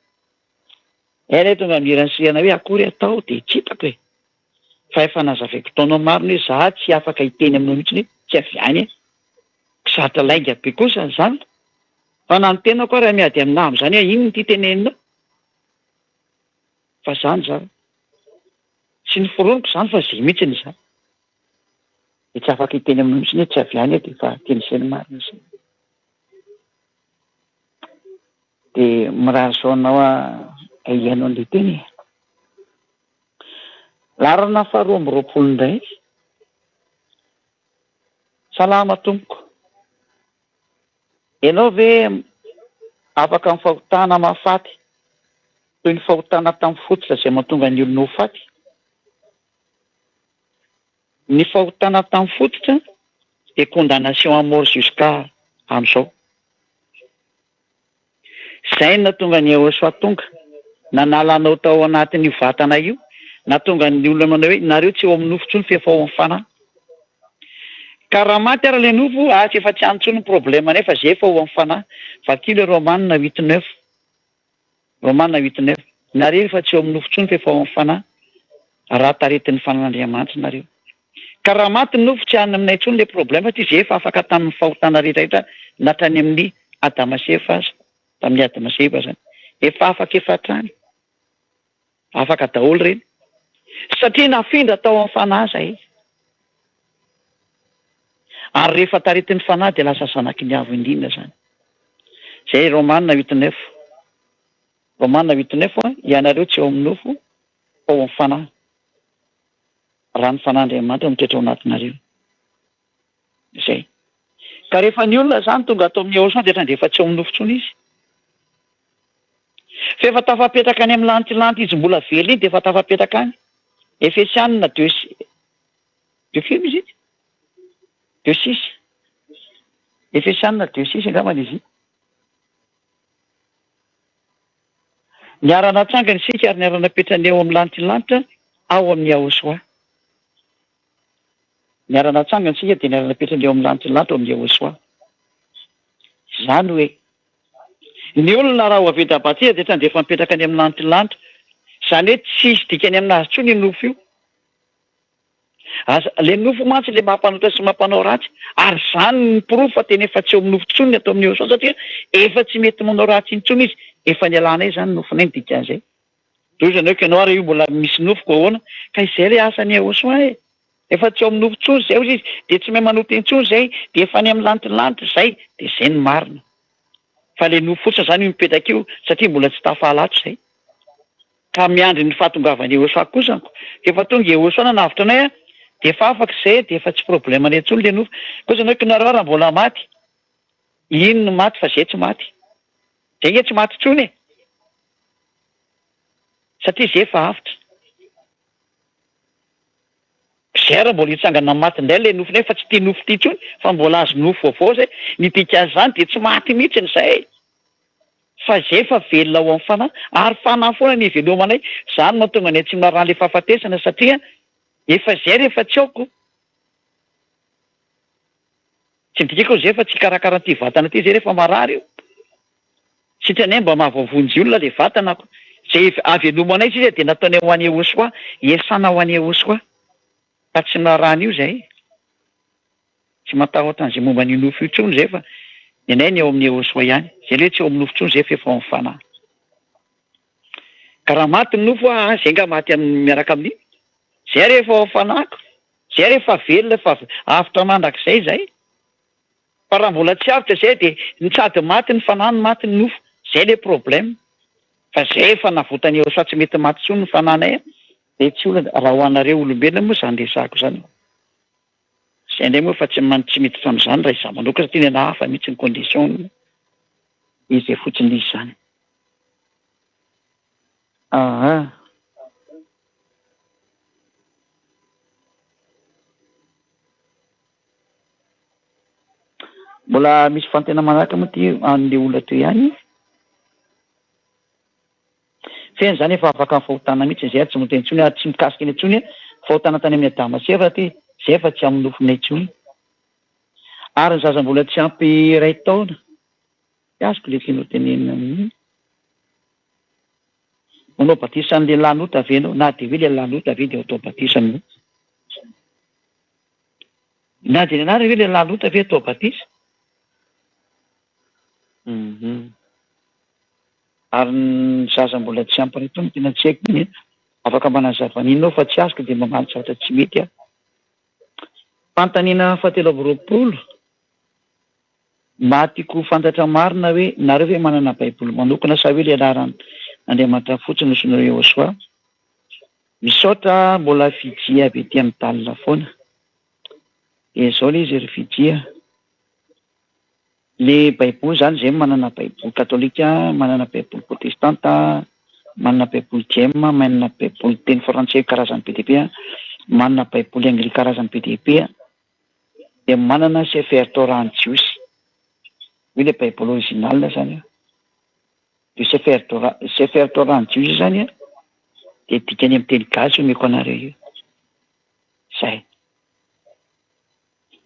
Ela tonga amin'ny hiran'i Siriana hoe akory atao dia tsy hitako e. Fa efa nazavaiko taonao marina hoe za tsy afaka hiteny aminao mihitsy hoe tsy avy any aho. Zatra lainga be kosa izany. Fa na ny tenako ary miady aminà amin'izany hoe inona ity teneninao. Fa izany za. Tsy noforoniko izany fa izay mihitsy izany. Dia tsy afaka hiteny aminao mihitsy hoe tsy avy any aho dia efa teny izay no marina izay. Dia mirary soa anao aho hihaino an'ilay teny e. Laharana faharoa amby roapolo indray. Salama tompoko. Ianao ve afaka amin'ny fahotana mahafaty toy ny fahotana tamin'ny fototra izay mahatonga ny olona ho faty? Ny fahotana tamin'ny fototra dia condamnation à mort jusqu'à amin'izao. Izay no nahatonga an'i Yehosua tonga, nanala anao tao anatin'io vatana io, nahatonga ny olona manao hoe, nareo tsy eo amin'ny nofo intsony fa efa ao amin'ny fanahy. Ka raha maty ary ilay nofo, asa efa tsy any intsony ny problème nefa izay efa ao amin'ny fanahy. Vakio ilay Romana huit neuf. Romana huit neuf. Nareo efa tsy eo amin'ny nofo intsony fa efa ao amin'ny fanahy, raha taritin'ny fanan'Andriamanitra nareo. Ka raha maty ny nofo tsy any aminay intsony le problème satria zay efa afaka tamin'ny fahotana rehetra rehetra na hatrany amin'ny Adama sy Eva aza, tamin'ny Adama sy Eva zany. Efa afaka efa hatrany. Afaka daholo ireny. Satria nafindra tao amin'ny fanahy zahay. Ary rehefa taritin'ny fanahy dia lasa zanaky ny Avo Indrindra zany. Zay Romana huit neuf. Romana huit neuf, ianareo tsy ao amin'ny nofo fa ao amin'ny fanahy. Raha ny Fanahin'Andriamanitra no mitoetra ao anatinareo. Izay. Ka rehefa ny olona izany tonga ato amin'ny Eosan dia ohatran'ny efa tsy ao amin'ny nofo intsony izy. Fa efa tafapetraka any amin'ny lantilanty izy mbola velona iny dia efa tafapetraka any. Efesianina deux deux firy moa izy iny? Deux six. Efesianina deux six angambany izy iny. Niara-natsangana isika ary niara-napetrany eo amin'ny lantilanitra ao amin'i Yahoshuah. Niara-natsangana isika dia niara-napetraka eo amin'ny lanitry ny lanitra ao amin'i Yehosua. Izany hoe, ny olona raha ho avy eto Abatia dia tsy andefa mipetraka any amin'ny lanitry ny lanitra. Izany hoe tsy hisy dikany aminazy intsony io nofo io. Aza, le nofo mantsy le mampanota sy mampanao ratsy, ary izany ny porofo fa tena efa tsy eo amin'ny nofo intsony ny atao amin'ny Yehosua satria efa tsy mety manao ratsy intsony izy, efa nialanay izany ny nofonay ny dikan'izay. Toy izany hoe ianao ary io mbola misy nofo ko ahoana? Ka izay le asan'i Yehosua e! Efa tsy eo amin'ny nofo intsony izay hozy izy, dia tsy mahay manota intsony izay, dia efa any amin'ny lantilanty izay, dia izay no marina. Fa le nofo fotsiny izany io mipetraka io satria mbola tsy tafahala ato izay. Ka miandry ny fahatongavan'i Yehosua kosa ko. Efa tonga Yehosua nanavotra anay an, dia efa afaka izay, dia efa tsy problème-nay intsony le nofo. Kosa ianao kinareo raha mbola maty, iny no maty fa zay tsy maty. Zay nge tsy maty intsony e! Satria zay efa avotra. Zay raha mbola hitsangana maty indray le nofonay fa tsy ity nofo ity intsony fa mbola azo nofo vaovao zay. Ny dikan'izany dia tsy maty mihitsiny zay e! Fa zay efa velona ao amin'ny fanahy ary fanahy foana ny ivelomanay. Zany no mahatonga anay tsy miraharaha le fahafatesana satria efa zay rehefa tsy ao ko. Tsy midika akory zay fa tsy hikarakara an'ity vatana ity zay rehefa marary io. Sitranay mba mahavoavonjy olona le vatana ko. Zay havelomanay sisa dia nataonay ho an'i Yehosua, iasana ho an'i Yehosua. Fa tsy miraharaha an'io zahay. Tsy matahotra an'izay momba an'io nofo io intsony zay fa ny anay ny ao amin'i Yehosua ihany. Zay le hoe tsy ao amin'ny nofo intsony zay fa efa ao amin'ny fanahy. Ka raha maty ny nofo aa zay nga maty amin'ny miaraka amin'iny? Zay ary efa ao amin'ny fanahiko. Zay ary efa velona efa avotra mandrakizay zay. Fa raha mbola tsy avotra zay dia ny sady maty ny fanahy no maty ny nofo. Zay le problème. Fa zay efa navotan'i Yehosua tsy mety maty intsony ny fanahinay a. Dia tsy olana. Raha ho anareo olombelona moa izany resahako izany. Zay indray moa fa tsy tsy miditra amin'izany raha izaho manokana satria ny anah hafa mihitsy ny condition-ny. Izay fotsiny izy izany. Aa. Mbola misy fantena manaraka moa ty an'le olona teo ihany. Feno zany efa afaka amin'ny fahotana mihitsy zay ary tsy moteny intsony ary tsy mikasika eny intsony fahotana tany amin'ny Adama sy Eva ty zay fa tsy amin'ny nofonay intsony. Ary ny zaza mbola tsy ampy iray taona. Tsy azoko le tianao tenenina amin'iny. Manao batisa ny lehilahy nota ve ianao? Na dia hoe lehilahy nota ve dia atao batisa ny nota? Na dia ny anarana ve lehilahy nota ve atao batisa? Hum. Ary ny zaza mbola tsy ampy iray taona tena tsy haiko iny e. Afaka manazava an'iny aho fa tsy azoko dia mamaly zavatra tsy mety aho. Fanontaniana fahatelo amby 20. Mba tiako ho fantatra marina hoe nareo ve manana baiboly manokana sa hoe le anaran Andriamanitra fotsiny no soloinareo Yehosua? Misaotra mbola Fidji avy ety am Dal foana. Dia zao le izy ry Fidji a. Le baiboly zany zay manana baiboly katolika, manana baiboly protestanta, manana baiboly diem, manana baiboly teny frantsay karazany be dia be, manana baiboly anglais karazany be dia be. dia manana Sefer Torah ny Jiosy. Io ilay Baiboly original izany io. Io Sefer Torah, Sefer Torah ny Jiosy izany an, dia dikany amin'ny teny gasy omeko anareo io. Izay.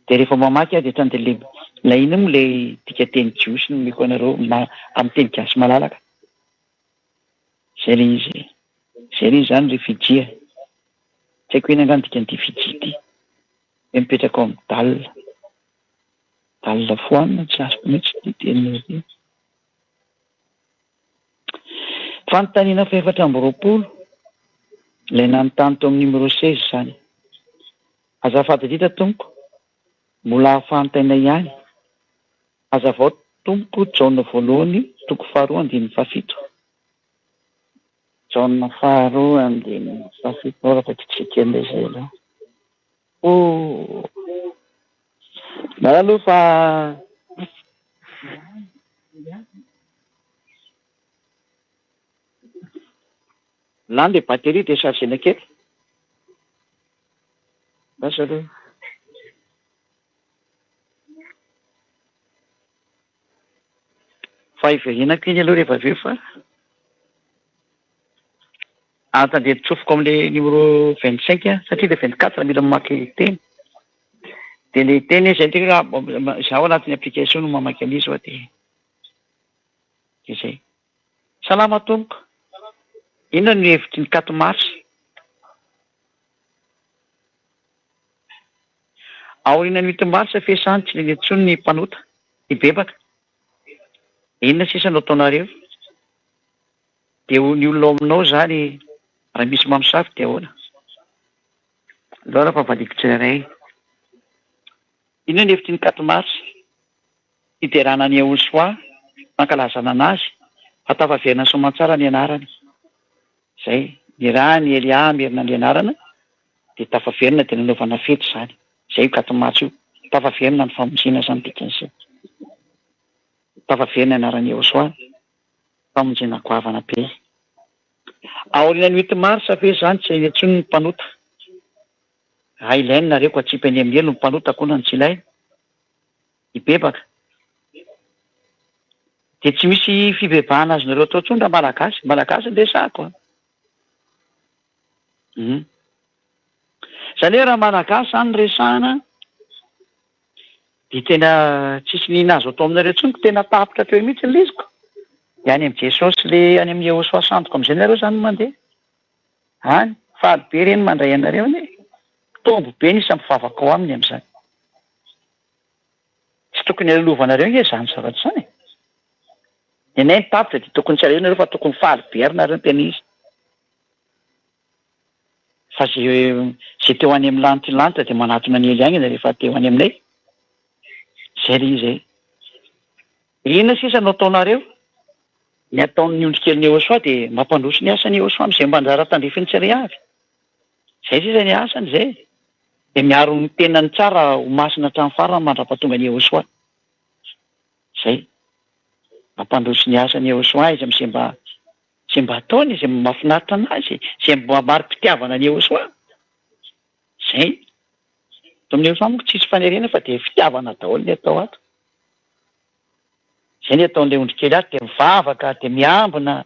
Dia rehefa mamaky aho dia ohatran'ny dia ilay, ilay inona moa ilay dikanteny jiosy no omeko anareo amin'ny teny gasy malalaka. Izay ilay izy. Izay ilay izy izany ry Fidji a. Tsy haiko iny angaha ny dikan'ity Fidji ity. Hoe mipetraka ao amin'ny dalle. Dalle foanina, tsy azoko mihitsy ity teninao ity. Fanontaniana fahefatra amby 20, ilay nanontany tao amin'ny numéro 16 izany. Azafady indrindra tompoko, mbola ahafahantaina ihany. Hazavao tompoko Jaona voalohany toko faharoa andininy fahafito. Jaona faharoa andininy fahafito Mora vakitsika kely indray izay aloha. Oh! Miala aloha fa lany le batterie dia chargena kely. Lasa aloha. Fa hiverenako iny aloha rehefa avy eo fa andeha tsofiko amin'ilay numéro 25 satria ilay 24 mila mamaky teny. Dia le teny izay tena izaho anatin'ny application no mamaky an'izy hoa dia dia izay. Salama tompoko. Inona no hevitry ny quatre mars? Aorianan'ny huit mars f'efa tsy ilaina intsony ny mpanota hibebaka. Inona sisa no ataonareo? Dia ny olona ao aminao izany raha misy mamosavy dia ahoana? Aleo fa valiako tsirairay. Inona ny hevitry ny quatre mars? Fiderana an'i Yehosua, fankalazana an'azy, fa tafaverina soamantsara ny anarany. Izay, nirahan'i Elia hamerina ny anarana, dia tafaverina dia nanaovana fety izany. Izay io quatre mars io. Tafaverina ny famonjena izany dikan'izay. Tafaverina ny anaran'i Yehosua, famonjena goavana be. Aorian'ny huit mars ve izany tsy ilaina intsony ny mpanota? Raha ilaina nareo ko atsipy any amin'ny helo ny mpanota koa na ny tsy ilaina? Hibebaka. Dia tsy misy fibebahana azonareo atao intsony raha malagasy. Malagasy no resahako an. Hum. Izany hoe raha malagasy izany no resahana dia tena tsisy n'inona azo atao aminareo intsony ko tena tapitra hatreo mihitsy ny liziko. Dia any amin'i Jesosy le any amin'i Yehosua sandoka amin'izay nareo izany no mandeha. Any. Faly be ireny mandray anareo anie. Mitombo be ny isan'ny mpivavaka ao aminy amin'izany. Tsy tokony halalovanareo ange izany zavatra izany e. Ny anay ny tapitra dia tokony tsy alahelo nareo fa tokony faly be ary nareo no tena izy. Fa ze ze te ho any amin'ny lanitra lanitra dia manatona an'i Elia haingana rehefa te ho any aminay. Zay le izy e. Inona sisa no ataonareo? Ny ataon'ny ondrikelin'i Yehosua dia mampandroso ny asan'i Yehosua amin'izay mba anjara tandrifiny tsirairay avy. Zay sisa ny asany zay. Dia miaro ny tenany tsara ho masina hatramin'ny farany mandra-pahatongan'i Yehosua. Zay. Mampandroso ny asan'i Yehosua izy amin'izay mba Izay mba ataony, izay mba mahafinaritra anazy, izay mba mari-pitiavana an'i Yehosua. Izay. Ato amin'i Yehosua manko tsisy fanerena fa dia fitiavana daholo ny atao ato. Izay ny ataon'ilay ondrikely ato dia mivavaka, dia miambina,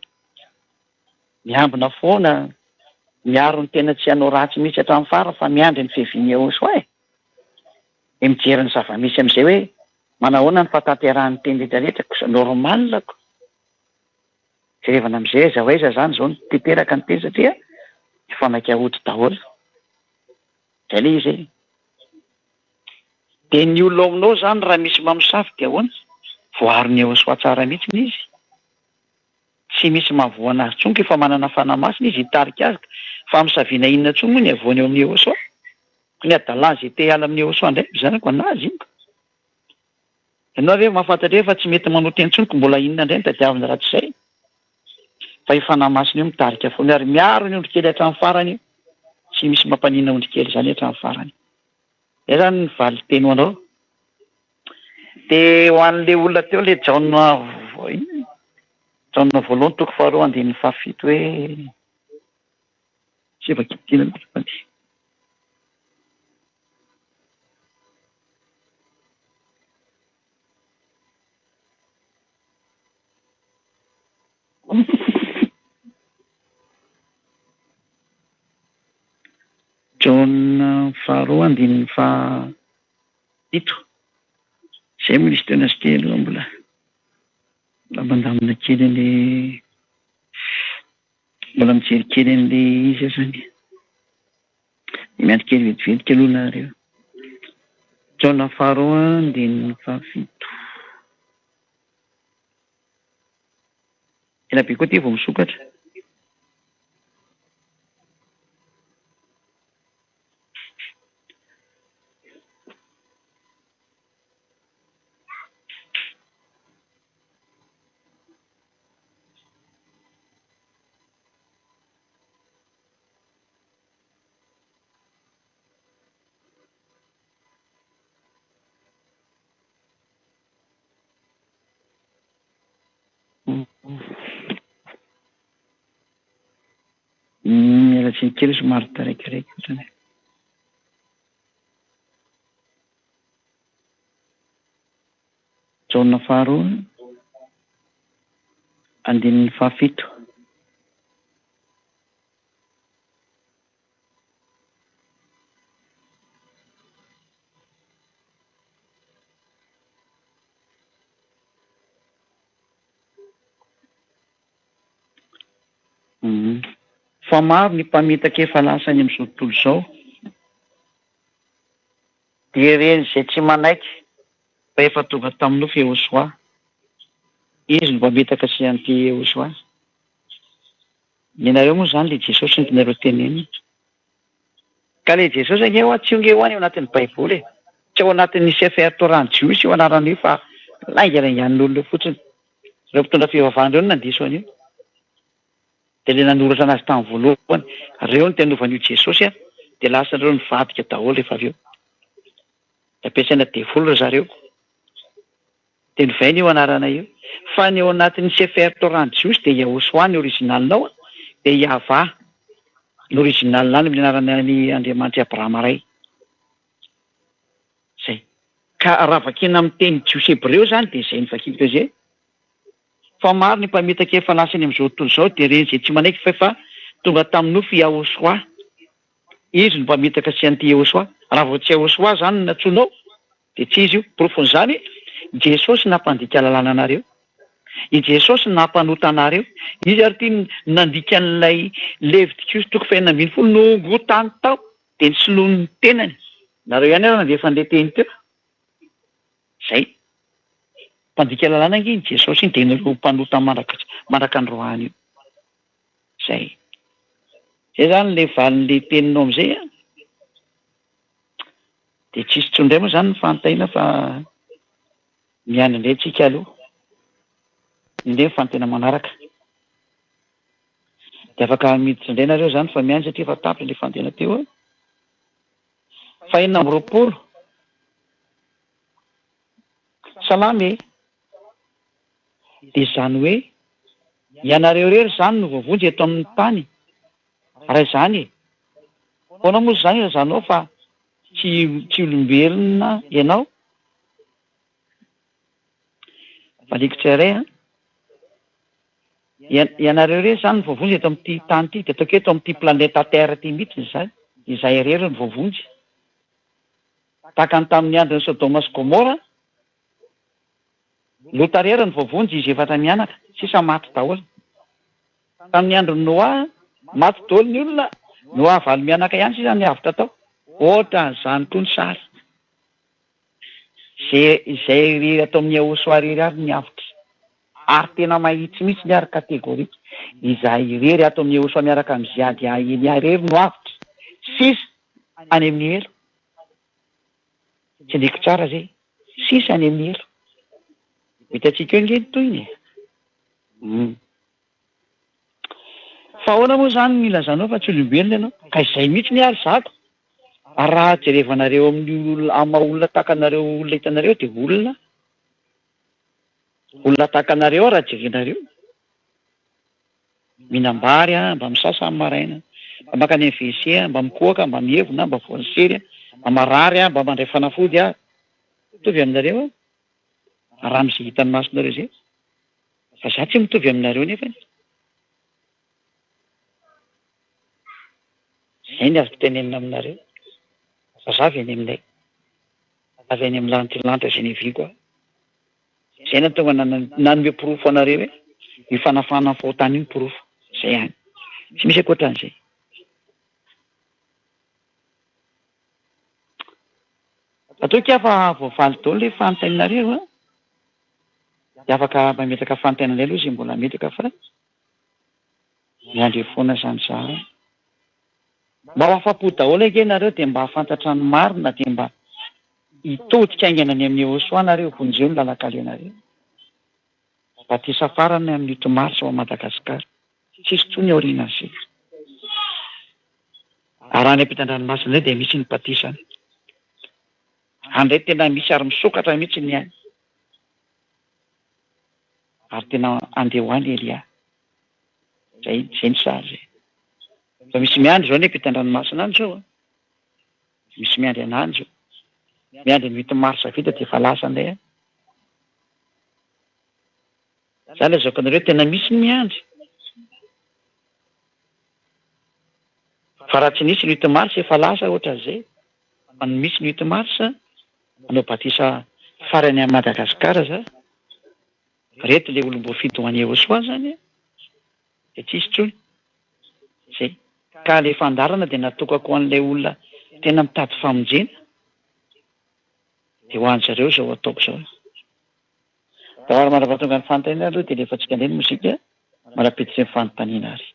miambina foana, miaro ny tena tsy hanao ratsy mihitsy hatramin'ny farany fa miandry ny fiavian'i Yehosua e. Dia mijery ny zava-misy amin'izay hoe manahoana ny fahatanterahan'ny teny rehetra rehetra, kosa normal ko. Jerevana amizay aiza ho aiza zany zao no tanteraka ny teny satria efa maika hody daholo. Zay le izy e. De ny olona ao aminao zany raha misy mamosavy de ahoana? Voaron'i Yehosua tsara mihitsiny izy. Tsy misy mahavoa anazy tsony ka efa manana fanahy masina izy hitarika azy ka famosaviana inona tsony moa ny havoany eo amin'i Yehosua? Ko ny hadalany ze te hiala amin'i Yehosua ndray zanako anazy iny ka. Ianao ve mahafantatra hoe efa tsy mety manota intsony ko mbola inona indray no tadiavina raha tsy izay? Fa io Fanahy Masina io mitarika foana ary miaro ny ondry kely hatramin'ny farany io. Tsy misy mampanina ondry kely izany hatramin'ny farany. Izay izany ny valin-teny ho anao. Dia ho an'ilay olona teo ilay Jaona inona? Jaona voalohany toko faharoa andininy fahafito hoe tsy efa kely azafady. Jaona faharoa andininy fahafito. Izay moa izy teo nasika aloha mbola mbola mandamina kely an'ilay mbola mijery kely an'ilay izy aho izany. Miandry kely vetivetika aloha nareo. Jaona faharoa andininy fahafito. Ela be koa ity vao misokatra. Miala tsiny kely somary taraikiraiky ohatrany. Jaona faharoa andininy fahafito. Fa maro ny mpamitaka efa lasa any amin'izao tontolo izao, dia ireny izay tsy manaiky fa efa tonga tamin'ny nofo Yehosua. Izy no mpamitaka sy anti-Yehosua. Ny anareo moa izany ilay Jesosy no tianareo tenenina. Ka ilay Jesosy ange hoa tsy io nge hoa ny ao anatin'ny baiboly e! Tsy ao anatin'ny Sefer Torah ny Jiosy io anarana io fa laingalaingan'olona eo fotsiny. Ireo mpitondra fivavahana ireo no nandiso an'io. Dia ilay nanoratra anazy tamin'ny voalohany, ireo no tena novan'io Jesosy a! Dia lasa ireo nivadika daholo rehefa avy eo. Dia ampiasaina devoly ry zareo. Dia novaina io anarana io. Fa ny ao anatin'ny Sefer Torah ny Jiosy dia Yahoshuah ny original ao dia Yahvah ny original any amin'ny anarana ny Andriamanitr'i Abrahama Ray. Zay. Ka raha vakiana amin'ny teny jiosy hebreo izany dia izay novakiako teo izay. Fa maro ny mpamitaka efa lasa eny amin'izao tontolo izao dia ireny izay tsy manaiky fa efa tonga tamin'ny nofo Yahoshuah. Izy no mpamitaka sy anti-Yehoshuah. Raha vao tsy Yahoshuah izany no nantsoinao dia tsy izy io. Porofon'izany, Jesosy nampandika lalàna anareo. I Jesosy nampanota anareo. Izy ary ity nandika an'ilay Levitikosy toko fahenina ambin'ny folo nongotany tao dia nisoloany ny tenany. Nareo ihany ary nandefa an'ilay teny teo. Zay. Mpandika lalàna ange iny Jesosy iny dia nareo mpanota mandrak'androany io. Zay. Zay zany le valin'le teninao amizay an! De tsisy intsony ndray moa zany ny fanontaniana fa miandry ndray tsika aloha. Iny ndray ny fanontaniana manaraka. De afaka miditra ndray nareo zany fa miandry satria efa tapitra le fanontaniana teo an! Faha-26. Salama e! Dia izany hoe ianareo irery izany no voavonjy eto amin'ny tany raha izany e! Ahoana moa izany ilazanao fa tsy tsy olombelona ianao? Valiako tsirairay an! Ianareo irery izany no voavonjy eto amin'ity tany ity, dia ataoko hoe eto amin'ity planeta terre ity mihitsy izany, izahay irery no voavonjy. Tahaka ny tamin'ny andron'i Sodoma sy Gomora, Lota irery no voavonjy, izy efatra mianaka, sisa maty daholo. Tamin'ny andron'i Noa, maty daholo ny olona, Noa valo mianaka ihany sisa ny avotra tao. Ohatran'izany koa ny sary. Izay izay irery ato amin'ny Yahosoa irery ary ny avotra. Ary tena mahitsy mihitsy ny ary catégorique. Izahay irery ato amin'ny Yahosoa miaraka amin'i Ziadia Elia irery no avotra. Sisa any amin'ny helo. Tsindriko tsara zay. Sisa any amin'ny helo. Ho hitantsika eo ange ny tohiny e. Hum. Fa ahoana moa izany no ilazanao fa tsy olombelona ianao? Ka izay mihitsy ny ary zako. Ary raha jerevanareo amin'ny olona amin'ny maha olona tahaka anareo olona hitanareo dia olona olona tahaka anareo aho raha jerenareo. Mihinam-bary aho, mba misasa amin'ny maraina, mba mankany amin'ny WC aho, mba mikohaka, mba mievona aho, mba voan'ny sery aho, mba marary aho, mba mandray fanafody aho. Mitovy aminareo aho, raha amin'izay hitan'ny masonareo izay. Fa za tsy mitovy aminareo nefany. Izay ny azoko tenenina aminareo. Fa za avy any aminay. Avy any amin'ny lanitra lanitra izay niaviako aho. Izay nahatonga nanome porofo anareo hoe io fanafahana ny fahotana io ny porofo. Izay ihany. Tsy misy ankoatran'izay. Ataoko aho fa voavaly daholo ilay fanontanianareo an. Dia afaka mametraka fanontaniana indray aloha izay mbola hametraka fa miandry eo foana izany za an. Mba ho afa-po daholo ange nareo dia mba hahafantatra ny marina dia mba hitodika haingana any amin'i Yehosua nareo vonjeo ny lalan-kalehanareo. Batisa farany amin'ny huit mars ao Madagascar. Tsisy intsony aorianan'izay. Ary any ampitan-dranomasina indray dia misy ny batisa any. Any indray tena misy ary misokatra mihitsy ny any. Ary tena andeha ho any Elia. Zay, zay ny sary zay. Fa misy miandry zao any ampitan-dranomasina any zao an. Misy miandry anah any zao. Miandry ny huit mars vita dia efa lasa indray aho. Za lazaiko anareo tena misy ny miandry. Fa raha tsy nisy ny huit mars efa lasa ohatran'izay. Fa ny misy ny huit mars hanao batisa farany any Madagascar za. Reto le olom-boafidy ho any Ehosoa zany a. Dia tsisy intsony. Zay. Ka le fandaharana dia natokako ho an'ilay olona tena mitady famonjena, dia ho an-dry zareo izao ataoko izao. Ary mandra-pahatonga ny fanontaniana aloha dia alefantsika indray ny mozika mandra-piditry ny fanontaniana ary.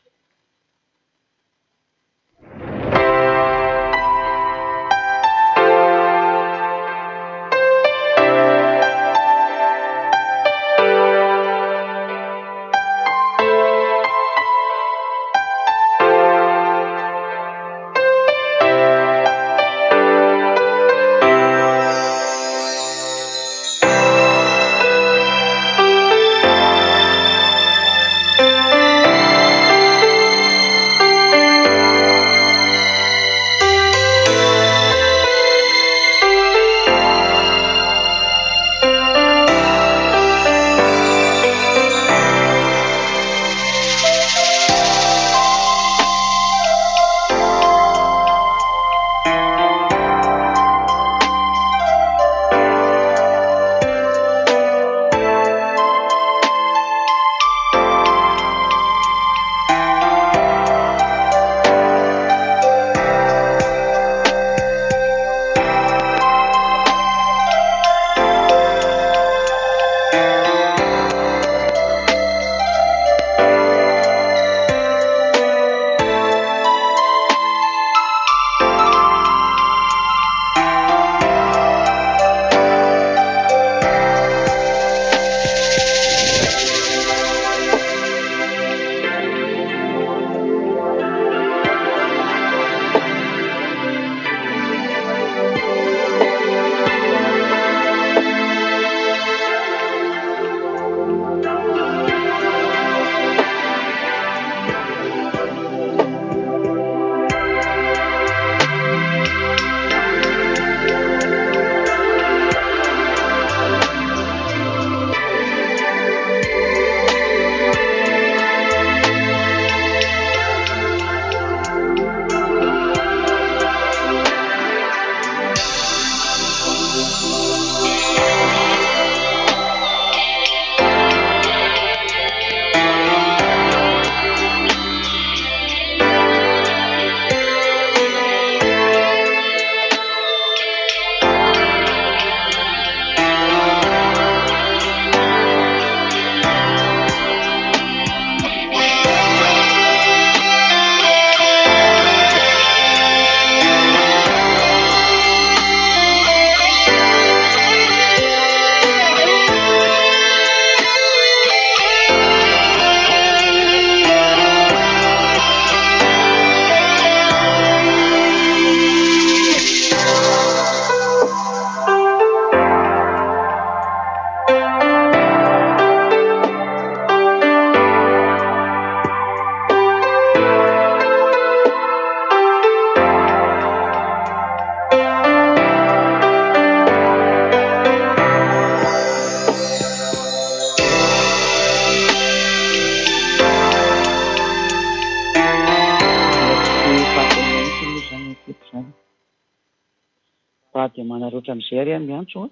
Fa dia manararaotra amin'izay ary aho miantso an!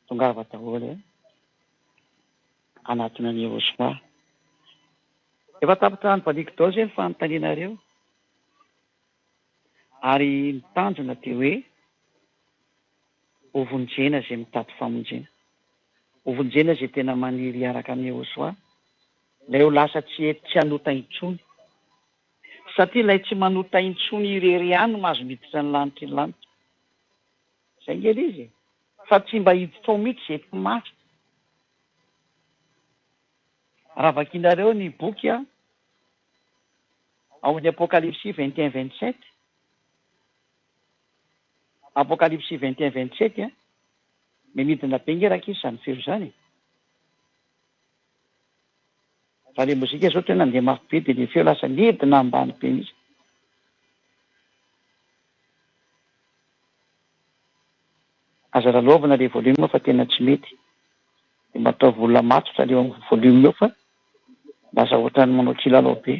Tongava daholo e! Hanatona an'i Yehosua. Efa tapitra novaliako daholo izay ny fanontanianareo. Ary ny tanjona dia hoe ho vonjena izay mitady famonjena. Ho vonjena izay tena maniry hiaraka amin'i Yehosua. Ilay ho lasa tsy hety tsy hanota intsony. Satria ilay tsy manota intsony irery ihany no mahazo miditra ny lanitry ny lanitra. Izay nge ilay izy e! Fa tsy mba hiditra ao mihitsy izay tsy masina. Raha vakinareo ny boky ao amin'ny Apokalypsy 21 27, Apokalypsy 21 27, miha midina be nge rankizy izany feo izany e! Fa le mozika zao tena ndeha mafy be de le feo lasa nidina ambany be mihitsy. Aza lalaovina le volume fa tena tsy mety. De mba ataovy olona matotra le eo am volume eo fa lasa ohatran'ny manao kilalao be.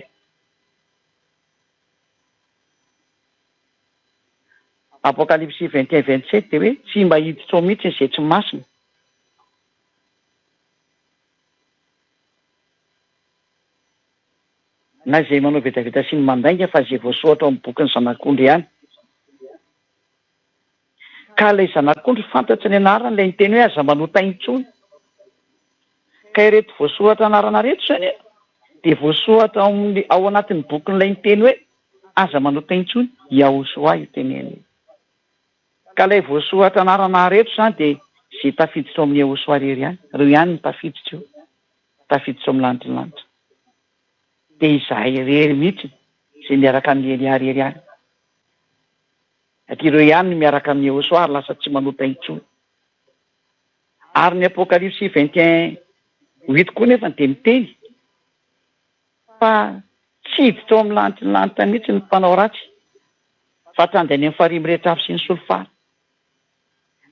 Apokalypsy 21 27 de hoe tsy mba hiditra ao mihitsy izay tsy masina. Na izay manao vetaveta sy ny mandainga fa izay voasoratra ao amin'ny bokin'ny Zanak'ondry ihany. Ka ilay Zanak'ondry fantatry ny anarany ilay niteny hoe aza manota intsony. Ka ireto voasoratra anarana ireto izany dia voasoratra ao amin'ny ao anatin'ny bokin'ilay niteny hoe aza manota intsony, Yahoshua io teneniny io. Ka ilay voasoratra anarana ireto izany dia izay tafiditra ao amin'i Yahoshua irery ihany, ireo ihany no tafiditra eo, tafiditra ao amin'ny lanitry ny lanitra. Dia izahay irery mihitsy izay miaraka amin'i Elia irery ihany. Satria ireo ihany no miaraka amin'i Yehosua ary lasa tsy manota intsony. Ary ny Apokalypsy 21 huit koa nefa dia miteny fa tsy hiditra ao amin'ny lanitry ny lanitra mihitsy ny mpanao ratsy fa hatrany any amin'ny farihy mirehitra afo sy ny solifara.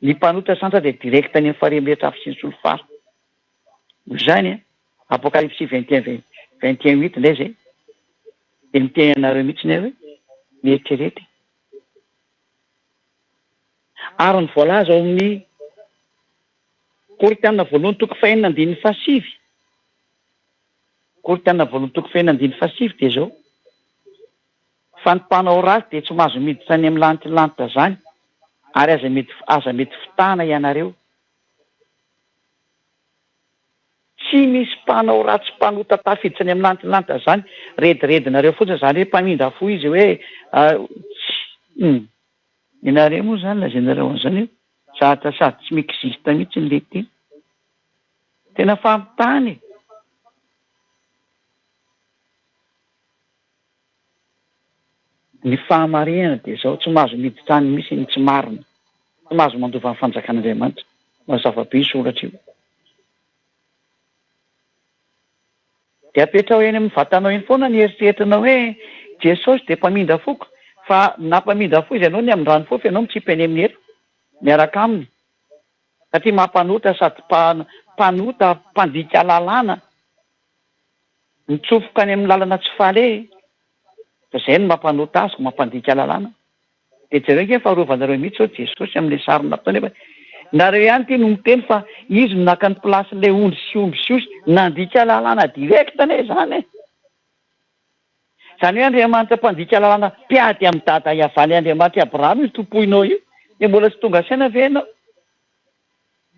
Ny mpanota santra dia direct any amin'ny farihy mirehitra afo sy ny solifara. Noho izany, Apokalypsy 21 21 huit indray izay dia miteny anareo mihitsy aho hoe mieritrereta e. Ary ny voalaza ao amin'ny Korintiana voalohany toko fahenina andininy fahasivy, Korintiana voalohany toko fahenina andininy fahasivy dia izao, Fa ny mpanao ratsy dia tsy mahazo miditra any amin'ny lanitry ny lanitra izany, ary aza mety aza mety fitahana ianareo. Tsy misy mpanao ratsy mpanota tafiditra any amin'ny lanitry ny lanitra izany, rediredinareo fotsiny izany hoe mpamindra fo izy hoe tsy hum. Ianareo moa izany lazainareo an'izany hoe zavatra sady tsy mi-existe mihitsy ny le teny. Tena famitahana e! Ny fahamarinana dia izao, tsy mahazo miditra any misy ny tsy marina, tsy mahazo mandova ny fanjakan'Andriamanitra. Mazava be io soratra io. Dia apetraho eny amin'ny vatanao eny foana ny eritreretinao hoe Jesosy dia mpamindra foko, fa na mpamindra fo izy ianao ny amindrany fo fa ianao mitsipy any amin'ny helo miaraka aminy satria mampanota sady mpanota mpandika lalàna. Mitsofoka any amin'ny lalana tsy faly e! Fa izay no mampanota azy, mampandika lalàna. Dia jereo ange fa arovanareo mihitsy zao Jesosy amin'ilay sary nataony fa nareo ihany ity no miteny fa izy no naka ny place-n'ilay ondry sy omby sy osy, nandika lalàna direct anie izany e! Izany hoe Andriamanitra mpandika lalàna mpiady amin'i Dada Yavah ilay Andriamanitr'i Abrahama io tompoinao io, dia mbola tsy tonga saina ve ianao?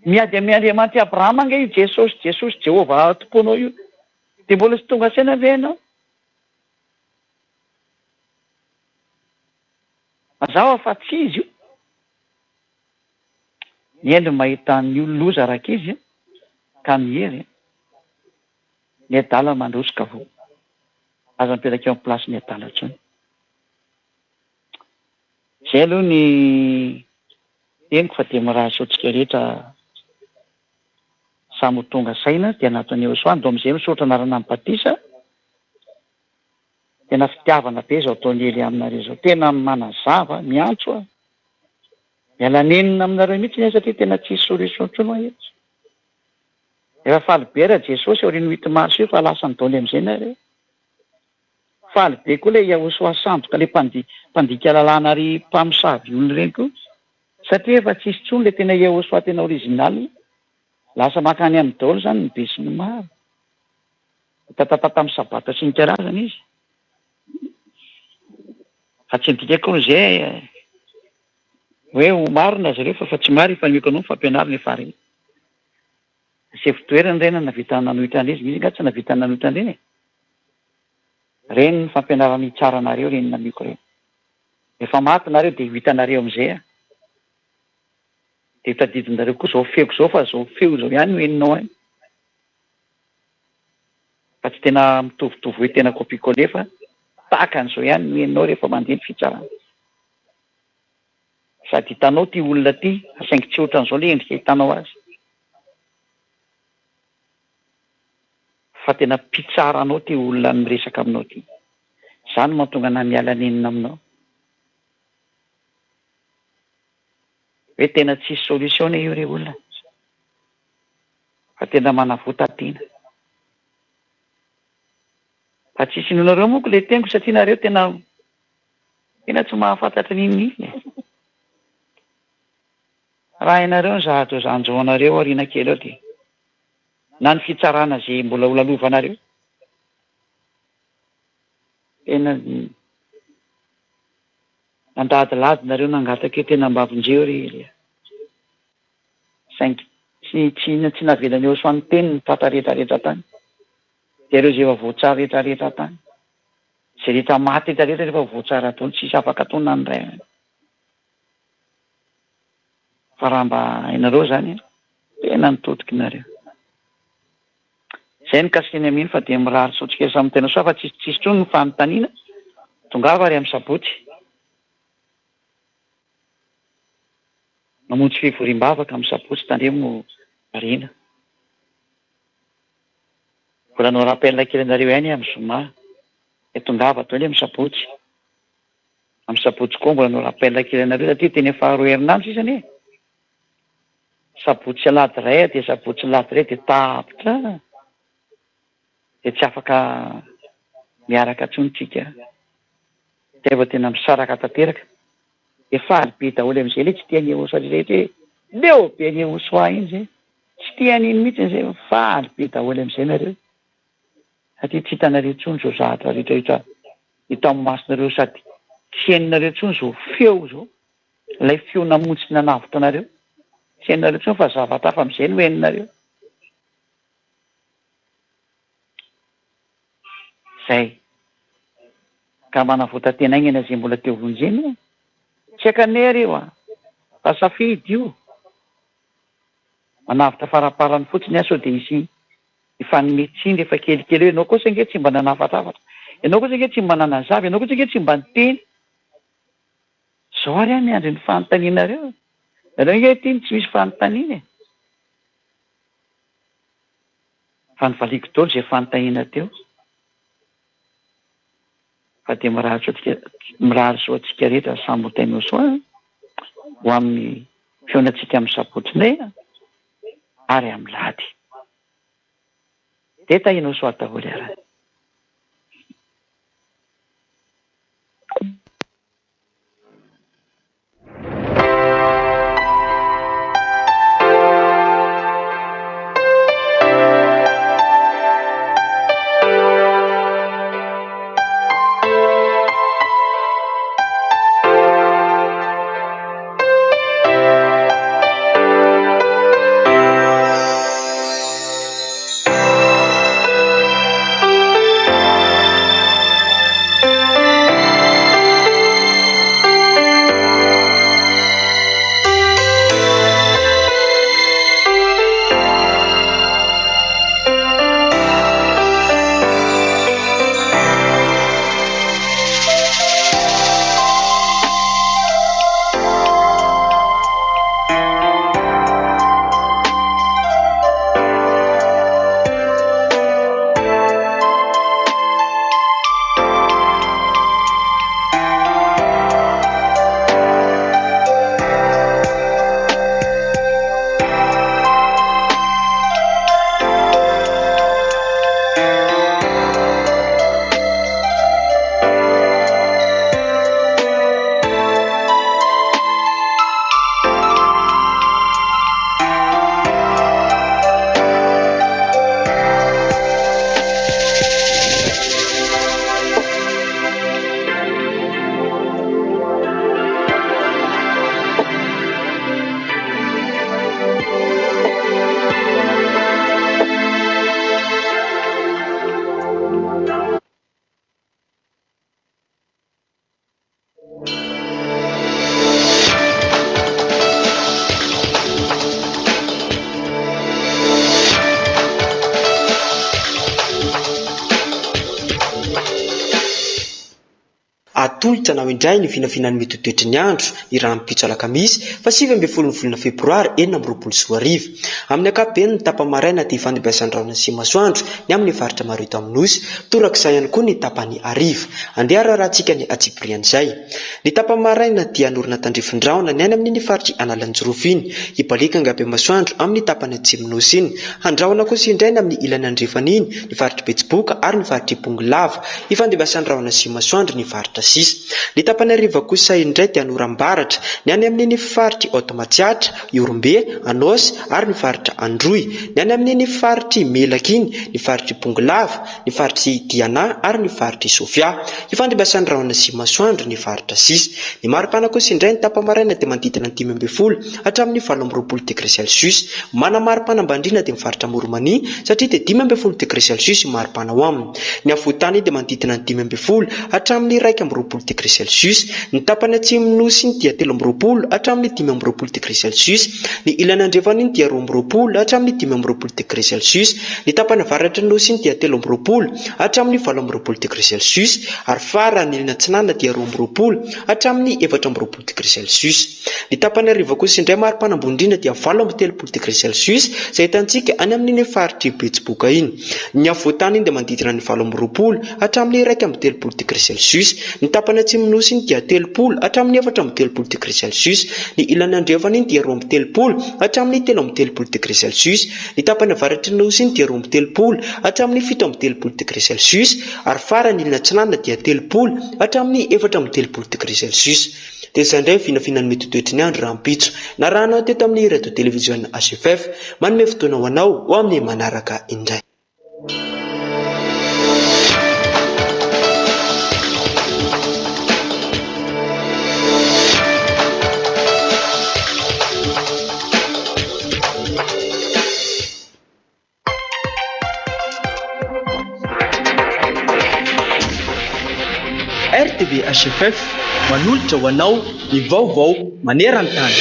Miady amin'ny Andriamanitr'i Abrahama ange io Jesosy, Jesosy, Jehovah tomponao io. Dia mbola tsy tonga saina ve ianao? Mazava fa tsy izy io. Ny hendry mahita ny loza rankizy ka miery. Ny adala mandroso ka voa. Aza mipetraka eo amin'ny place-n'ny adala intsony. Izay aloha ny teniko fa dia mirary soa antsika rehetra samy ho tonga saina dia hanatona Yehosua ndao amizay misaotra anarana amin'ny batisa tena fitiavana be izao ataon'i Elia aminareo izao tena manazava miantso aho miala nenina aminareo mihitsy aho satria tena tsisy solution intsony hoa eto efa faly be raha Jesosy aorian'ny huit mars io fa lasa ny daoly amizay nareo Faly be koa ilay Yahosoa sandoka ilay mpandika lalàna ary mpamosavy olona ireny koa satria efa tsisy intsony ilay tena Yahosoa tena original. Lasa mankany aminy daholo izany ny besinimaro. Mitatatata amin'ny sabata sy ny karazany izy. Fa tsy midika akory izay hoe ho marina zareo fa efa tsy marina efa nomeko anao ny fampianarana efa re. Sefo toerana ireny nahavita nanohitra an'izy, misy nga tsy nahavita nanohitra an'ireny e? Reny ny fampianarana hitsara anareo ireny namiko ireny. Rehefa maty nareo dia ho hitanareo amin'izay a! Dia tadidinareo koa izao feoko izao fa izao feo izao ihany no henonao any. Fa tsy tena mitovitovy hoe tena copie coller fa tahaka an'izao ihany no henonao rehefa mandeha ny fitsarana. Sady hitanao ty olona ty fa saingy tsy otran'izao le endrika hitanao azy. Fa tena mpitsara anao ty olona miresaka aminao ty. Zany no mahatonga anah miala nenina aminao. Hoe tena tsisy solution anie io re olona. Fa tena manavota tena. Fa tsisy inoanareo moko le teniko satria nareo tena Tena tsy mahafantatra n'inon'inona e! Raha hainareo ny zahatra hanjo anareo aoriana kely ao dia na ny fitsarana izay mbola ho lalovanareo. Tena nandadilady nareo nangataka io tena mba vonjeo ry Elia. Saingy tsy tsy tsy navelan'i Yehosua niteny ny tratra rehetra rehetra tany. Dia ireo izay efa voatsara rehetra rehetra tany. Izay rehetra maty rehetra rehetra rehefa voatsara daholo tsisy afaka atao na ny iray ary. Fa raha mba hainareo izany an, tena nitodika nareo. Izay no mikasika ny amin'iny fa dia mirary soa antsika samy tena soa fa tsisy tsisy intsony ny fanontaniana, tongava ary amin'ny sabotsy. Mamonjy fivoriam-bavaka amin'ny sabotsy tandremo variana. Mbola hanao rappel kely anareo ihany aho amin'ny zoma dia tongava daholo amin'ny sabotsy. Amin'ny sabotsy koa mbola hanao rappel kely anareo satria tena efa roa herinandro sisa anie e. Sabotsy sy alahady iray dia sabotsy sy alahady iray dia tapitra dia tsy afaka miaraka intsony tsika. Zay vao tena misaraka tanteraka. Dia faly be daholo amin'izay ilay tsy tia an'i Yehosua rehetra hoe leo be an'i Yehosua iny zay. Tsy tia an'iny mihitsy zay fa faly be daholo amin'izay nareo. Satria tsy hitanareo intsony izao zavatra rehetra rehetra hita amin'ny masonareo sady tsy henonareo intsony izao feo izao. Ilay feo namonjy sy nanavotra anareo. Tsy henonareo intsony fa zavatra hafa amin'izay no henonareo. Zay. Ka manavota tena haingana izay mbola te ho vonjena e! Tsy akanery io an! Fa safidy io! Manavotra faraparany fotsiny aho sao dia hisy hifanome tsiny rehefa kelikely eo, ianao kosa ange tsy mba nanafatrafatra, ianao kosa ange tsy mba nanazava, ianao kosa ange tsy mba niteny. Zao ary aho miandry ny fanontanianareo. Nareo ange ity no tsy misy fanontaniana e! Fa novaliako daholo izay fanontaniana teo. Fa dia mirary soa antsika, mirary soa antsika rehetra samy ho tainao soa ho amin'ny fihaonantsika amin'ny sabotsy indray ary amin'ny lahady. Dia tahinao soa daholo ary. Atolotra anao indray ny vinavinan'ny mety ho toetry ny andro, ny rahampitso alakamisy, faha 19 ny volana febroary 2026. Amin'ny ankapobeny ny tapa-maraina dia ifandimbiasan'ny rahona sy masoandro ny amin'ny faritra maro eto amin'ny Nosy, torak'izay ihany koa ny tapany hariva. Andeha raharahantsika ny antsipirian'izay. Ny tapa-maraina dia hanorina tandrifin-drahona ny any amin'iny faritr'i Analanjirofo iny. Hibaliaka angabemasoandro amin'ny tapany atsimon'ny Nosy iny. Handrahona kosa indray ny amin'ny ilany andrefana iny, ny faritr'i Betsiboka ary ny faritr'i Bongolava. Hifandimbiasan'ny rahona sy masoandro ny faritra sisa. sisa. Ny tapany hariva kosa indray dia hanoram-baratra ny any amin'iny faritr'i Haute Matsiatra, Ihorombe, Anôsy ary ny faritra Androy, ny any amin'iny faritr'i Melaky iny, ny faritr'i Bongolava, ny faritr'i Diana ary ny faritr'i Sofia. Hifandimbiasan'ny rahona sy masoandro ny faritra sisa. Ny maripana kosa indray ny tapa-maraina dia manodidina ny 15 hatramin'ny 28 degré celsius. Mana-maripana ambandriana dia ny faritra Amoron'i-Mania satria dia 15 degré celsius ny maripana ao aminy. Ny afovoan-tany dia manodidina ny 15 hatramin'ny 21 degré celsius. Ny tapany atsimon'ny Nosy iny dia 23 hatramin'ny 25 degré celsius. Ny ilany andrefana iny dia 22 hatramin'ny 25 degré celsius. Ny tapany avaratry ny Nosy iny dia 23 hatramin'ny 28 degré celsius ary farany ilany atsinanana dia 22 hatramin'ny 24 degré celsius. Ny tapany hariva kosa indray maripana ambony indrindra dia 38 degré celsius izay hitantsika any amin'iny faritr'i Betsiboka iny. Ny afovoan-tany iny dia manodidina ny 28 hatramin'ny 31 degré celsius. Ny tapany atsimon'ny Nosy iny dia 30 hatramin'ny 34 degré celsius. Ny ilany andrefana iny dia 32 hatramin'ny 33 degré celsius. Ny tapany avaratry ny Nosy iny dia 32 hatramin'ny 37 degré celsius ary farany ilany atsinanana dia 30 hatramin'ny 34 degré celsius. Dia izay indray ny vinavinan'ny mety ho toetry ny andro rahampitso. Narahanao teto amin'ny Radio Televiziona HFF. Manome fotoana ho anao ho amin'ny manaraka indray. RTVHFF manolotra ho anao ny vaovao maneran-tany.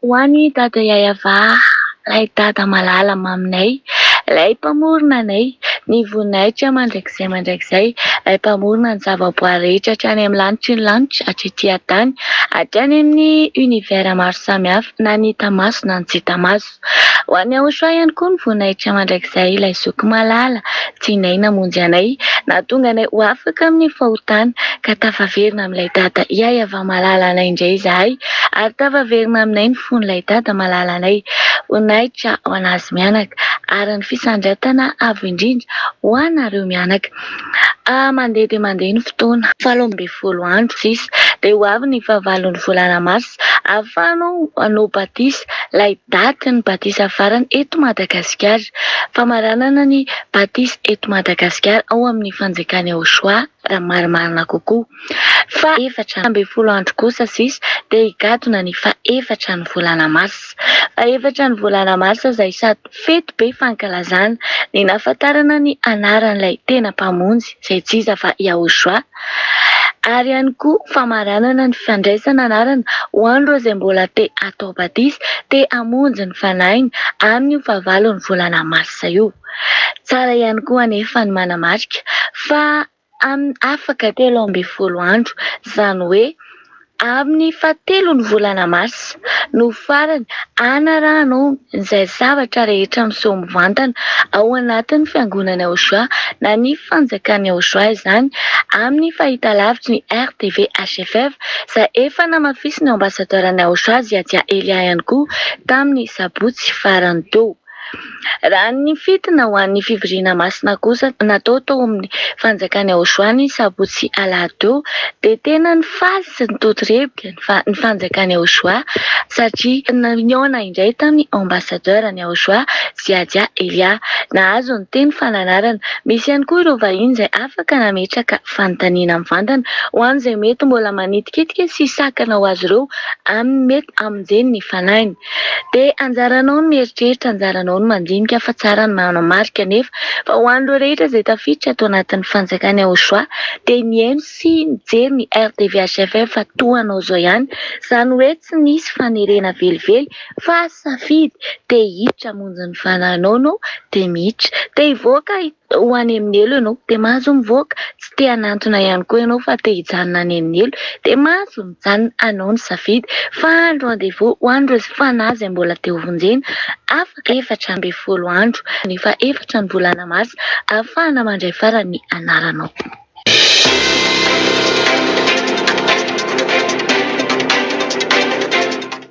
Ho an'i Dada Yayavah, ilay Dada malala maminay, ilay mpamorona anay, ny voninahitra mandrakizay mandrakizay, ilay mpamorona ny zavaboary rehetra hatrany amin'ny lanitry ny lanitra hatrety an-tany, hatrany amin'ny univers maro samihafa na ny hita maso na ny tsy hita maso. Ho an'i Yahoshua ihany koa ny voninahitra mandrakizay, ilay zoky malala, tianay namonjy anay, nahatonga anay ho afaka amin'ny fahotana, ka tafaverina amin'ilay Dada Yahweh malala anay indray izahay, ary tafaverina aminay ny fon'ilay Dada malala anay. Voninahitra ho an'azy mianaka, ary ny fisandratana avo indrindra ho anareo mianaka. Mandeha dia mandeha ny fotoana, 18 andro sisa dia ho avy ny fahavalon'ny volana marsa ahafahanao hanao batisa, ilay datin'ny batisa farany eto Madagasikara. Famaranana ny batisa eto Madagasikara ao amin'ny fanjakan'i Yahoshua raha marimarina kokoa. Faha 14 andro kosa sisa dia higadona ny fahefatra ny volana marsa. Fahefatra ny volana marsa izay sady fety be fankalazana ny nahafantarana ny anaran'ilay tena Mpamonjy izay tsy iza fa Yahoshua ary ihany koa famaranana ny fandraisana anarana ho an'ireo izay mbola te hatao batisa, te hamonjy ny fanahiny amin'io fahavalon'ny volana marsa io. Tsara ihany koa anefa ny manamarika fa amin'ny afaka 13 andro, izany hoe amin'ny fahatelon'ny volana marsa no farany hanarahanao izay zavatra rehetra miseho mivantana ao anatin'ny fiangonana Yahoshua na ny fanjakan'i Yahoshua izany amin'ny fahitalavitry ny RTV HFF izay efa namafisin'ny ambasadaoran'i Yahoshua Ziadia Elia ihany koa tamin'ny sabotsy farany teo. Raha ny fitina ho an'ny fivoriana masina kosa natao tao amin'ny fanjakan'i Yahoshua ny sabotsy alahady teo dia tena nifaly sy nitotorebika ny fanjakan'i Yahoshua satria nihaona indray tamin'ny ambassadeur an'i Yahoshua, Ziadia Elia. Nahazo ny teny fananarana. Misy ihany koa ireo vahiny izay afaka nametraka fanontaniana mivantana ho an'izay mety mbola manitikitika sy sakana ho azy ireo amin'ny mety hamonjeny ny fanahiny. Dia anjaranao ny mieritreritra, anjaranao ny mandinika fa tsara ny manamarika anefa fa ho an'ireo rehetra izay tafiditra ato anatin'ny fanjakan'i Yahoshua dia nihaino sy nijery ny RTVHFF fa toa anao izao ihany, izany hoe tsy nisy fanerena velively fa safidy te hiditra hamonjy ny. fanahinao ianao dia miditra. Te hivoaka ho any amin'ny helo ianao dia mahazo mivoaka. Tsy te hanantona ihany koa ianao fa te hijanona any amin'ny helo dia mahazo mijanona. Anao ny safidy. Fa ny rendez-vous ho an'ireo fanahy izay mbola te hovonjena afaka 14 andro, ny faha efatra ny volana marsa, ahafahana mandray farany ny anaranao.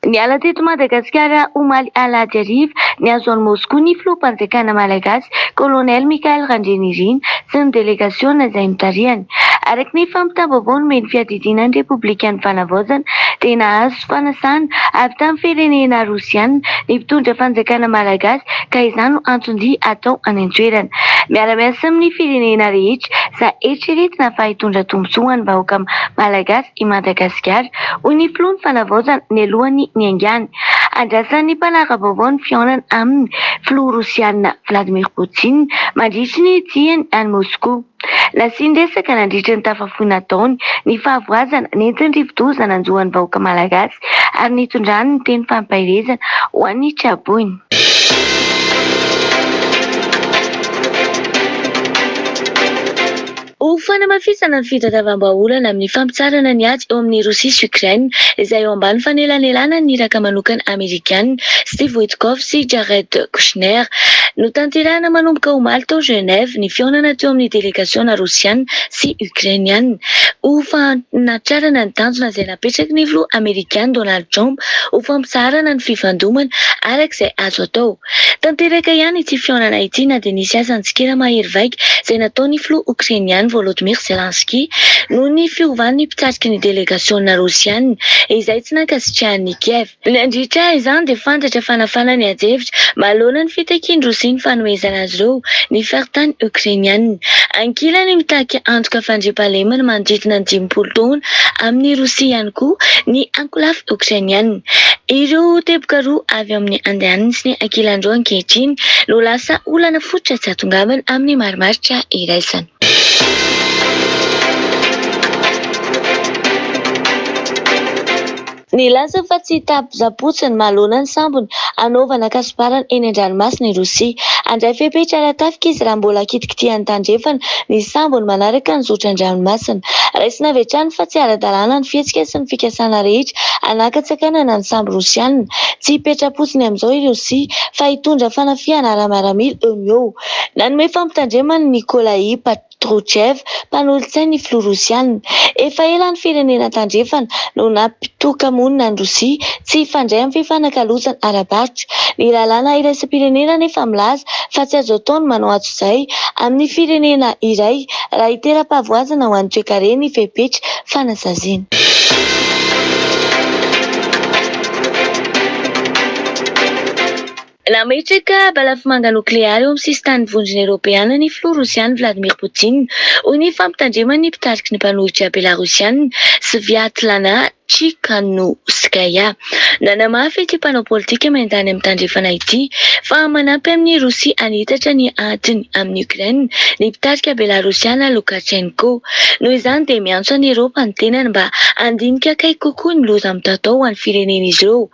Niala teto Madagasikara omaly alahady hariva nihazo an'i Moskoa ny filoham-panjakana malagasy, Kolonely Michael Randrianirina sy ny delegasiona izay notarihany. Araka ny fampitam-baovao nomen'ny fiadidiana ny Repoblikan'ny Fanavaozana dia nahazo fanasana avy tamin'ny firenena rosiana ny mpitondra fanjakana malagasy ka izany no anton-dia atao any an-toerana. Miara-miasa amin'ny firenena rehetra izay eritreretina fa hitondra tombontsoa ho an'ny vahoaka malagasy i Madagasikara, hoy ny filohan'ny Fanavaozana nialohan'ny niaingàny. Andrasan'ny mpanara-baovao ny fihaonana amin'ny filoha rosiana Vladimir Poutine mandritry ny diany any Moskoa. Nasiany resaka nandritry ny tafafohy nataony ny fahavoazana nentin'ny rivodoza nanjo an'ny vahoaka malagasy ary nitondrany ny teny fampaherezana ho an'ny traboina. Ho fanamafisana ny fitadiavam-bahaolana amin'ny fampitsaharana ny ady eo amin'i Rosia sy Ukraine, izay eo ambany fanelanelanan'ny iraka manokana Amerikana, Steve Witkoff sy Jared Kushner. Notanterahina manomboka omaly tao Genève ny fihaonana teo amin'ny delegasiona Rosiana sy Ukrainiana ho fanatrarana ny tanjona izay napetraky ny filoha Amerikana Donald Trump ho fampitsaharana ny fifandomana araka izay azo atao. Tanteraka ihany ity fihaonana ity na dia nisy aza ny tsikera mahery vaika izay nataon'ny filoha Okrainiana Volodymyr Zelensky noho ny fiovan'ny mpitariky ny delegasiona Rosiana izay tsy nankasitrahan'i Kiev. Nandritra izany dia fantatra fa nafana ny adihevitra manoloana ny fitakian'i Rosia ny fanomezana azy ireo ny faritany Okrainiana. Ankilany, mitaky antoka fandriampahalemana manodidina ny 50 taona amin'i Rosia ihany koa ny ankolafy Okrainiana. Ireo teboka roa avy amin'ny andaniny sy ny ankilany roa ankehitriny no lasa olana fototra tsy hahatongavana amin'ny marimaritra iraisana. Nilaza fa tsy hitapi-potsiny manoloana ny sambony hanaovana kasobarana eny an-dranomasina i Rosia. Handray fepetra ara-tafika izy raha mbola kitikitihan'ny tandrefana ny sambony manaraka ny zotra an-dranomasina. Raisina avy hatrany fa tsy ara-dalàna ny fihetsika sy ny fikasana rehetra hanakatsakanana ny sambo rosiana. Tsy hipetra-potsiny amin'izao i Rosia fa hitondra fanafihana ara-miaramila eo no eo. Nanome fampitandremana i Nikolai Patrushev, mpanolotsain'ny filoha rosiana. Efa ela ny firenena tandrefana no nampitoka-monina an'i Rosia tsy hifandray amin'ny fifanakalozana ara-barotra. Ny lalàna iraisam-pirenena anefa milaza fa tsy azo atao ny manao antsojay amin'ny firenena iray raha hitera-pahavoazana ho an'ny toekarena ny fepetra fanasaziana. Nametraka balafomanga nokleary eo amin'ny sisintanin'ny Vondrona Eoropeana ny filoha Rosiana Vladimir Putin, hoy ny fampitandreman'ny mpitariky ny mpanohitra Belarosiana, Sviatlana Tsikhanouskaya. Nanamafy ity mpanao politika main-tany amin'ny Tandrefana ity fa manampy amin'i Rosia hanitatra ny adiny amin'i Ukraine ny mpitarika Belarosiana Lukashenko. Noho izany dia miantso an'i Eropa ny tenany mba handinika akaiky kokoa ny loza mitatao ho an'ny firenen'izy ireo.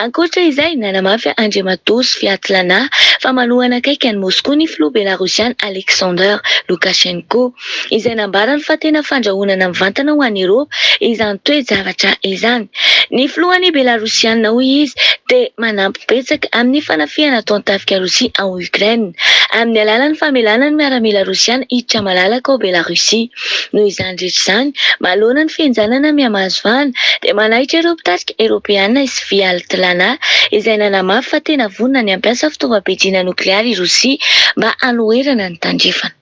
Ankoatra izay, nanamafy Andriamatoa Sviatlana fa manohana akaiky an'i Moskoa ny filoha Belarosiana Alexander Lukashenko. izay nambarany fa tena fandrahonana mivantana ho an'i Eropa izany toe-javatra izany. Ny filohan'ny Belarosiana, hoy izy, dia manampy betsaka amin'ny fanafihana ataon'ny tafika Rosia ao Ukraine, amin'ny alalan'ny famelana ny miaramila Rosiana hiditra malalaka ao Belarusia. Noho izany rehetra izany, manoloana ny fihenjanana mihamahazo vahana, dia manaitra ireo mpitarika Eoropeana i Sviatlana, izay nanamafy fa tena vonona ny hampiasa fitaovam-piadiana nokleary i Rosia mba hanoherana ny Tandrefana.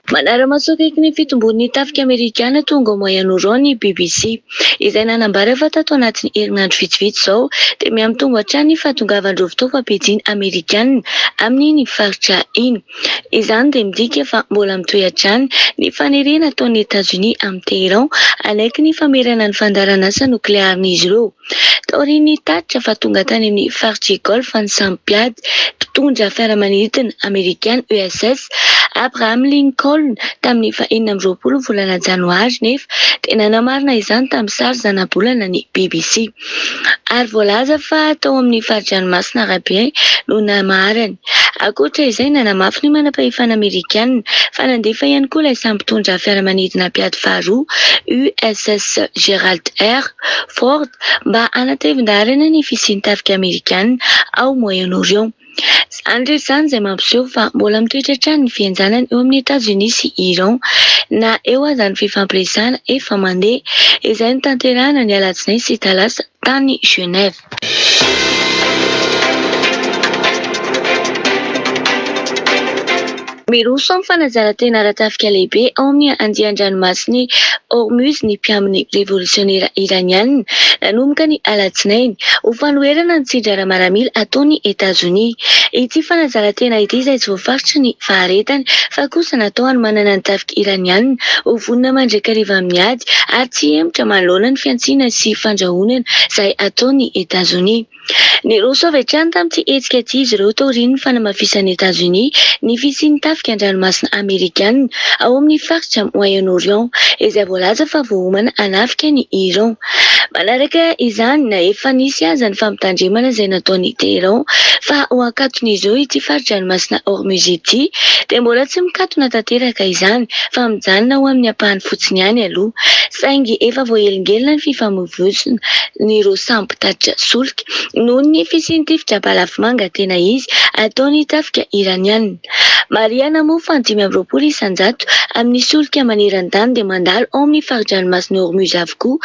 Manara-maso akaiky ny fitombon'ny tafika Amerikana tonga ao Moyen-Orient ny BBC, izay nanambara fa tato anatin'ny herinandro vitsivitsy izao dia mihamitombo hatrany ny fahatongavan'ireo fitaovam-piadiana Amerikana amin'iny faritra iny. Izany dia midika fa mbola mitohy hatrany ny fanerena ataon'i Etazonia amin'i Téhéran hanaiky ny famerana ny fandaharanasa noklearin'izy ireo. Taorian'ny tatitra fa tonga tany amin'ny faritr'i Golfe ny sambo mpiady mpitondra fiaramanidina Amerikana USS. Abraham Lincoln tamin'ny faha 26 ny volana janoary nefa dia nanamarina izany tamin'ny sary zanabolana ny BBC. Ary voalaza fa tao amin'ny fari-dranomasina Arabien no namaharany. Ankoatra izay, nanamafy ny manampahefana amerikana fa nandefa ihany koa ilay sambo mpitondra fiaramanidina mpiady faharoa USS Gerald R. Ford mba hanatevin-daharana ny fisian'ny tafika amerikana ao Moyen-Orient. Izany rehetra izany izay mampiseho fa mbola mitoetra hatrany ny fihenjanana eo amin'i Etazonia sy Iran na eo aza ny fifampiresahana efa mandeha, izay notanterahina ny alatsinainy sy talata tany Genève. Miroso amin'ny fanazaran-tena ara-tafika lehibe ao amin'ny andian-dranomasin'i Hormuz ny mpiambin'ny revolisionera Iraniana nanomboka ny alatsinainy, ho fanoherana ny tsindry ara-maramila ataon'i Etazonia. Ity fanazaran-tena ity izay tsy voafaritry ny faharetany fa kosa natao hanomanana ny tafika Iraniana ho vonona mandrakariva amin'ny ady ary tsy hihemotra manoloana ny fihantsiana sy fandrahonana izay ataon'i Etazonia. Niroso avy hatrany tamin'ity hetsika ity izy ireo taorian'ny fanamafisan'i Etazonia ny fisian'ny tafika an-dranomasina amerikana ao amin'ny faritra Moyen-Orient, izay voalaza fa voaomana hanafika an'i Iran. Manaraka izany, na efa nisy aza ny fampitandremana izay nataon'i Téhéran fa ho akaton'izy ireo ity fari-dranomasina Hormuz ity, dia mbola tsy mikatona tanteraka izany fa mijanona ho amin'ny ampahany fotsiny ihany aloha. Saingy efa voahelingelina ny fifamoivoizana ireo sambo mpitatitra solika noho ny fisian'ny tifitra balafomanga tena izy ataon'ny tafika Iraniana. Marihana moa fa ny 25 isanjato amin'ny solika maneran-tany dia mandalo ao amin'ny fari-dranomasin'i Hormuz avokoa,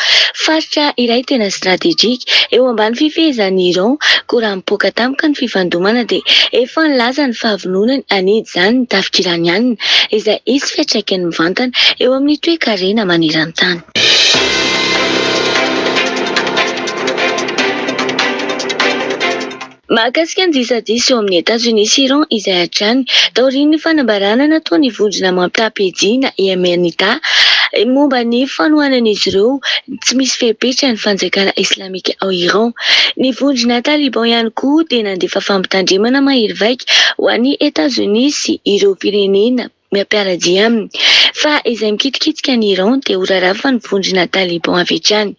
faritra iray tena stratejika eo ambany fifehezan'i Iran, koa raha mipoaka tampoka ny fifandomana dia efa nilaza ny fahavononany hanidy izany ny tafika Iraniana, izay hisy fiantraikany mivantana eo amin'ny toekarena maneran-tany. Mahakasika ny disadisa eo amin'i Etazonia sy Iran izay hatrany, taorian'ny fanambarana nataon'ny vondrona mampitam-piadiana Yemenita momba ny fanohanan'izy ireo tsy misy fepetra ny fanjakana islamika ao Iran. Ny vondrona Taliban ihany koa dia nandefa fampitandremana mahery vaika ho an'i Etazonia sy ireo firenena mpiara-dia aminy, fa izay mikitikitika an'i Iran dia ho rarafan'ny vondrona Taliban avy hatrany.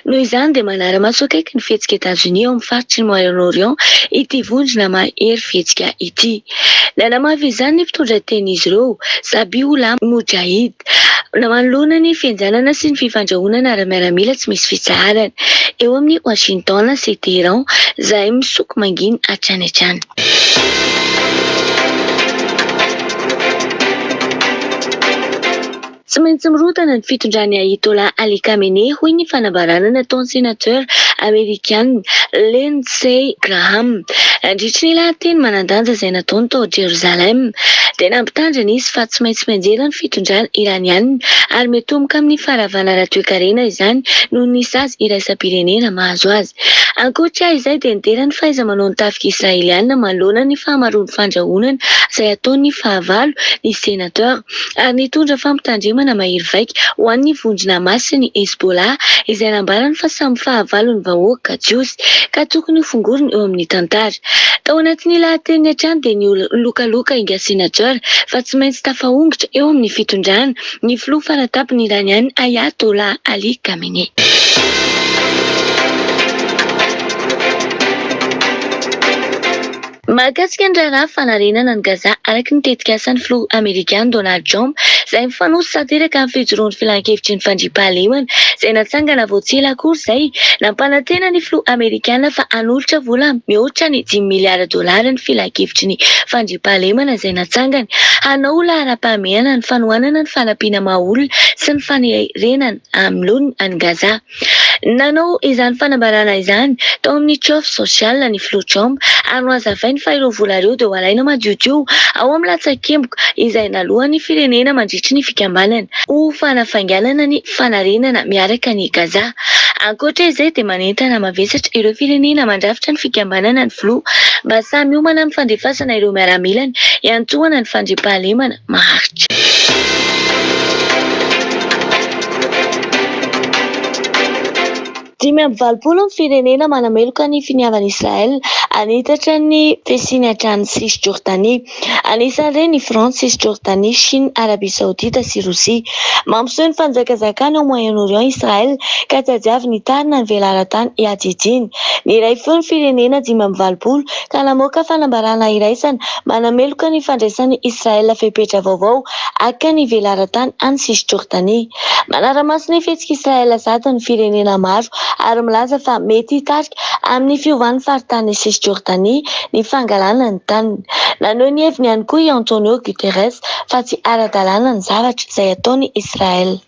Noho izany dia manara-maso akaiky ny fihetsik'i Etazonia ao amin'ny faritry ny Moyen-Orient ity vondrona mahery fihetsika ity. Nanamafy izany ny mpitondra tenin'izy ireo, Zabihullah Mujahid, manoloana ny fihenjanana sy ny fifandrahonana ara-miaramila tsy misy fitsaharana eo amin'i Washington sy Téhéran izay misoko mangina hatrany hatrany. Tsy maintsy mirodana ny fitondran'i Ayatollah Ali Khamenei, hoy ny fanambarana nataon'ny Senateur Amerikana Lindsey Graham. Nandritry ny lahateny manan-danja izay nataony tao Jerosalem, dia nampitandrina izy fa tsy maintsy mianjera ny fitondrana Iraniana ary miatomboka amin'ny faharavana ara-toekarena izany noho ny sazy iraisam-pirenena mahazo azy. Ankoatra izay dia nidera ny fahaiza-manaon'ny tafika Israeliana manoloana ny fahamaroan'ny fandrahonana izay ataon'ny fahavalo ny Senateur, ary nitondra fampitandremana mahery vaika ho an'ny vondrona Hamas sy ny Hezbollah izay nambarany fa samy fahavalon'ny vahoaka Jiosy ka tokony ho fongorina eo amin'ny tantara. Tao anatin'ny lahateniny hatrany dia nilokaloka ingahy Senateur fa tsy maintsy tafahongotra eo amin'ny fitondrana ny filoha faratampony Iraniana Ayatollah Ali Khamenei. Mahakasika ny raharaha fanarenana an'i Gaza araka ny tetikasan'ny filoha Amerikana Donald Trump izay mifanojo tanteraka amin'ny fijoroan'ny filankevitry ny fandriampahalemana izay natsangana vao tsy ela akory izay, nampanantena ny filoha Amerikana fa hanolotra vola mihoatra ny dimy miliara dolara ny filankevitry ny fandriampahalemana izay natsangany hanao ho laharam-pahamehana ny fanohanana ny fanampiana maha-olona sy ny fanerenana amin'ny laoniny an'i Gaza. Nanao izany fanambarana izany tao amin'ny Truth Social ny filoha Trump ary nohazavainy fa ireo vola ireo dia ho alaina madiodio ao amin'ny latsakemboka izay naloan'ny firenena mandritry ny fikambanana ho fanafainganana ny fanarenana miaraka an'i Gaza. Ankoatra izay dia manentana mavesatra ireo firenena mandrafitra ny fikambanana ny filoha mba samy hiomana amin'ny fandefasana ireo miaramilany hiantohana ny fandriampahalemana maharitra. 85 ny firenena manameloka ny finiavan'i Israel Hanitatra ny fisiany hatrany Cisjordanie. Anisan'ireny i Frantsa, Cisjordanie, Chine, Arabie Saoudite sy Rosia. Mampiseho ny fanjakazakany ao Moyen-Orient Israel ka tadiaviny hitarina ny velaran-tany hiadidiany. Niray feo ny firenena 85 ka namoaka fanambarana iraisana manameloka ny fandraisan'i Israel fepetra vaovao haka ny velaran-tany any Cisjordanie. Manara-maso ny fihetsik'i Israel sady ny firenena maro ary milaza fa mety hitarika amin'ny fiovan'ny faritanin'i Cisjordanie ny fangalana ny taniny. Naneho ny heviny ihany koa i Antonio Guterres fa tsy ara-dalàna ny zavatra izay ataon'i Israel.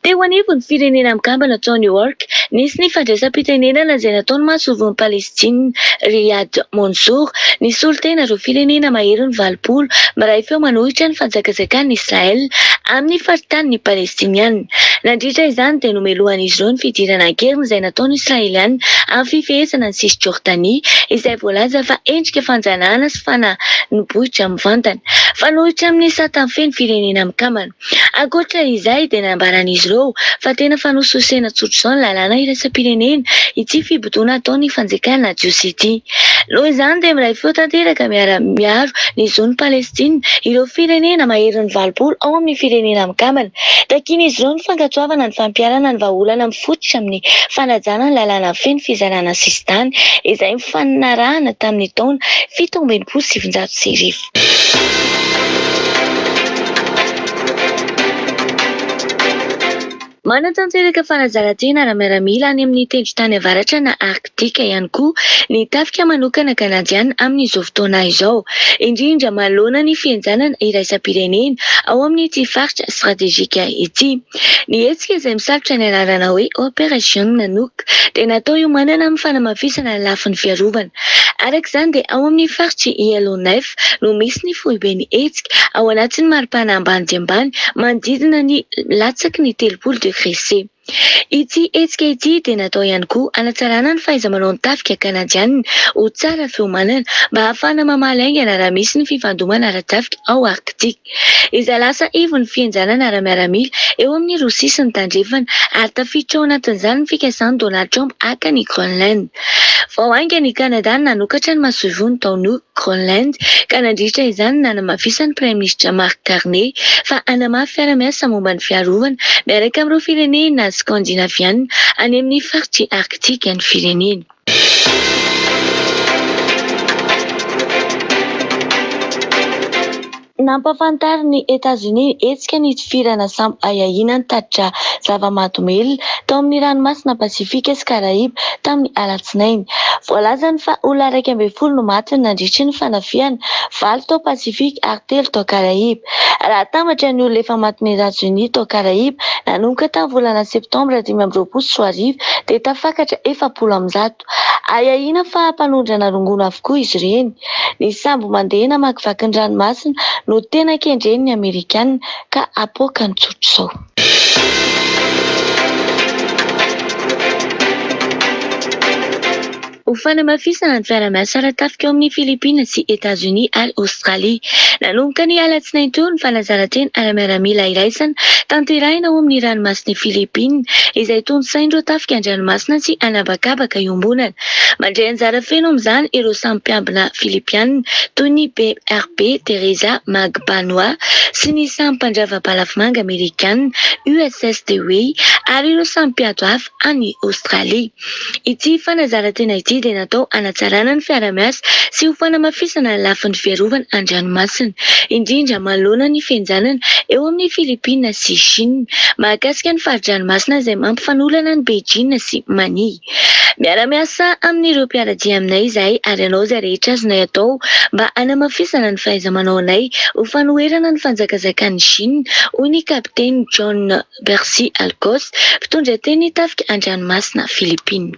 Teo anivon'ny Firenena Mikambana tao New York, nisy ny fandraisam-pitenenana izay nataon'ny masoivohon'i Palestina, Riyad Mansour, nisolo tena ireo firenena maherin'ny 80 miray feo manohitra ny fanjakazakan'i Israel amin'ny faritanin'ny Palestiniana. Nandritra izany dia nomelohan'izy ireo ny fidirana an-keriny izay nataon'ny Israeliana amin'ny fifehezana an'i Cisjordanie, izay voalaza fa endrika fanjanahana sy fananibohitra mivantana. Fanohitra amin'ny sata mifehy ny Firenena Mikambana. Ankoatra izay dia nambaran'izy ireo fa tena fanosihosena tsotr'izao ny lalàna iraisam-pirenena ity fibodoana ataon'ny fanjakana jiosy ity. Noho izany dia miray feo tanteraka miara-miaro ny zon'i Palestina ireo firenena maherin'ny 80 ao amin'ny Firenena Mikambana. Takian'izy ireo ny fankatoavana ny fampiharana ny vahaolana mifototra amin'ny fanajana ny lalàna mifehy ny fizarana sisintany izay nifanarahana tamin'ny taona 1967. Manatanteraka fanazaran-tena ara-miaramila any amin'ny tendrontany avaratra na Arktika ihany koa ny tafika manokana kanadiana amin'izao fotoana izao, indrindra manoloana ny fihenjanana iraisam-pirenena ao amin'ity faritra stratejika ity. Ny hetsika izay misalotra ny anarana hoe Operation Nanook dia natao hiomanana amin'ny fanamafisana ny lafiny fiarovana. Araka izany dia ao amin'ny faritr'i Yellowknife no misy ny foiben'ny hetsika, ao anatin'ny maripana ambany dia ambany, manodidina ny latsaky ny 30 degré C. Ity hetsika ity dia natao ihany koa hanatsarana ny fahaiza-manaon'ny tafika kanadianina ho tsara fiomanana mba hahafahana mamaly haingana raha misy ny fifandomana ara-tafika ao Arktika. Izay lasa ivon'ny fihenjanana ara-miaramila eo amin'i Rosia sy ny Tandrefana, ary tafiditra ao anatin'izany ny fikasan'i Donald Trump haka an'i Groenland. Vao haingana i Kanada no nanokatra ny masoivohony tao Nuuk, Groenland, ka nandritra izany no nanamafisan'ny Praiminisitra Mark Carney fa hanamafy fiarahamiasa momba ny fiarovana miaraka amin'ireo firenena Skandinaviana any amin'ny faritr'i Arktika ny fireneny. Nampahafantarin'i Etazonia ny hetsika nitifirana sambo ahiahiana nitatitra zava-mahadomelina tao amin'ny ranomasina Pasifika sy Karaiba tamin'ny alatsinainy. Voalazany fa olona 11 no maty nandritry ny fanafihana, valo tao Pasifika ary telo tao Karaiba. Raha atambatra ny olona efa matin'i Etazonia tao Karaiba nanomboka tamin'ny volana Septambra 2025 dia tafakatra 140. Ahiahiana fa mpanondrana rongony avokoa izy ireny. Ny sambo mandeha namakivaky ny ranomasina no tena kendren'ny Amerikana ka apoakany tsotr'izao. Ho fanamafisana ny fiarahamiasa ara-tafika eo amin'i Filipina sy Etazonia ary Aostralia. Nanomboka ny alatsinainy teo ny fanazaran-tena ara-miaramila iraisana tanterahina ao amin'ny ranomasin'i Filipina, izay tontosain'ireo tafika an-dranomasina sy an'habakabaka iombonana. Mandray anjara feno amin'izany ireo samy mpiambina Filipiana toy ny BRB Teresa Magbanua sy ny samy mpandrava balafomanga Amerikana USS Dewey ary ireo samy mpiady hafa any Aostralia. Ity fanazaran-tena ity dia natao hanatsarana ny fiarahamiasa sy ho fanamafisana ny lafiny fiarovana an-dranomasina, indrindra manoloana ny fihenjanana eo amin'i Filipina sy Shina mahakasika ny fari-dranomasina izay mampifanolana an'i Beijing sy Manille. Miara-miasa amin'ireo mpiara-dia aminay izahay ary hanao izay rehetra azonay atao mba hanamafisana ny fahaiza-manaonay ho fanoherana ny fanjakazakan'i Shina, hoy ny Kapiteny John Percy Alcos, mpitondra teny tafika an-dranomasina Filipina.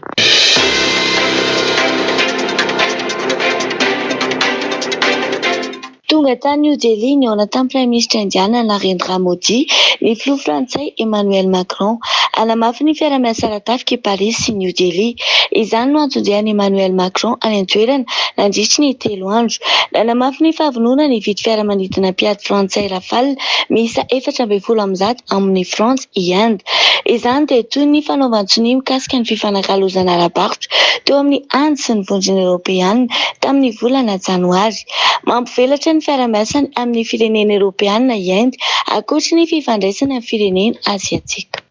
Tonga. Tonga tany New Delhi nihaona tamin'ny Praiminisitra Indiana Narendra Modi ny filoha frantsay Emmanuel Macron. Hanamafy ny fiaraha-miasa ara-tafika i Paris sy New Delhi. Izany no anton-dian'i Emmanuel Macron any an-toerana nandritry ny telo andro. Nanamafy ny fahavononany hividy fiaramanidina mpiady frantsay Rafale miisa 114 amin'i Frantsa i Inde. Izany dia toy ny fanaovan-tsonia mikasika ny fifanakalozana ara-barotra teo amin'i Inde sy ny Vondrona Eoropeana tamin'ny volana Janoary. Mampivelatra ny fiarahamiasany amin'ny firenena Eoropeana i Inde ankoatry ny fifandraisany amin'ny firenena Aziatika.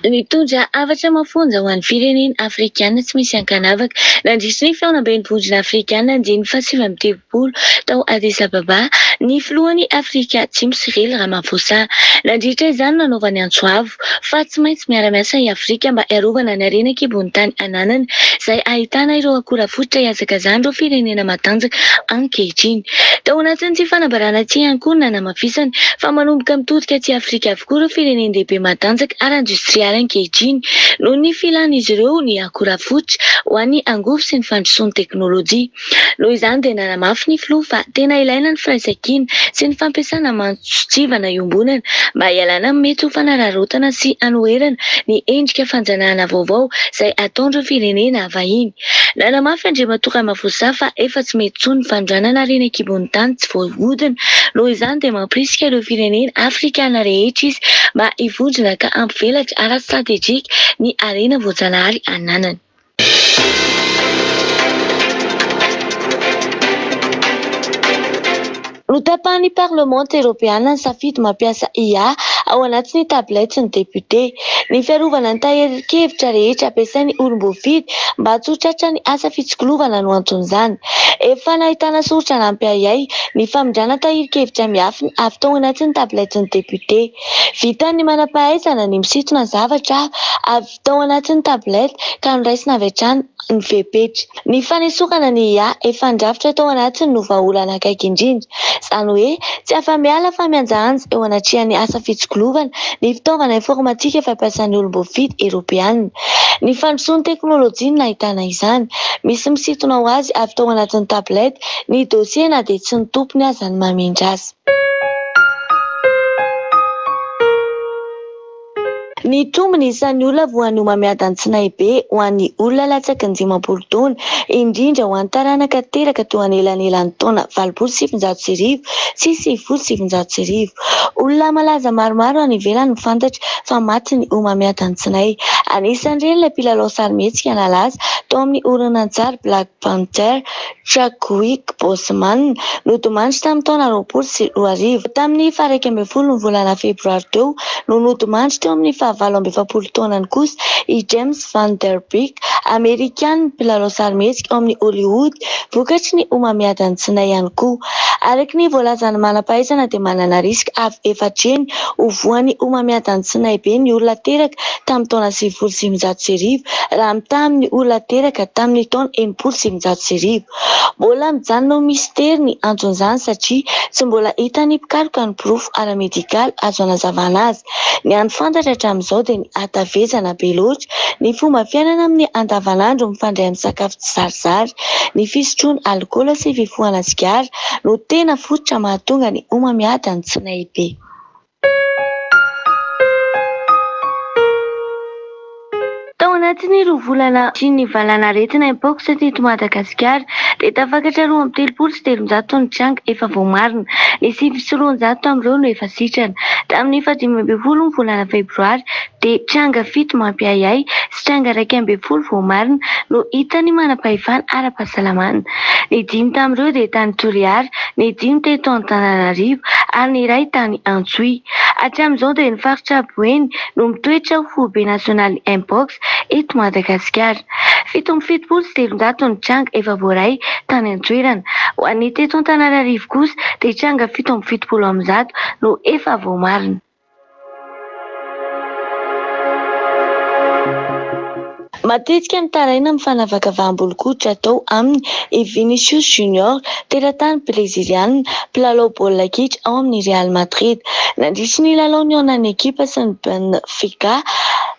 Nitondra hafatra mafonja ho an'ny firenena Afrikana tsy misy ankanavaka nandritry ny fihaonamben'ny Vondrona Afrikana andiany faha-39 tao Addis Ababa ny filohan'i Afrika Atsimo Cyril Ramaphosa. Nandritra izany no nanaovany antso avo fa tsy maintsy miara-miasa i Afrika mba hiarovana ny harena an-kibon'ny tany ananany izay ahitana ireo akora fototra ihazakazan'ireo firenena matanjaka ankehitriny. Tao anatin'ity fanambarana ity ihany koa no nanamafisany fa manomboka mitodika aty Afrika avokoa ireo firenen-dehibe matanjaka ara-indostrialy ankehitriny noho ny filan'izy ireo ny akora fototra ho an'ny angovo sy ny fandrosoan'ny teknolojia. Noho izany dia nanamafy ny filoha fa tena ilaina ny firaisankina sy ny fampiasana mason-tsivana iombonana mba hialana amin'ny mety ho fanararaotana sy hanoherana ny endrika fanjanahana vaovao izay ataon'ireo firenena vahiny. Nanamafy Andriamatoa Ramaphosa fa efa tsy mety intsony ny fanondranana harena an-kibon'ny tany tsy voahodina. Noho izany dia mampirisika ireo firenena afrikana rehetra izy mba hivondrona ka hampivelatra ara-stratejika ny harena voajanahary ananany. Notapahan'ny Parlemanta Eoropeana ny safidy mampiasa IA ao anatin'ny tablette ny depiote. Ny fiarovana ny tahirin-kevitra rehetra ampiasain'ny olom-boafidy mba tsy ho tratran'ny asa fitsikilovana no anton'izany. Efa nahitana soritra nampiahiahy ny famindrana tahirin-kevitra miafina avy tao anatin'ny tablette ny depiote. Vitan'ny manam-pahaizana ny misintona zavatra avy tao anatin'ny tablette ka noraisina avy hatrany ny fepetra. Ny fanesorana ny IA efa nidrafitra tao anatiny no vahaolana akaiky indrindra. Izany hoe tsy afa-miala fa mihanjahanja eo anatrehan'ny asa fitsikilovana ny fitaovana informatika fampiasan'ny olom-boafidy Eoropeana. Ny fandrosoan'ny teknolojia no nahitana izany. Misy misintona ho azy avy tao anatin'ny tablette ny dosie na dia tsy ny tompony aza no mamindra azy. Nitombo ny isan'ny olona voan'ny homamiadan'ny tsinaibe ho an'ny olona latsaky ny 50 taona, indrindra ho an'ny taranaka teraka teo anelanelan'ny taona 1980 sy 1990. Olona malaza maromaro any ivelany no fantatra fa matin'ny homamiadan'ny tsinay. Anisan'ireny ilay mpilalao sarimihetsika nalaza tao amin'ny horonantsary Black Panther, Chadwick Boseman, nodimandry tamin'ny taona 2020. Tamin'ny faha-11 ny volana febroary teo no nodimandry teo amin'ny faha-48 taonany kosa i James Van Der Beek, Amerikana mpilalao sarimihetsika ao amin'ny Hollywood, vokatry ny homamiadan'ny tsinay ihany koa. Araka ny voalazan'ny manam-pahaizana dia manana risque avo efatra heny ho voan'ny homamiadan'ny tsinay be ny olona teraka tamin'ny taona 1990 raha mitaha amin'ny olona teraka tamin'ny taona 1960. Mbola mijanona ho mistery ny anton'izany satria tsy mbola hitan'ny mpikaroka ny porofo ara-medikaly azo anazavana azy. Ny hany fantatra hatramin'izao dia ny hatavezana be loatra, ny fomba fiainana amin'ny andavanandro mifandray amin'ny sakafo tsizarizary, ny fisotroana alikaola sy fifohana sigara no tena fototra mahatonga ny homamiadan'ny tsinay be. Tao anatin'ny roa volana nisian'ny valanaretina Mpox teto Madagasikara dia tafakatra 332 ny tranga efa voamarina. Ny 209 tamin'ireo no efa sitrana. Tamin'ny faha-15 ny volana febroary dia tranga fito mampiahiahy sy tranga 11 voamarina no hitan'ny manam-pahefana ara-pahasalamana. Ny dimy tamin'ireo dia tany Toliara, ny dimy teto Antananarivo ary ny iray tany Antsohihy. Hatramin'izao dia ny faritra Boeny no mitoetra ho foibe nasionalin'ny Mpox eto Madagasikara. 377 ny tranga efa voaray tany an-toerana. Ho an'ny teto Antananarivo kosa dia tranga 177 no efa voamarina. Matetika mitaraina amin'ny fanavakavaham-bolon-koditra atao aminy i Vinicius Junior, teratany Breziliana, mpilalao baolina kitra ao amin'ny Real Madrid. Nandritry ny lalao nihaonan'ny ekipa sy ny Benfica.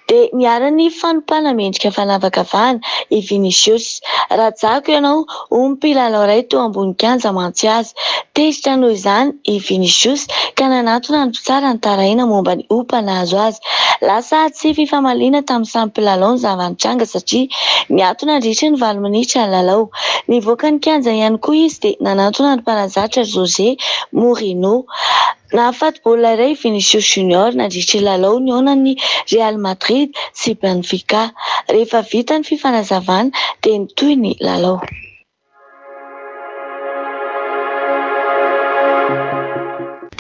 dia niharan'ny fanompana mendrika fanavakavahana i Vinicius. Rajako ianao, hoy ny mpilalao iray teo ambony kianja mantsy azy. Tezitra noho izany i Vinicius ka nanatona ny mpitsara nitaraina momba ny ompa nahazo azy. Lasa ady sy fifamaliana tamin'ny samy mpilalao ny zava-nitranga satria niato nandritra ny valo minitra ny lalao. Nivoaka ny kianja ihany koa izy dia nanantona ny mpanazatra José Mourinho. Nahafaty baolina iray i Vinicius Junior nandritra ny lalao nihaonan'ny Real Madrid sy Benfica. Rehefa vita ny fifanazavana dia nitohy ny lalao.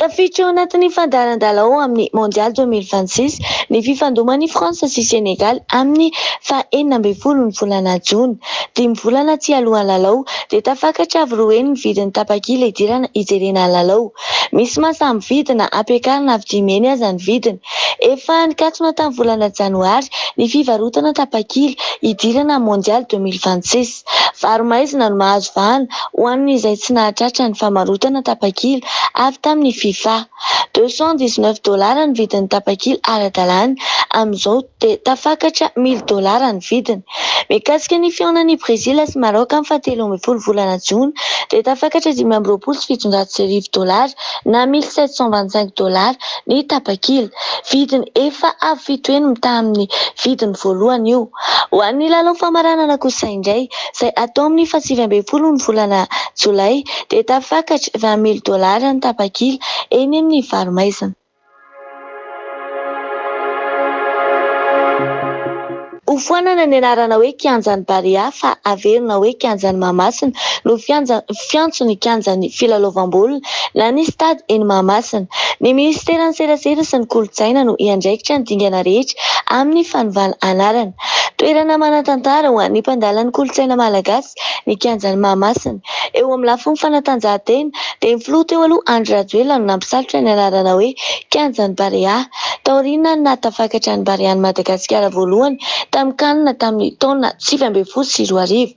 Tafiditra ao anatin'ny fandaharan-dalao amin'ny Mondial 2026 ny fifandoman'i France sy Sénégal amin'ny faha 16 ny volana jona. Dimy volana tsy alohan'ny lalao dia tafakatra avo roa heny ny vidin'ny tapakila hidirana hijerena ny lalao. Misy maha samy vidy na ampiakarina avo dimy heny aza ny vidiny. Efa nikatona tamin'ny volana janoary ny fivarotana tapakila hidirana amin'ny Mondial 2026. Vary maizina no mahazo vahana ho an'izay tsy nahatratra ny famarotana tapakila avy tamin'ny Fifa. 219 dolara ny vidin'ny tapakila ara-dalàna amin'izao dia tafakatra mille dolara ny vidiny. Mikasika ny fihaonan'i Brezila sy Maroc amin'ny fahatelo ambin'ny folo volana jona dia tafakatra 1725 dolara na 1725 dolara ny tapakila. Vidiny efa avo fito heny mitaha amin'ny vidiny voalohany io. Ho an'ny lalao famaranana kosa indray, izay hatao amin'ny faha-19 ny volana jolay, dia tafakatra 20 mille dolara ny tapakila eny amin'ny varo-maizina. Hofoanana ny anarana hoe Kianjan'i Barea fa averina hoe Kianjan'i Mahamasina no fiantso ny kianjan'ny filalaovam-baolina na ny stade eny Mahamasina. Ny minisiteran'ny serasera sy ny kolontsaina no hiandraikitra ny dingana rehetra amin'ny fanovana anarana. Toerana manan-tantara ho an'ny mpandala ny kolontsaina malagasy ny kianjan'i Mahamasina. Eo amin'ny lafiny fanatanjahantena dia ny filoha teo aloha Andry Rajoelina no nampisalotra ny anarana hoe Kianjan'i Barea. Taoriana ny nahatafakatra ny Barean'i Madagasikara voalohany tamin'ny can tamin'ny taona 2019.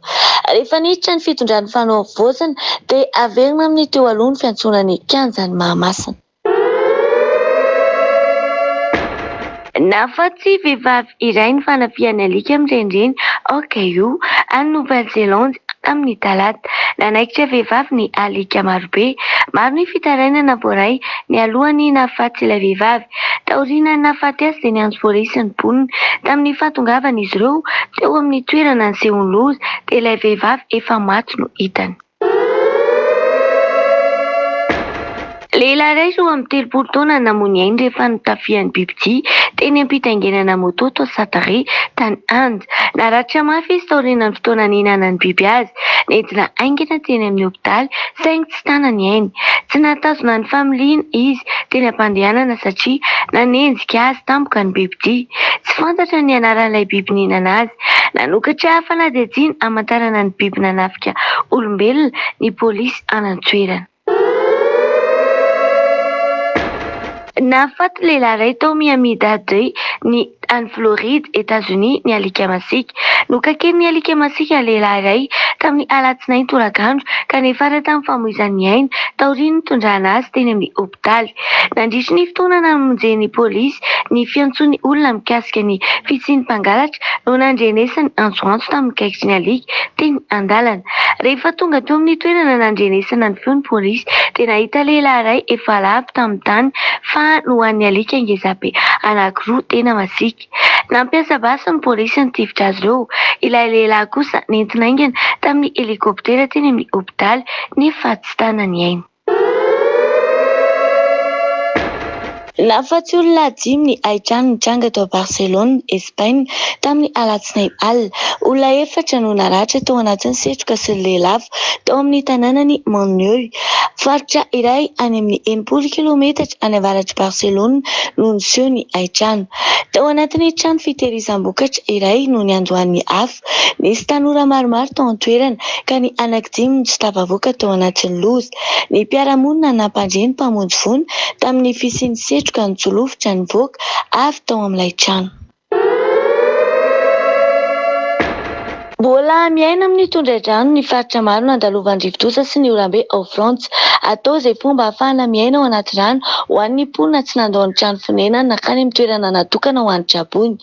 Rehefa niditra ny fitondran'ny Fanavaozana dia averina amin'ny teo aloha ny fiantsoana ny Kianjan'i Mahamasina. Nahafaty vehivavy iray ny fanafihan'ny alika mirenireny ao Kaeo, any Nouvelle-Zélande, tamin'ny talata. Nanaikitra vehivavy ny alika marobe. Maro ny fitarainana voaray nialoha ny nahafaty ilay vehivavy. Taorian'ny nahafaty azy dia niantso polisy ny mponina. Tamin'ny fahatongavan'izy ireo teo amin'ny toerana nisehoan'ny loza dia ilay vehivavy efa maty no hitany. Lehilahy iray 32 taona namoy ny ainy rehefa notafihan'ny bibidia teny am-pitaingenana moto tao Satare, tany Inde. Naratra mafy izy taorian'ny fotoana nihinanan'ny biby azy. Nentina haingana teny amin'ny hopitaly saingy tsy tana ny ainy. Tsy nahatazona ny familiana izy teny am-pandehanana satria nanenjika azy tampoka ny bibidia. Tsy fantatra ny anaran'ilay biby nihinana azy. Nanokatra fanadihadiana hamantarana ny biby nanafika olombelona ny polisy any an-toerana. Nahafaty lehilahy iray tao Miami-Dade, ny any Floride, Etazonia, ny alika masiaka. Nokaken'ny alika masiaka lehilahy iray tamin'ny alatsinainy tolakandro ka niafara tamin'ny famoizany ny ainy taorian'ny nitondrana azy teny amin'ny hopitaly. Nandritry ny fotoana namonjen'ny polisy ny fiantsoan'ny olona mikasika ny fisian'ny mpangalatra no nandrenesany antsoantso tamin'ny kaikitry ny alika teny an-dalana. Rehefa tonga teo amin'ny toerana nandrenesana ny feo ny polisy dia nahita lehilahy iray efa lavo tamin'ny tany fa nohanin'ny alika ngezabe anankiroa tena masiaka. Nampiasa basy ny polisy nitifitra azy ireo. Ilay lehilahy kosa nentina haingana tamin'ny helikoptera teny amin'ny hopitaly nefa tsy tana ny ainy. Nahafaty olona dimy ny hain-trano nitranga tao Barcelone, Espaina, tamin'ny alatsinainy alina. Olona efatra no naratra tao anatin'ny setroka sy ny lelafo tao amin'ny tanànan'i Manlleu. Faritra iray any amin'ny 60 kilometatra any avaratr'i Barcelone no niseho ny hain-trano. Tao anatin'ny trano fitehirizam-bokatra iray no niandohan'ny afo. Nisy tanora maromaro tao an-toerana ka ny anankidimy no tsy tafavoaka tao anatin'ny loza. Ny mpiara-monina nampandre ny mpamonjy voina tamin'ny fisian'ny setroka nitsolofotra nivoaka avy tao amin'ilay trano. Mbola miaina amin'ny tondra-drano ny faritra maro nandalovan'ny rivodoza sy ny orambe ao Frantsa. Atao izay fomba ahafahana miaina ao anaty rano ho an'ny mponina tsy nandao ny trano fonenany nankany amin'ny toerana natokana ho an'ny traboina.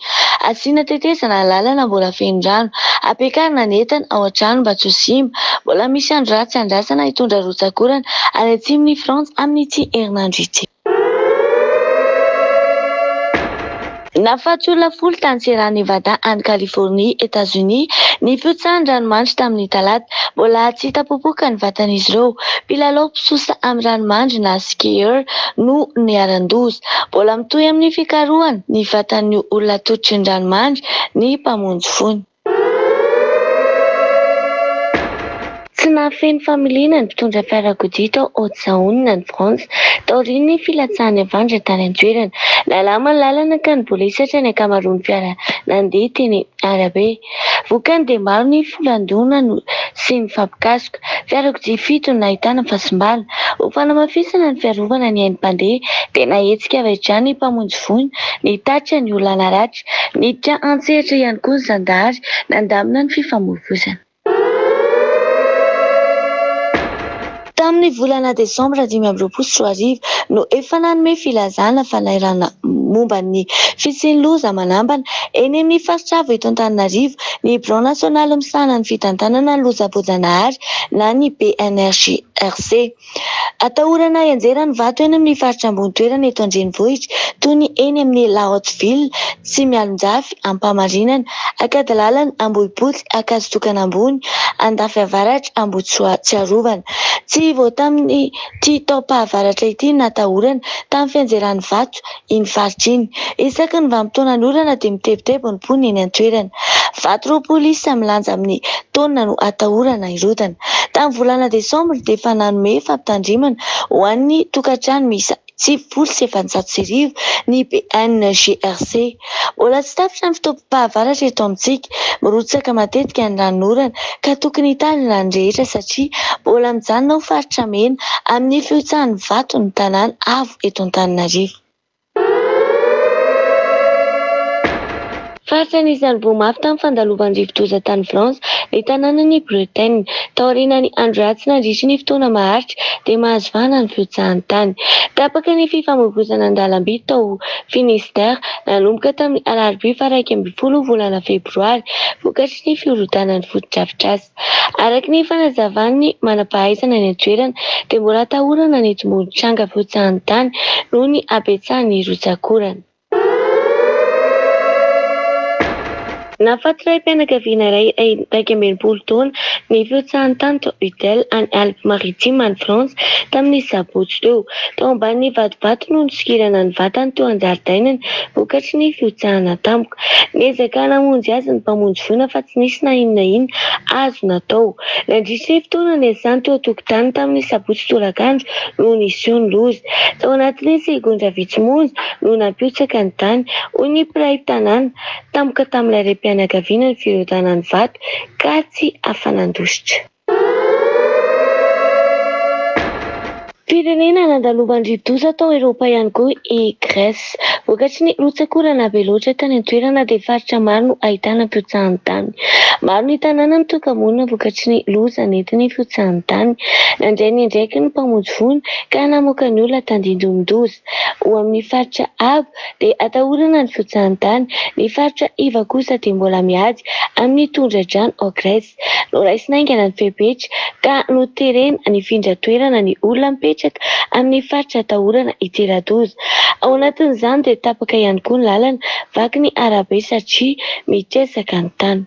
Asiana tetezana ny lalana mbola feno rano. Ampiakarina ny entana ao an-trano mba tsy ho simba. Mbola misy andro ratsy andrasana hitondra rotsak'orana any atsimon'i Frantsa amin'ity herinandro ity. Nahafaty olona folo tany Sierra Nevada any Californie, Etazonia, ny fihotsahan'ny ranomandry tamin'ny talata. Mbola tsy hita popoka ny vatan'izy ireo. Mpilalao mpisosa amin'ny ranomandry na skieur no niharan-doza. Mbola mitohy amin'ny fikarohana ny vatan'ny olona tototry ny ranomandry ny mpamonjy voina. Tsy nahafehy ny familiana ny mpitondra fiarakodia tao Haute-Saône, any Frantsa, taorian'ny filatsahan'ny havandra tany an-toerana. Nalama ny lalana ka nibolisatra ny ankamaroan'ny fiara nandeha teny arabe. Vokany dia maro ny fifandoana sy nifampikasoka. Fiarakodia fito no nahitana fahasimbana. Ho fanamafisana ny fiarovana ny ain'ny mpandeha dia nahetsika avy hatrany ny mpamonjy voina nitatitra ny olona naratra. Niditra an-tsehatra ihany koa ny zandary nandamina ny fifamoivoizana. Tamin'ny volana desambra 2025 no efa nanome filazana fanairana momba ny fisian'ny loza manambana eny amin'ny faritra avo eto Antananarivo ny Birao nasionaly misahana ny fitantanana ny loza voajanahary na ny BNRGRC. Atahorana hianjera ny vato eny amin'ny faritra ambony toerana eto an-drenivohitra toy ny eny amin'ny La Haute Ville, Tsimialonjafy, Ampamarinana, Ankadilalana, Ambohipotsy, Ankazotokana Ambony, Andafiavaratra, Ambohitsiarovana. Tsy vao tamin'ity taom-pahavaratra ity no natahorana tamin'ny fianjeran'ny vato iny faritra iny. Isaky ny vanim-potoanan'ny orana dia mitebiteby ny mponina eny an-toerana. Vato 20 isa milanja amin'ny taonina no atahorana hirodana. Tamin'ny volana desambra dia efa nanome fampitandremana ho an'ny tokantrano miisa 1490 ny BNGRC. Mbola tsy tapitra ny fotoam-pahavaratra eto amintsika. Mirotsaka matetika ny ranonorana ka tokony hitandrina ny rehetra satria mbola mijanona ho faritra mena amin'ny fihotsahan'ny vato ny tanàna avo eto Antananarivo. Faritra anisan'ny voa mafy tamin'ny fandalovan'ny rivodoza tany Frantsa ny tanànan'i Bretagne. Taorian'ny andro ratsy nandritry ny fotoana maharitra dia mahazo vahana ny fihotsahan'ny tany. Tapaka ny fifamoivoizana an-dalamby tao Finistère nanomboka tamin'ny alarobia faha 11 volana febroary vokatry ny firodanan'ny fotodrafitrasa. Araka ny fanazavan'ny manam-pahaizana any an-toerana dia mbola atahorana ny hitomboan'ny tranga fihotsahan'ny tany noho ny habetsahan'ny rotsak'orana. Nahafaty raim-pianakaviana iray 61 taona ny fihotsahan'ny tany tao Utelle any Alpes-Maritimes any Frantsa tamin'ny sabotsy teo. Tao ambanin'ny vatovato no nisokirana ny vatany teo an-jaridainany vokatry ny fihotsahana tampoka. Niezaka namonjy azy ny mpamonjy voina fa tsy nisy na inona na inona azo natao. Nandritry ny fotoana niasany teo an-tokotany tamin'ny sabotsy tolakandro no niseho ny loza. Tao anatin'ny segondra vitsy monja no nampihotsaka ny tany, hoy ny mpiray tanàna. Tampoka tamin'ilay raim-pianakaviana ny firodanan'ny vato ka tsy afa-nandositra. Firenena nandalovan'ny rivodoza tao Eropa ihany koa i Grèce. Vokatry ny rotsak'orana be loatra tany an-toerana dia faritra maro no ahitana fihotsahan'ny tany. Maro ny tanàna mitoka-monina vokatry ny loza nentin'ny fihotsahan'ny tany. Nandray ny andraikiny ny mpamonjy voina ka namoaka ny olona tandindomin-doza. Ho amin'ny faritra avo dia atahorana ny fihotsahan'ny tany, ny faritra iva kosa dia mbola miady amin'ny tondra-drano ao Grèce. Noraisina haingana ny fepetra ka noterena nifindra toerana ny olona mipetraka amin'ny faritra atahorana hitera-doza. Ao anatin'izany dia tapaka ihany koa ny lalana vaky ny arabe satria mitresaka ny tany.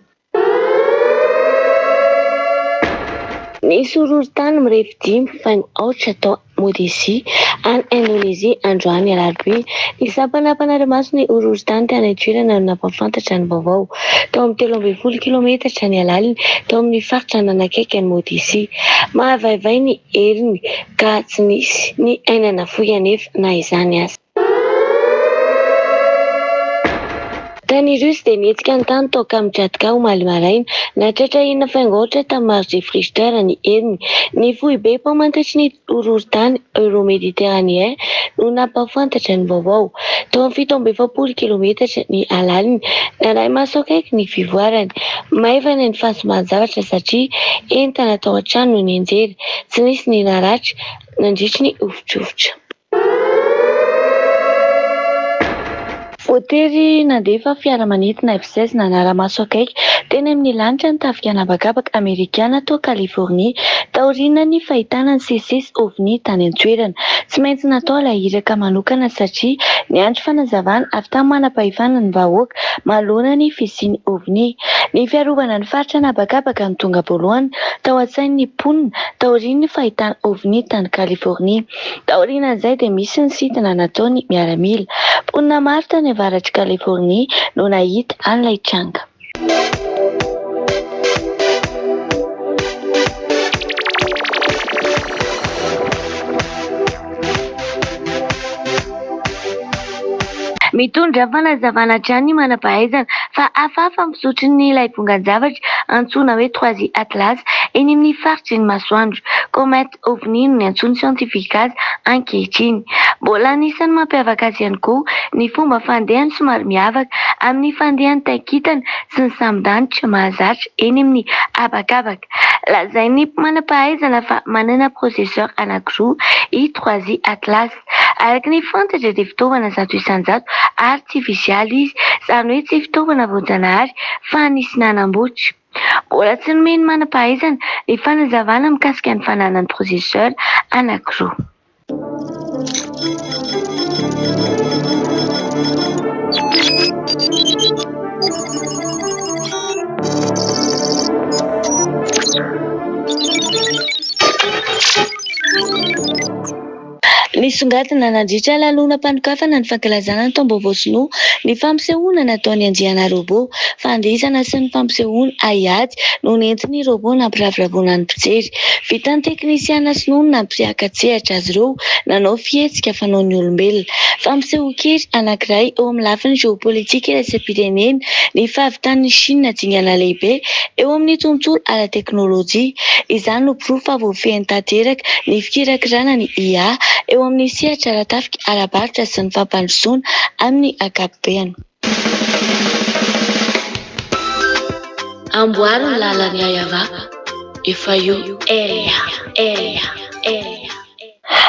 Nisy horohorontany mirefy dimy faingo aotra tao Modezia, any Indonezia, androany alarobia. Ny sampana mpanara-maso ny horohorontany tany an-toerana no nampahafantatra ny vaovao. Tao amin'ny 13 kilometatra ny halaliny tao amin'ny faritra nanakaiky an'i Modezia. Mahavaivay ny heriny ka tsy nisy ny aina nafoy anefa na izany aza. Tany Russie dia nihetsika ny tany tao Kamchatka omaly maraina. Nahatratra enina faingo aotra tamin'ny marge Richter ny heriny. Ny foibe mpamantatry ny horohorontany Euro-Méditerranéen no nampahafantatra ny vaovao. Tao amin'ny 47 kilometatra ny halaliny. Narahi-maso akaiky ny fivoarany. Maivana ny fahasimban-javatra satria entana tao an-trano no nianjera. Tsy nisy ny naratra nandritry ny hovitrovitra. Voatery nandefa fiaramanidina F-16 nanara-maso akaiky teny amin'ny lanitra ny tafika an'habakabaka Amerikana tao Californie, taorian'ny fahitana ny sesisesy OVNI tany an-toerana. Tsy maintsy natao ilay iraka manokana satria niandry fanazavana avy tamin'ny manam-pahefana ny vahoaka manoloana ny fisian'ny OVNI. Ny fiarovana ny faritra an'habakabaka no tonga voalohany tao an-tsain'ny mponina taorian'ny fahitana OVNI tany Californie. Taorian'izay dia misy ny sidina nataon'ny miaramila. Mponina maro tany avaratr'i Californie no nahita an'ilay tranga. Mitondra fanazavana hatrany ny manam-pahaizana fa hafahafa ny fizotrin'ilay vongan-javatra antsoina hoe Trois I Atlas eny amin'ny faritry ny masoandro. Comète OVNI no niantsoan'ny siantifika azy ankehitriny. Mbola anisan'ny mampiavaka azy ihany koa ny fomba fandehany somary miavaka amin'ny fandehan'ny tainkintana sy ny sambon-danitra mahazatra eny amin'ny habakabaka. Lazain'ny manam-pahaizana fa manana processeur anankiroa i Trois I Atlas. Araka ny fantatra dia fitaovana 100% artifisialy izy, izany hoe tsy fitaovana voajanahary fa nisy nanamboatra. Mbola tsy nomen'ny manam-pahaizana ny fanazavana mikasika ny fananany processeur anankiroa. Nisongadina nandritra lanonam-panokafana ny fankalazana ny taom-baovao sinoa ny fampisehoana nataon'ny andiana robot. Fandihizana sy ny fampisehoana haiady no nentin'ny robot nampiravoravoana ny mpijery. Vitan'ny teknisiana sinoa ny nampiaka-tsehatra azy ireo nanao fihetsika fanaon'ny olombelona. Fampisehoan-kery anankiray eo amin'ny lafiny jeopolitika iraisam-pirenena ny fahavitan'i Shina dingana lehibe eo amin'ny tontolo ara-teknolojia. Izany no porofo fa voafehiny tanteraka ny fikirakirana ny IA eo amin'ny sehatra ara-tafika, ara-barotra sy ny fampandrosoana amin'ny ankapobeny. Amboary ny lalan'i Ayava, efa io Elia, Elia, Elia.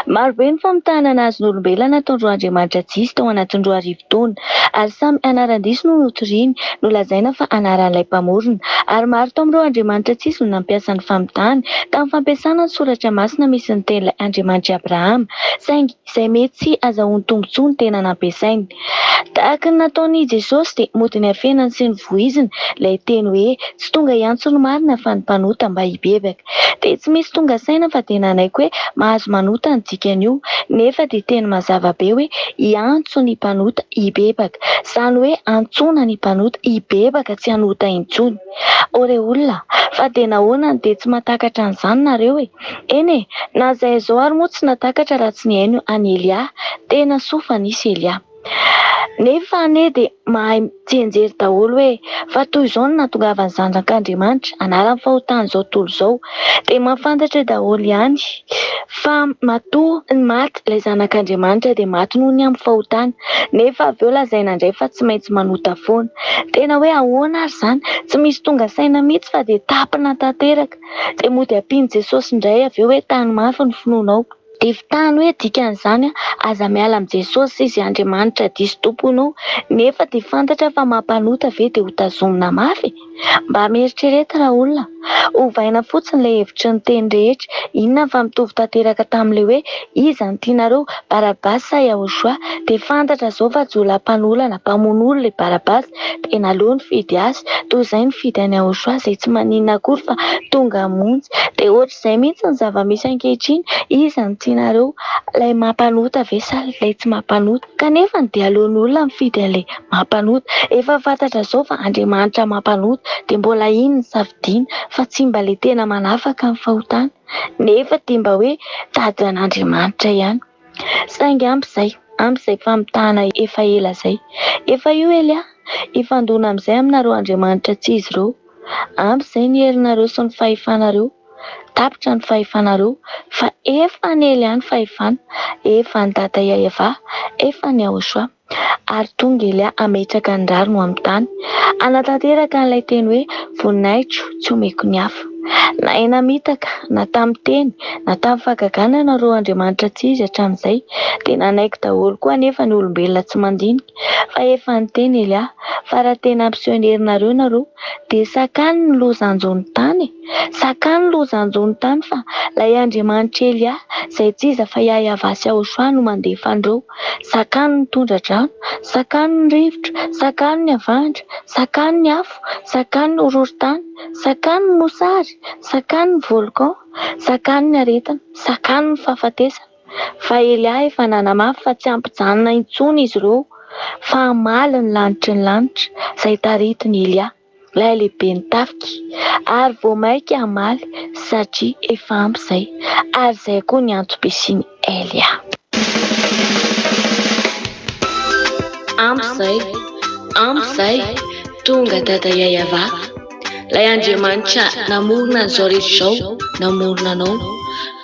Maro be ny famitahana nahazon'olombelona nataon'ireo andriamanitra tsy izy tao anatin'ny 2000 taona. Ary samy anaran-diso no notoriny, nolazaina fa anaran'ilay Mpamorona. Ary maro tamin'ireo andriamanitra tsy izy no nampiasa ny famitahany, tamin'ny fampiasana ny soratra masina misy ny tenin'ilay Andriamanitr'i Abrahama, saingy izay mety tsy hazahoany tombontsoa no tena nampiasainy. Tahaka ny nataon'i Jesosy, dia mody niafenany sy novoiziny ilay teny hoe, Tsy tonga hiantso ny marina fa ny mpanota mba hibebaka. Dia tsy misy tonga saina fa dia nanaiky hoe mahazo manota ny dikan'io, nefa dia teny mazava be hoe hiantso ny mpanota hibebaka. Izany hoe antsoina ny mpanota hibebaka tsy hanota intsony. Ô re olona a! Fa dia nahoana no dia tsy mahatakatra an'izany nareo e? Eny e! Na izay izao ary moa tsy nahatakatra raha tsy nihaino an'i Elia. Tena soa fa nisy Elia. Nefa anie dia mahay mitsianjery daholo hoe fa toy izao no nahatongavan'ny zanak'Andriamanitra hanala ny fahotan'izao tontolo izao. Dia mahafantatra daholo ihany fa matoa maty ilay zanak'Andriamanitra dia maty noho ny amin'ny fahotana. Nefa avy eo lazaina indray fa tsy maintsy manota foana. Tena hoe ahoana ary izany? Tsy misy tonga saina mihitsy fa dia tapina tanteraka. Dia mody ampian'i Jesosy indray avy eo hoe tano mafy ny finoanao. Dia fitahany hoe dikan'izany aza miala amin'i Jesosy izay Andriamanitra diso tomponao nefa dia fantatra fa mampanota ve dia ho tazomina mafy e? Mba mieritrereta ra olona a! Ovaina fotsiny ilay hevitry ny teny rehetra, inona fa mitovy tanteraka tamin'ilay hoe iza no tianareo Barabasy sa Yahoshua? Dia fantatra izao fa jiolahy mpanolana, mpamono olona i Barabasy dia naleo nifidy azy toy izay nifidy an'i Yahoshua izay tsy maninona akory fa tonga hamonjy. Dia ohatr'izay mihitsy ny zava-misy ankehitriny, iza no tianareo, ilay mampanota ve sa ilay tsy mampanota? Kanefa dia aleon'ny olona mifidy an'ilay mampanota. Efa fantatra izao fa Andriamanitra mampanota dia mbola iny no safidiana fa tsy mba ilay tena manafaka ny fahotana. Nefa dia mba hoe tady an'Andriamanitra ihany. Saingy ampy izay, ampy izay famitahana efa ela izay. Efa io Elia. Hifandona amin'izay aminareo andriamanitra tsy izy ireo. Ampy izay ny herinareo sy ny fahefanareo. Tapitra ny fahefanareo fa efa an'i Elia ny fahefana, efa an'i Dada Yahevah, efa an'i Yahoshuah. Ary tonga Elia hametraka ny rariny ho amin'ny tany, hanatanteraka an'ilay teny hoe voninahitro tsy omeko ny hafa. Nahay namitaka na tamin'ny teny na tamin'ny fahagagana ianareo andriamanitra tsy izy hatramin'izay, dia nanaiky daholo koa anefa ny olombelona tsy mandinika fa efa niteny Elia fa raha tena hampiseho ny herinareo nareo dia sakano ny loza hanjo ny tany e! Sakano ny loza hanjo ny tany fa ilay Andriamanitr'i Elia izay tsy iza fa Yahyahavah sy Yahoshuah no mandefa an'ireo. Sakano ny tondra-drano, sakano ny rivotra, sakano ny havandra, sakano ny afo, sakano ny horohorontany, sakano ny mosary, sakano ny volcan, sakano ny aretina, sakano ny fahafatesana. Fa Elia efa nanamafy fa tsy hampijanona intsony izy ireo fa hamaly ny lanitry ny lanitra izay taritin'i Elia, ilay lehiben'ny tafika, ary vao mainka hamaly satria efa ampy izay, ary izay koa ny antom-pisian'i Elia. Ampy izay, ampy izay, tonga Dada Yayava. Ilay Andriamanitra namorona an'izao rehetra izao, namorona anao.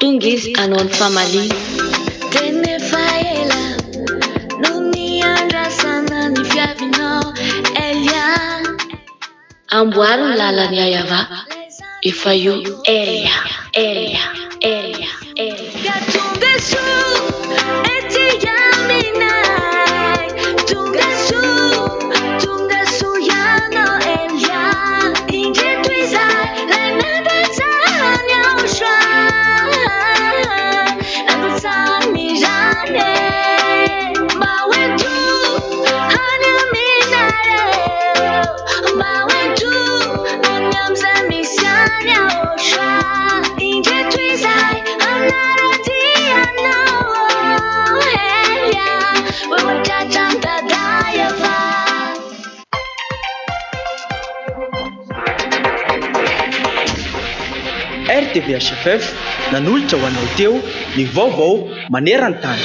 Tonga Izy hanao ny famaliana. Tena efa ela no niandrasana ny fiavinao Elia. Amboary ny lalan'i Yayava, efa io Elia, Elia, Elia, Elia. Ka tonga soa ety aminay, tonga soa, tonga soa ianao Elia. Indreto izahay, ilay nandatsahan'i Yahoshua, nandatsahan'ny rany e. Mba ho ento any aminareo, mba ho ento any amin'izay misy an'i Yahoshua. Indreto izahay hanara-dia anao, Elia, ho tratran'i Dada Yavah. RTVHFF nanolotra ho anao teo ny vaovao maneran-tany.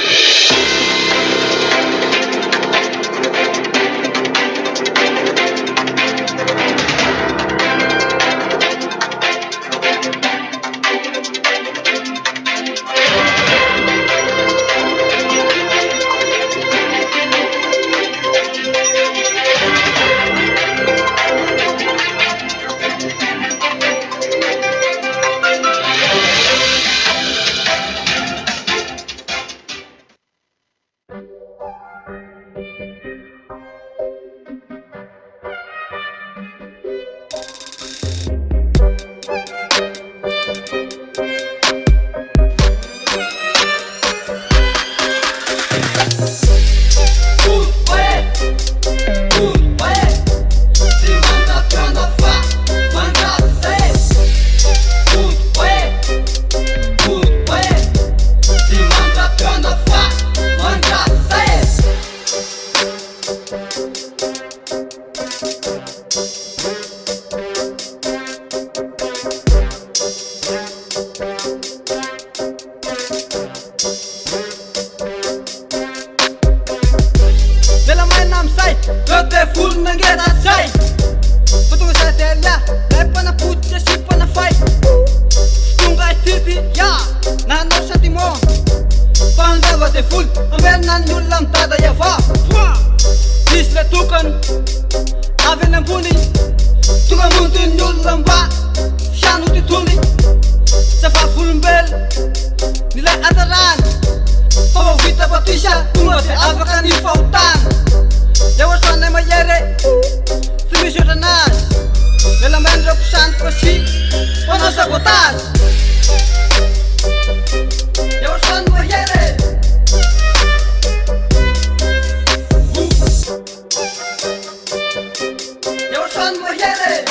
Lela maina amizay, reo devoly nangeda zay Fa tonga zay Delia, lay mpanapotika sy mpanafay Tsy tonga hifidy, ya, na hanao sentiment Fa handrava devoly, hamelona ny olona amin'i Dada Yavah Izy le tokana, avy any ambony Tonga hamonjy ny olona mba tsy hanoto intsony Tsy vavolombelona, nilay hatsarana Fa vao vita batisa tonga dia afaka ny fahotana Eo asoanay mahery e, tsy misy ohatran'azy Miala maina ireo mpisandoka sy mpanao sabotage Eo asoan'ny mahery e. Eo asoan'ny mahery e.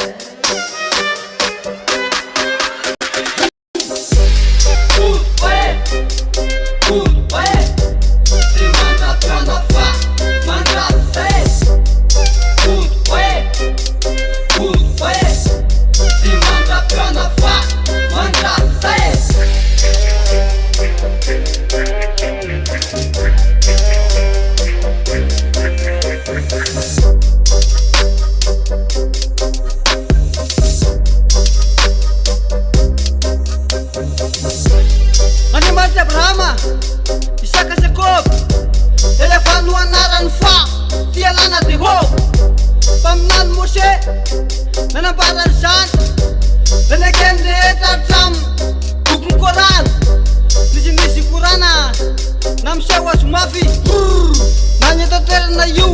teny rehetra hatramin'ny bokin'ny Korana. Nisinisy korana na miseho azy mafy brrr na ny eto an-toerana io.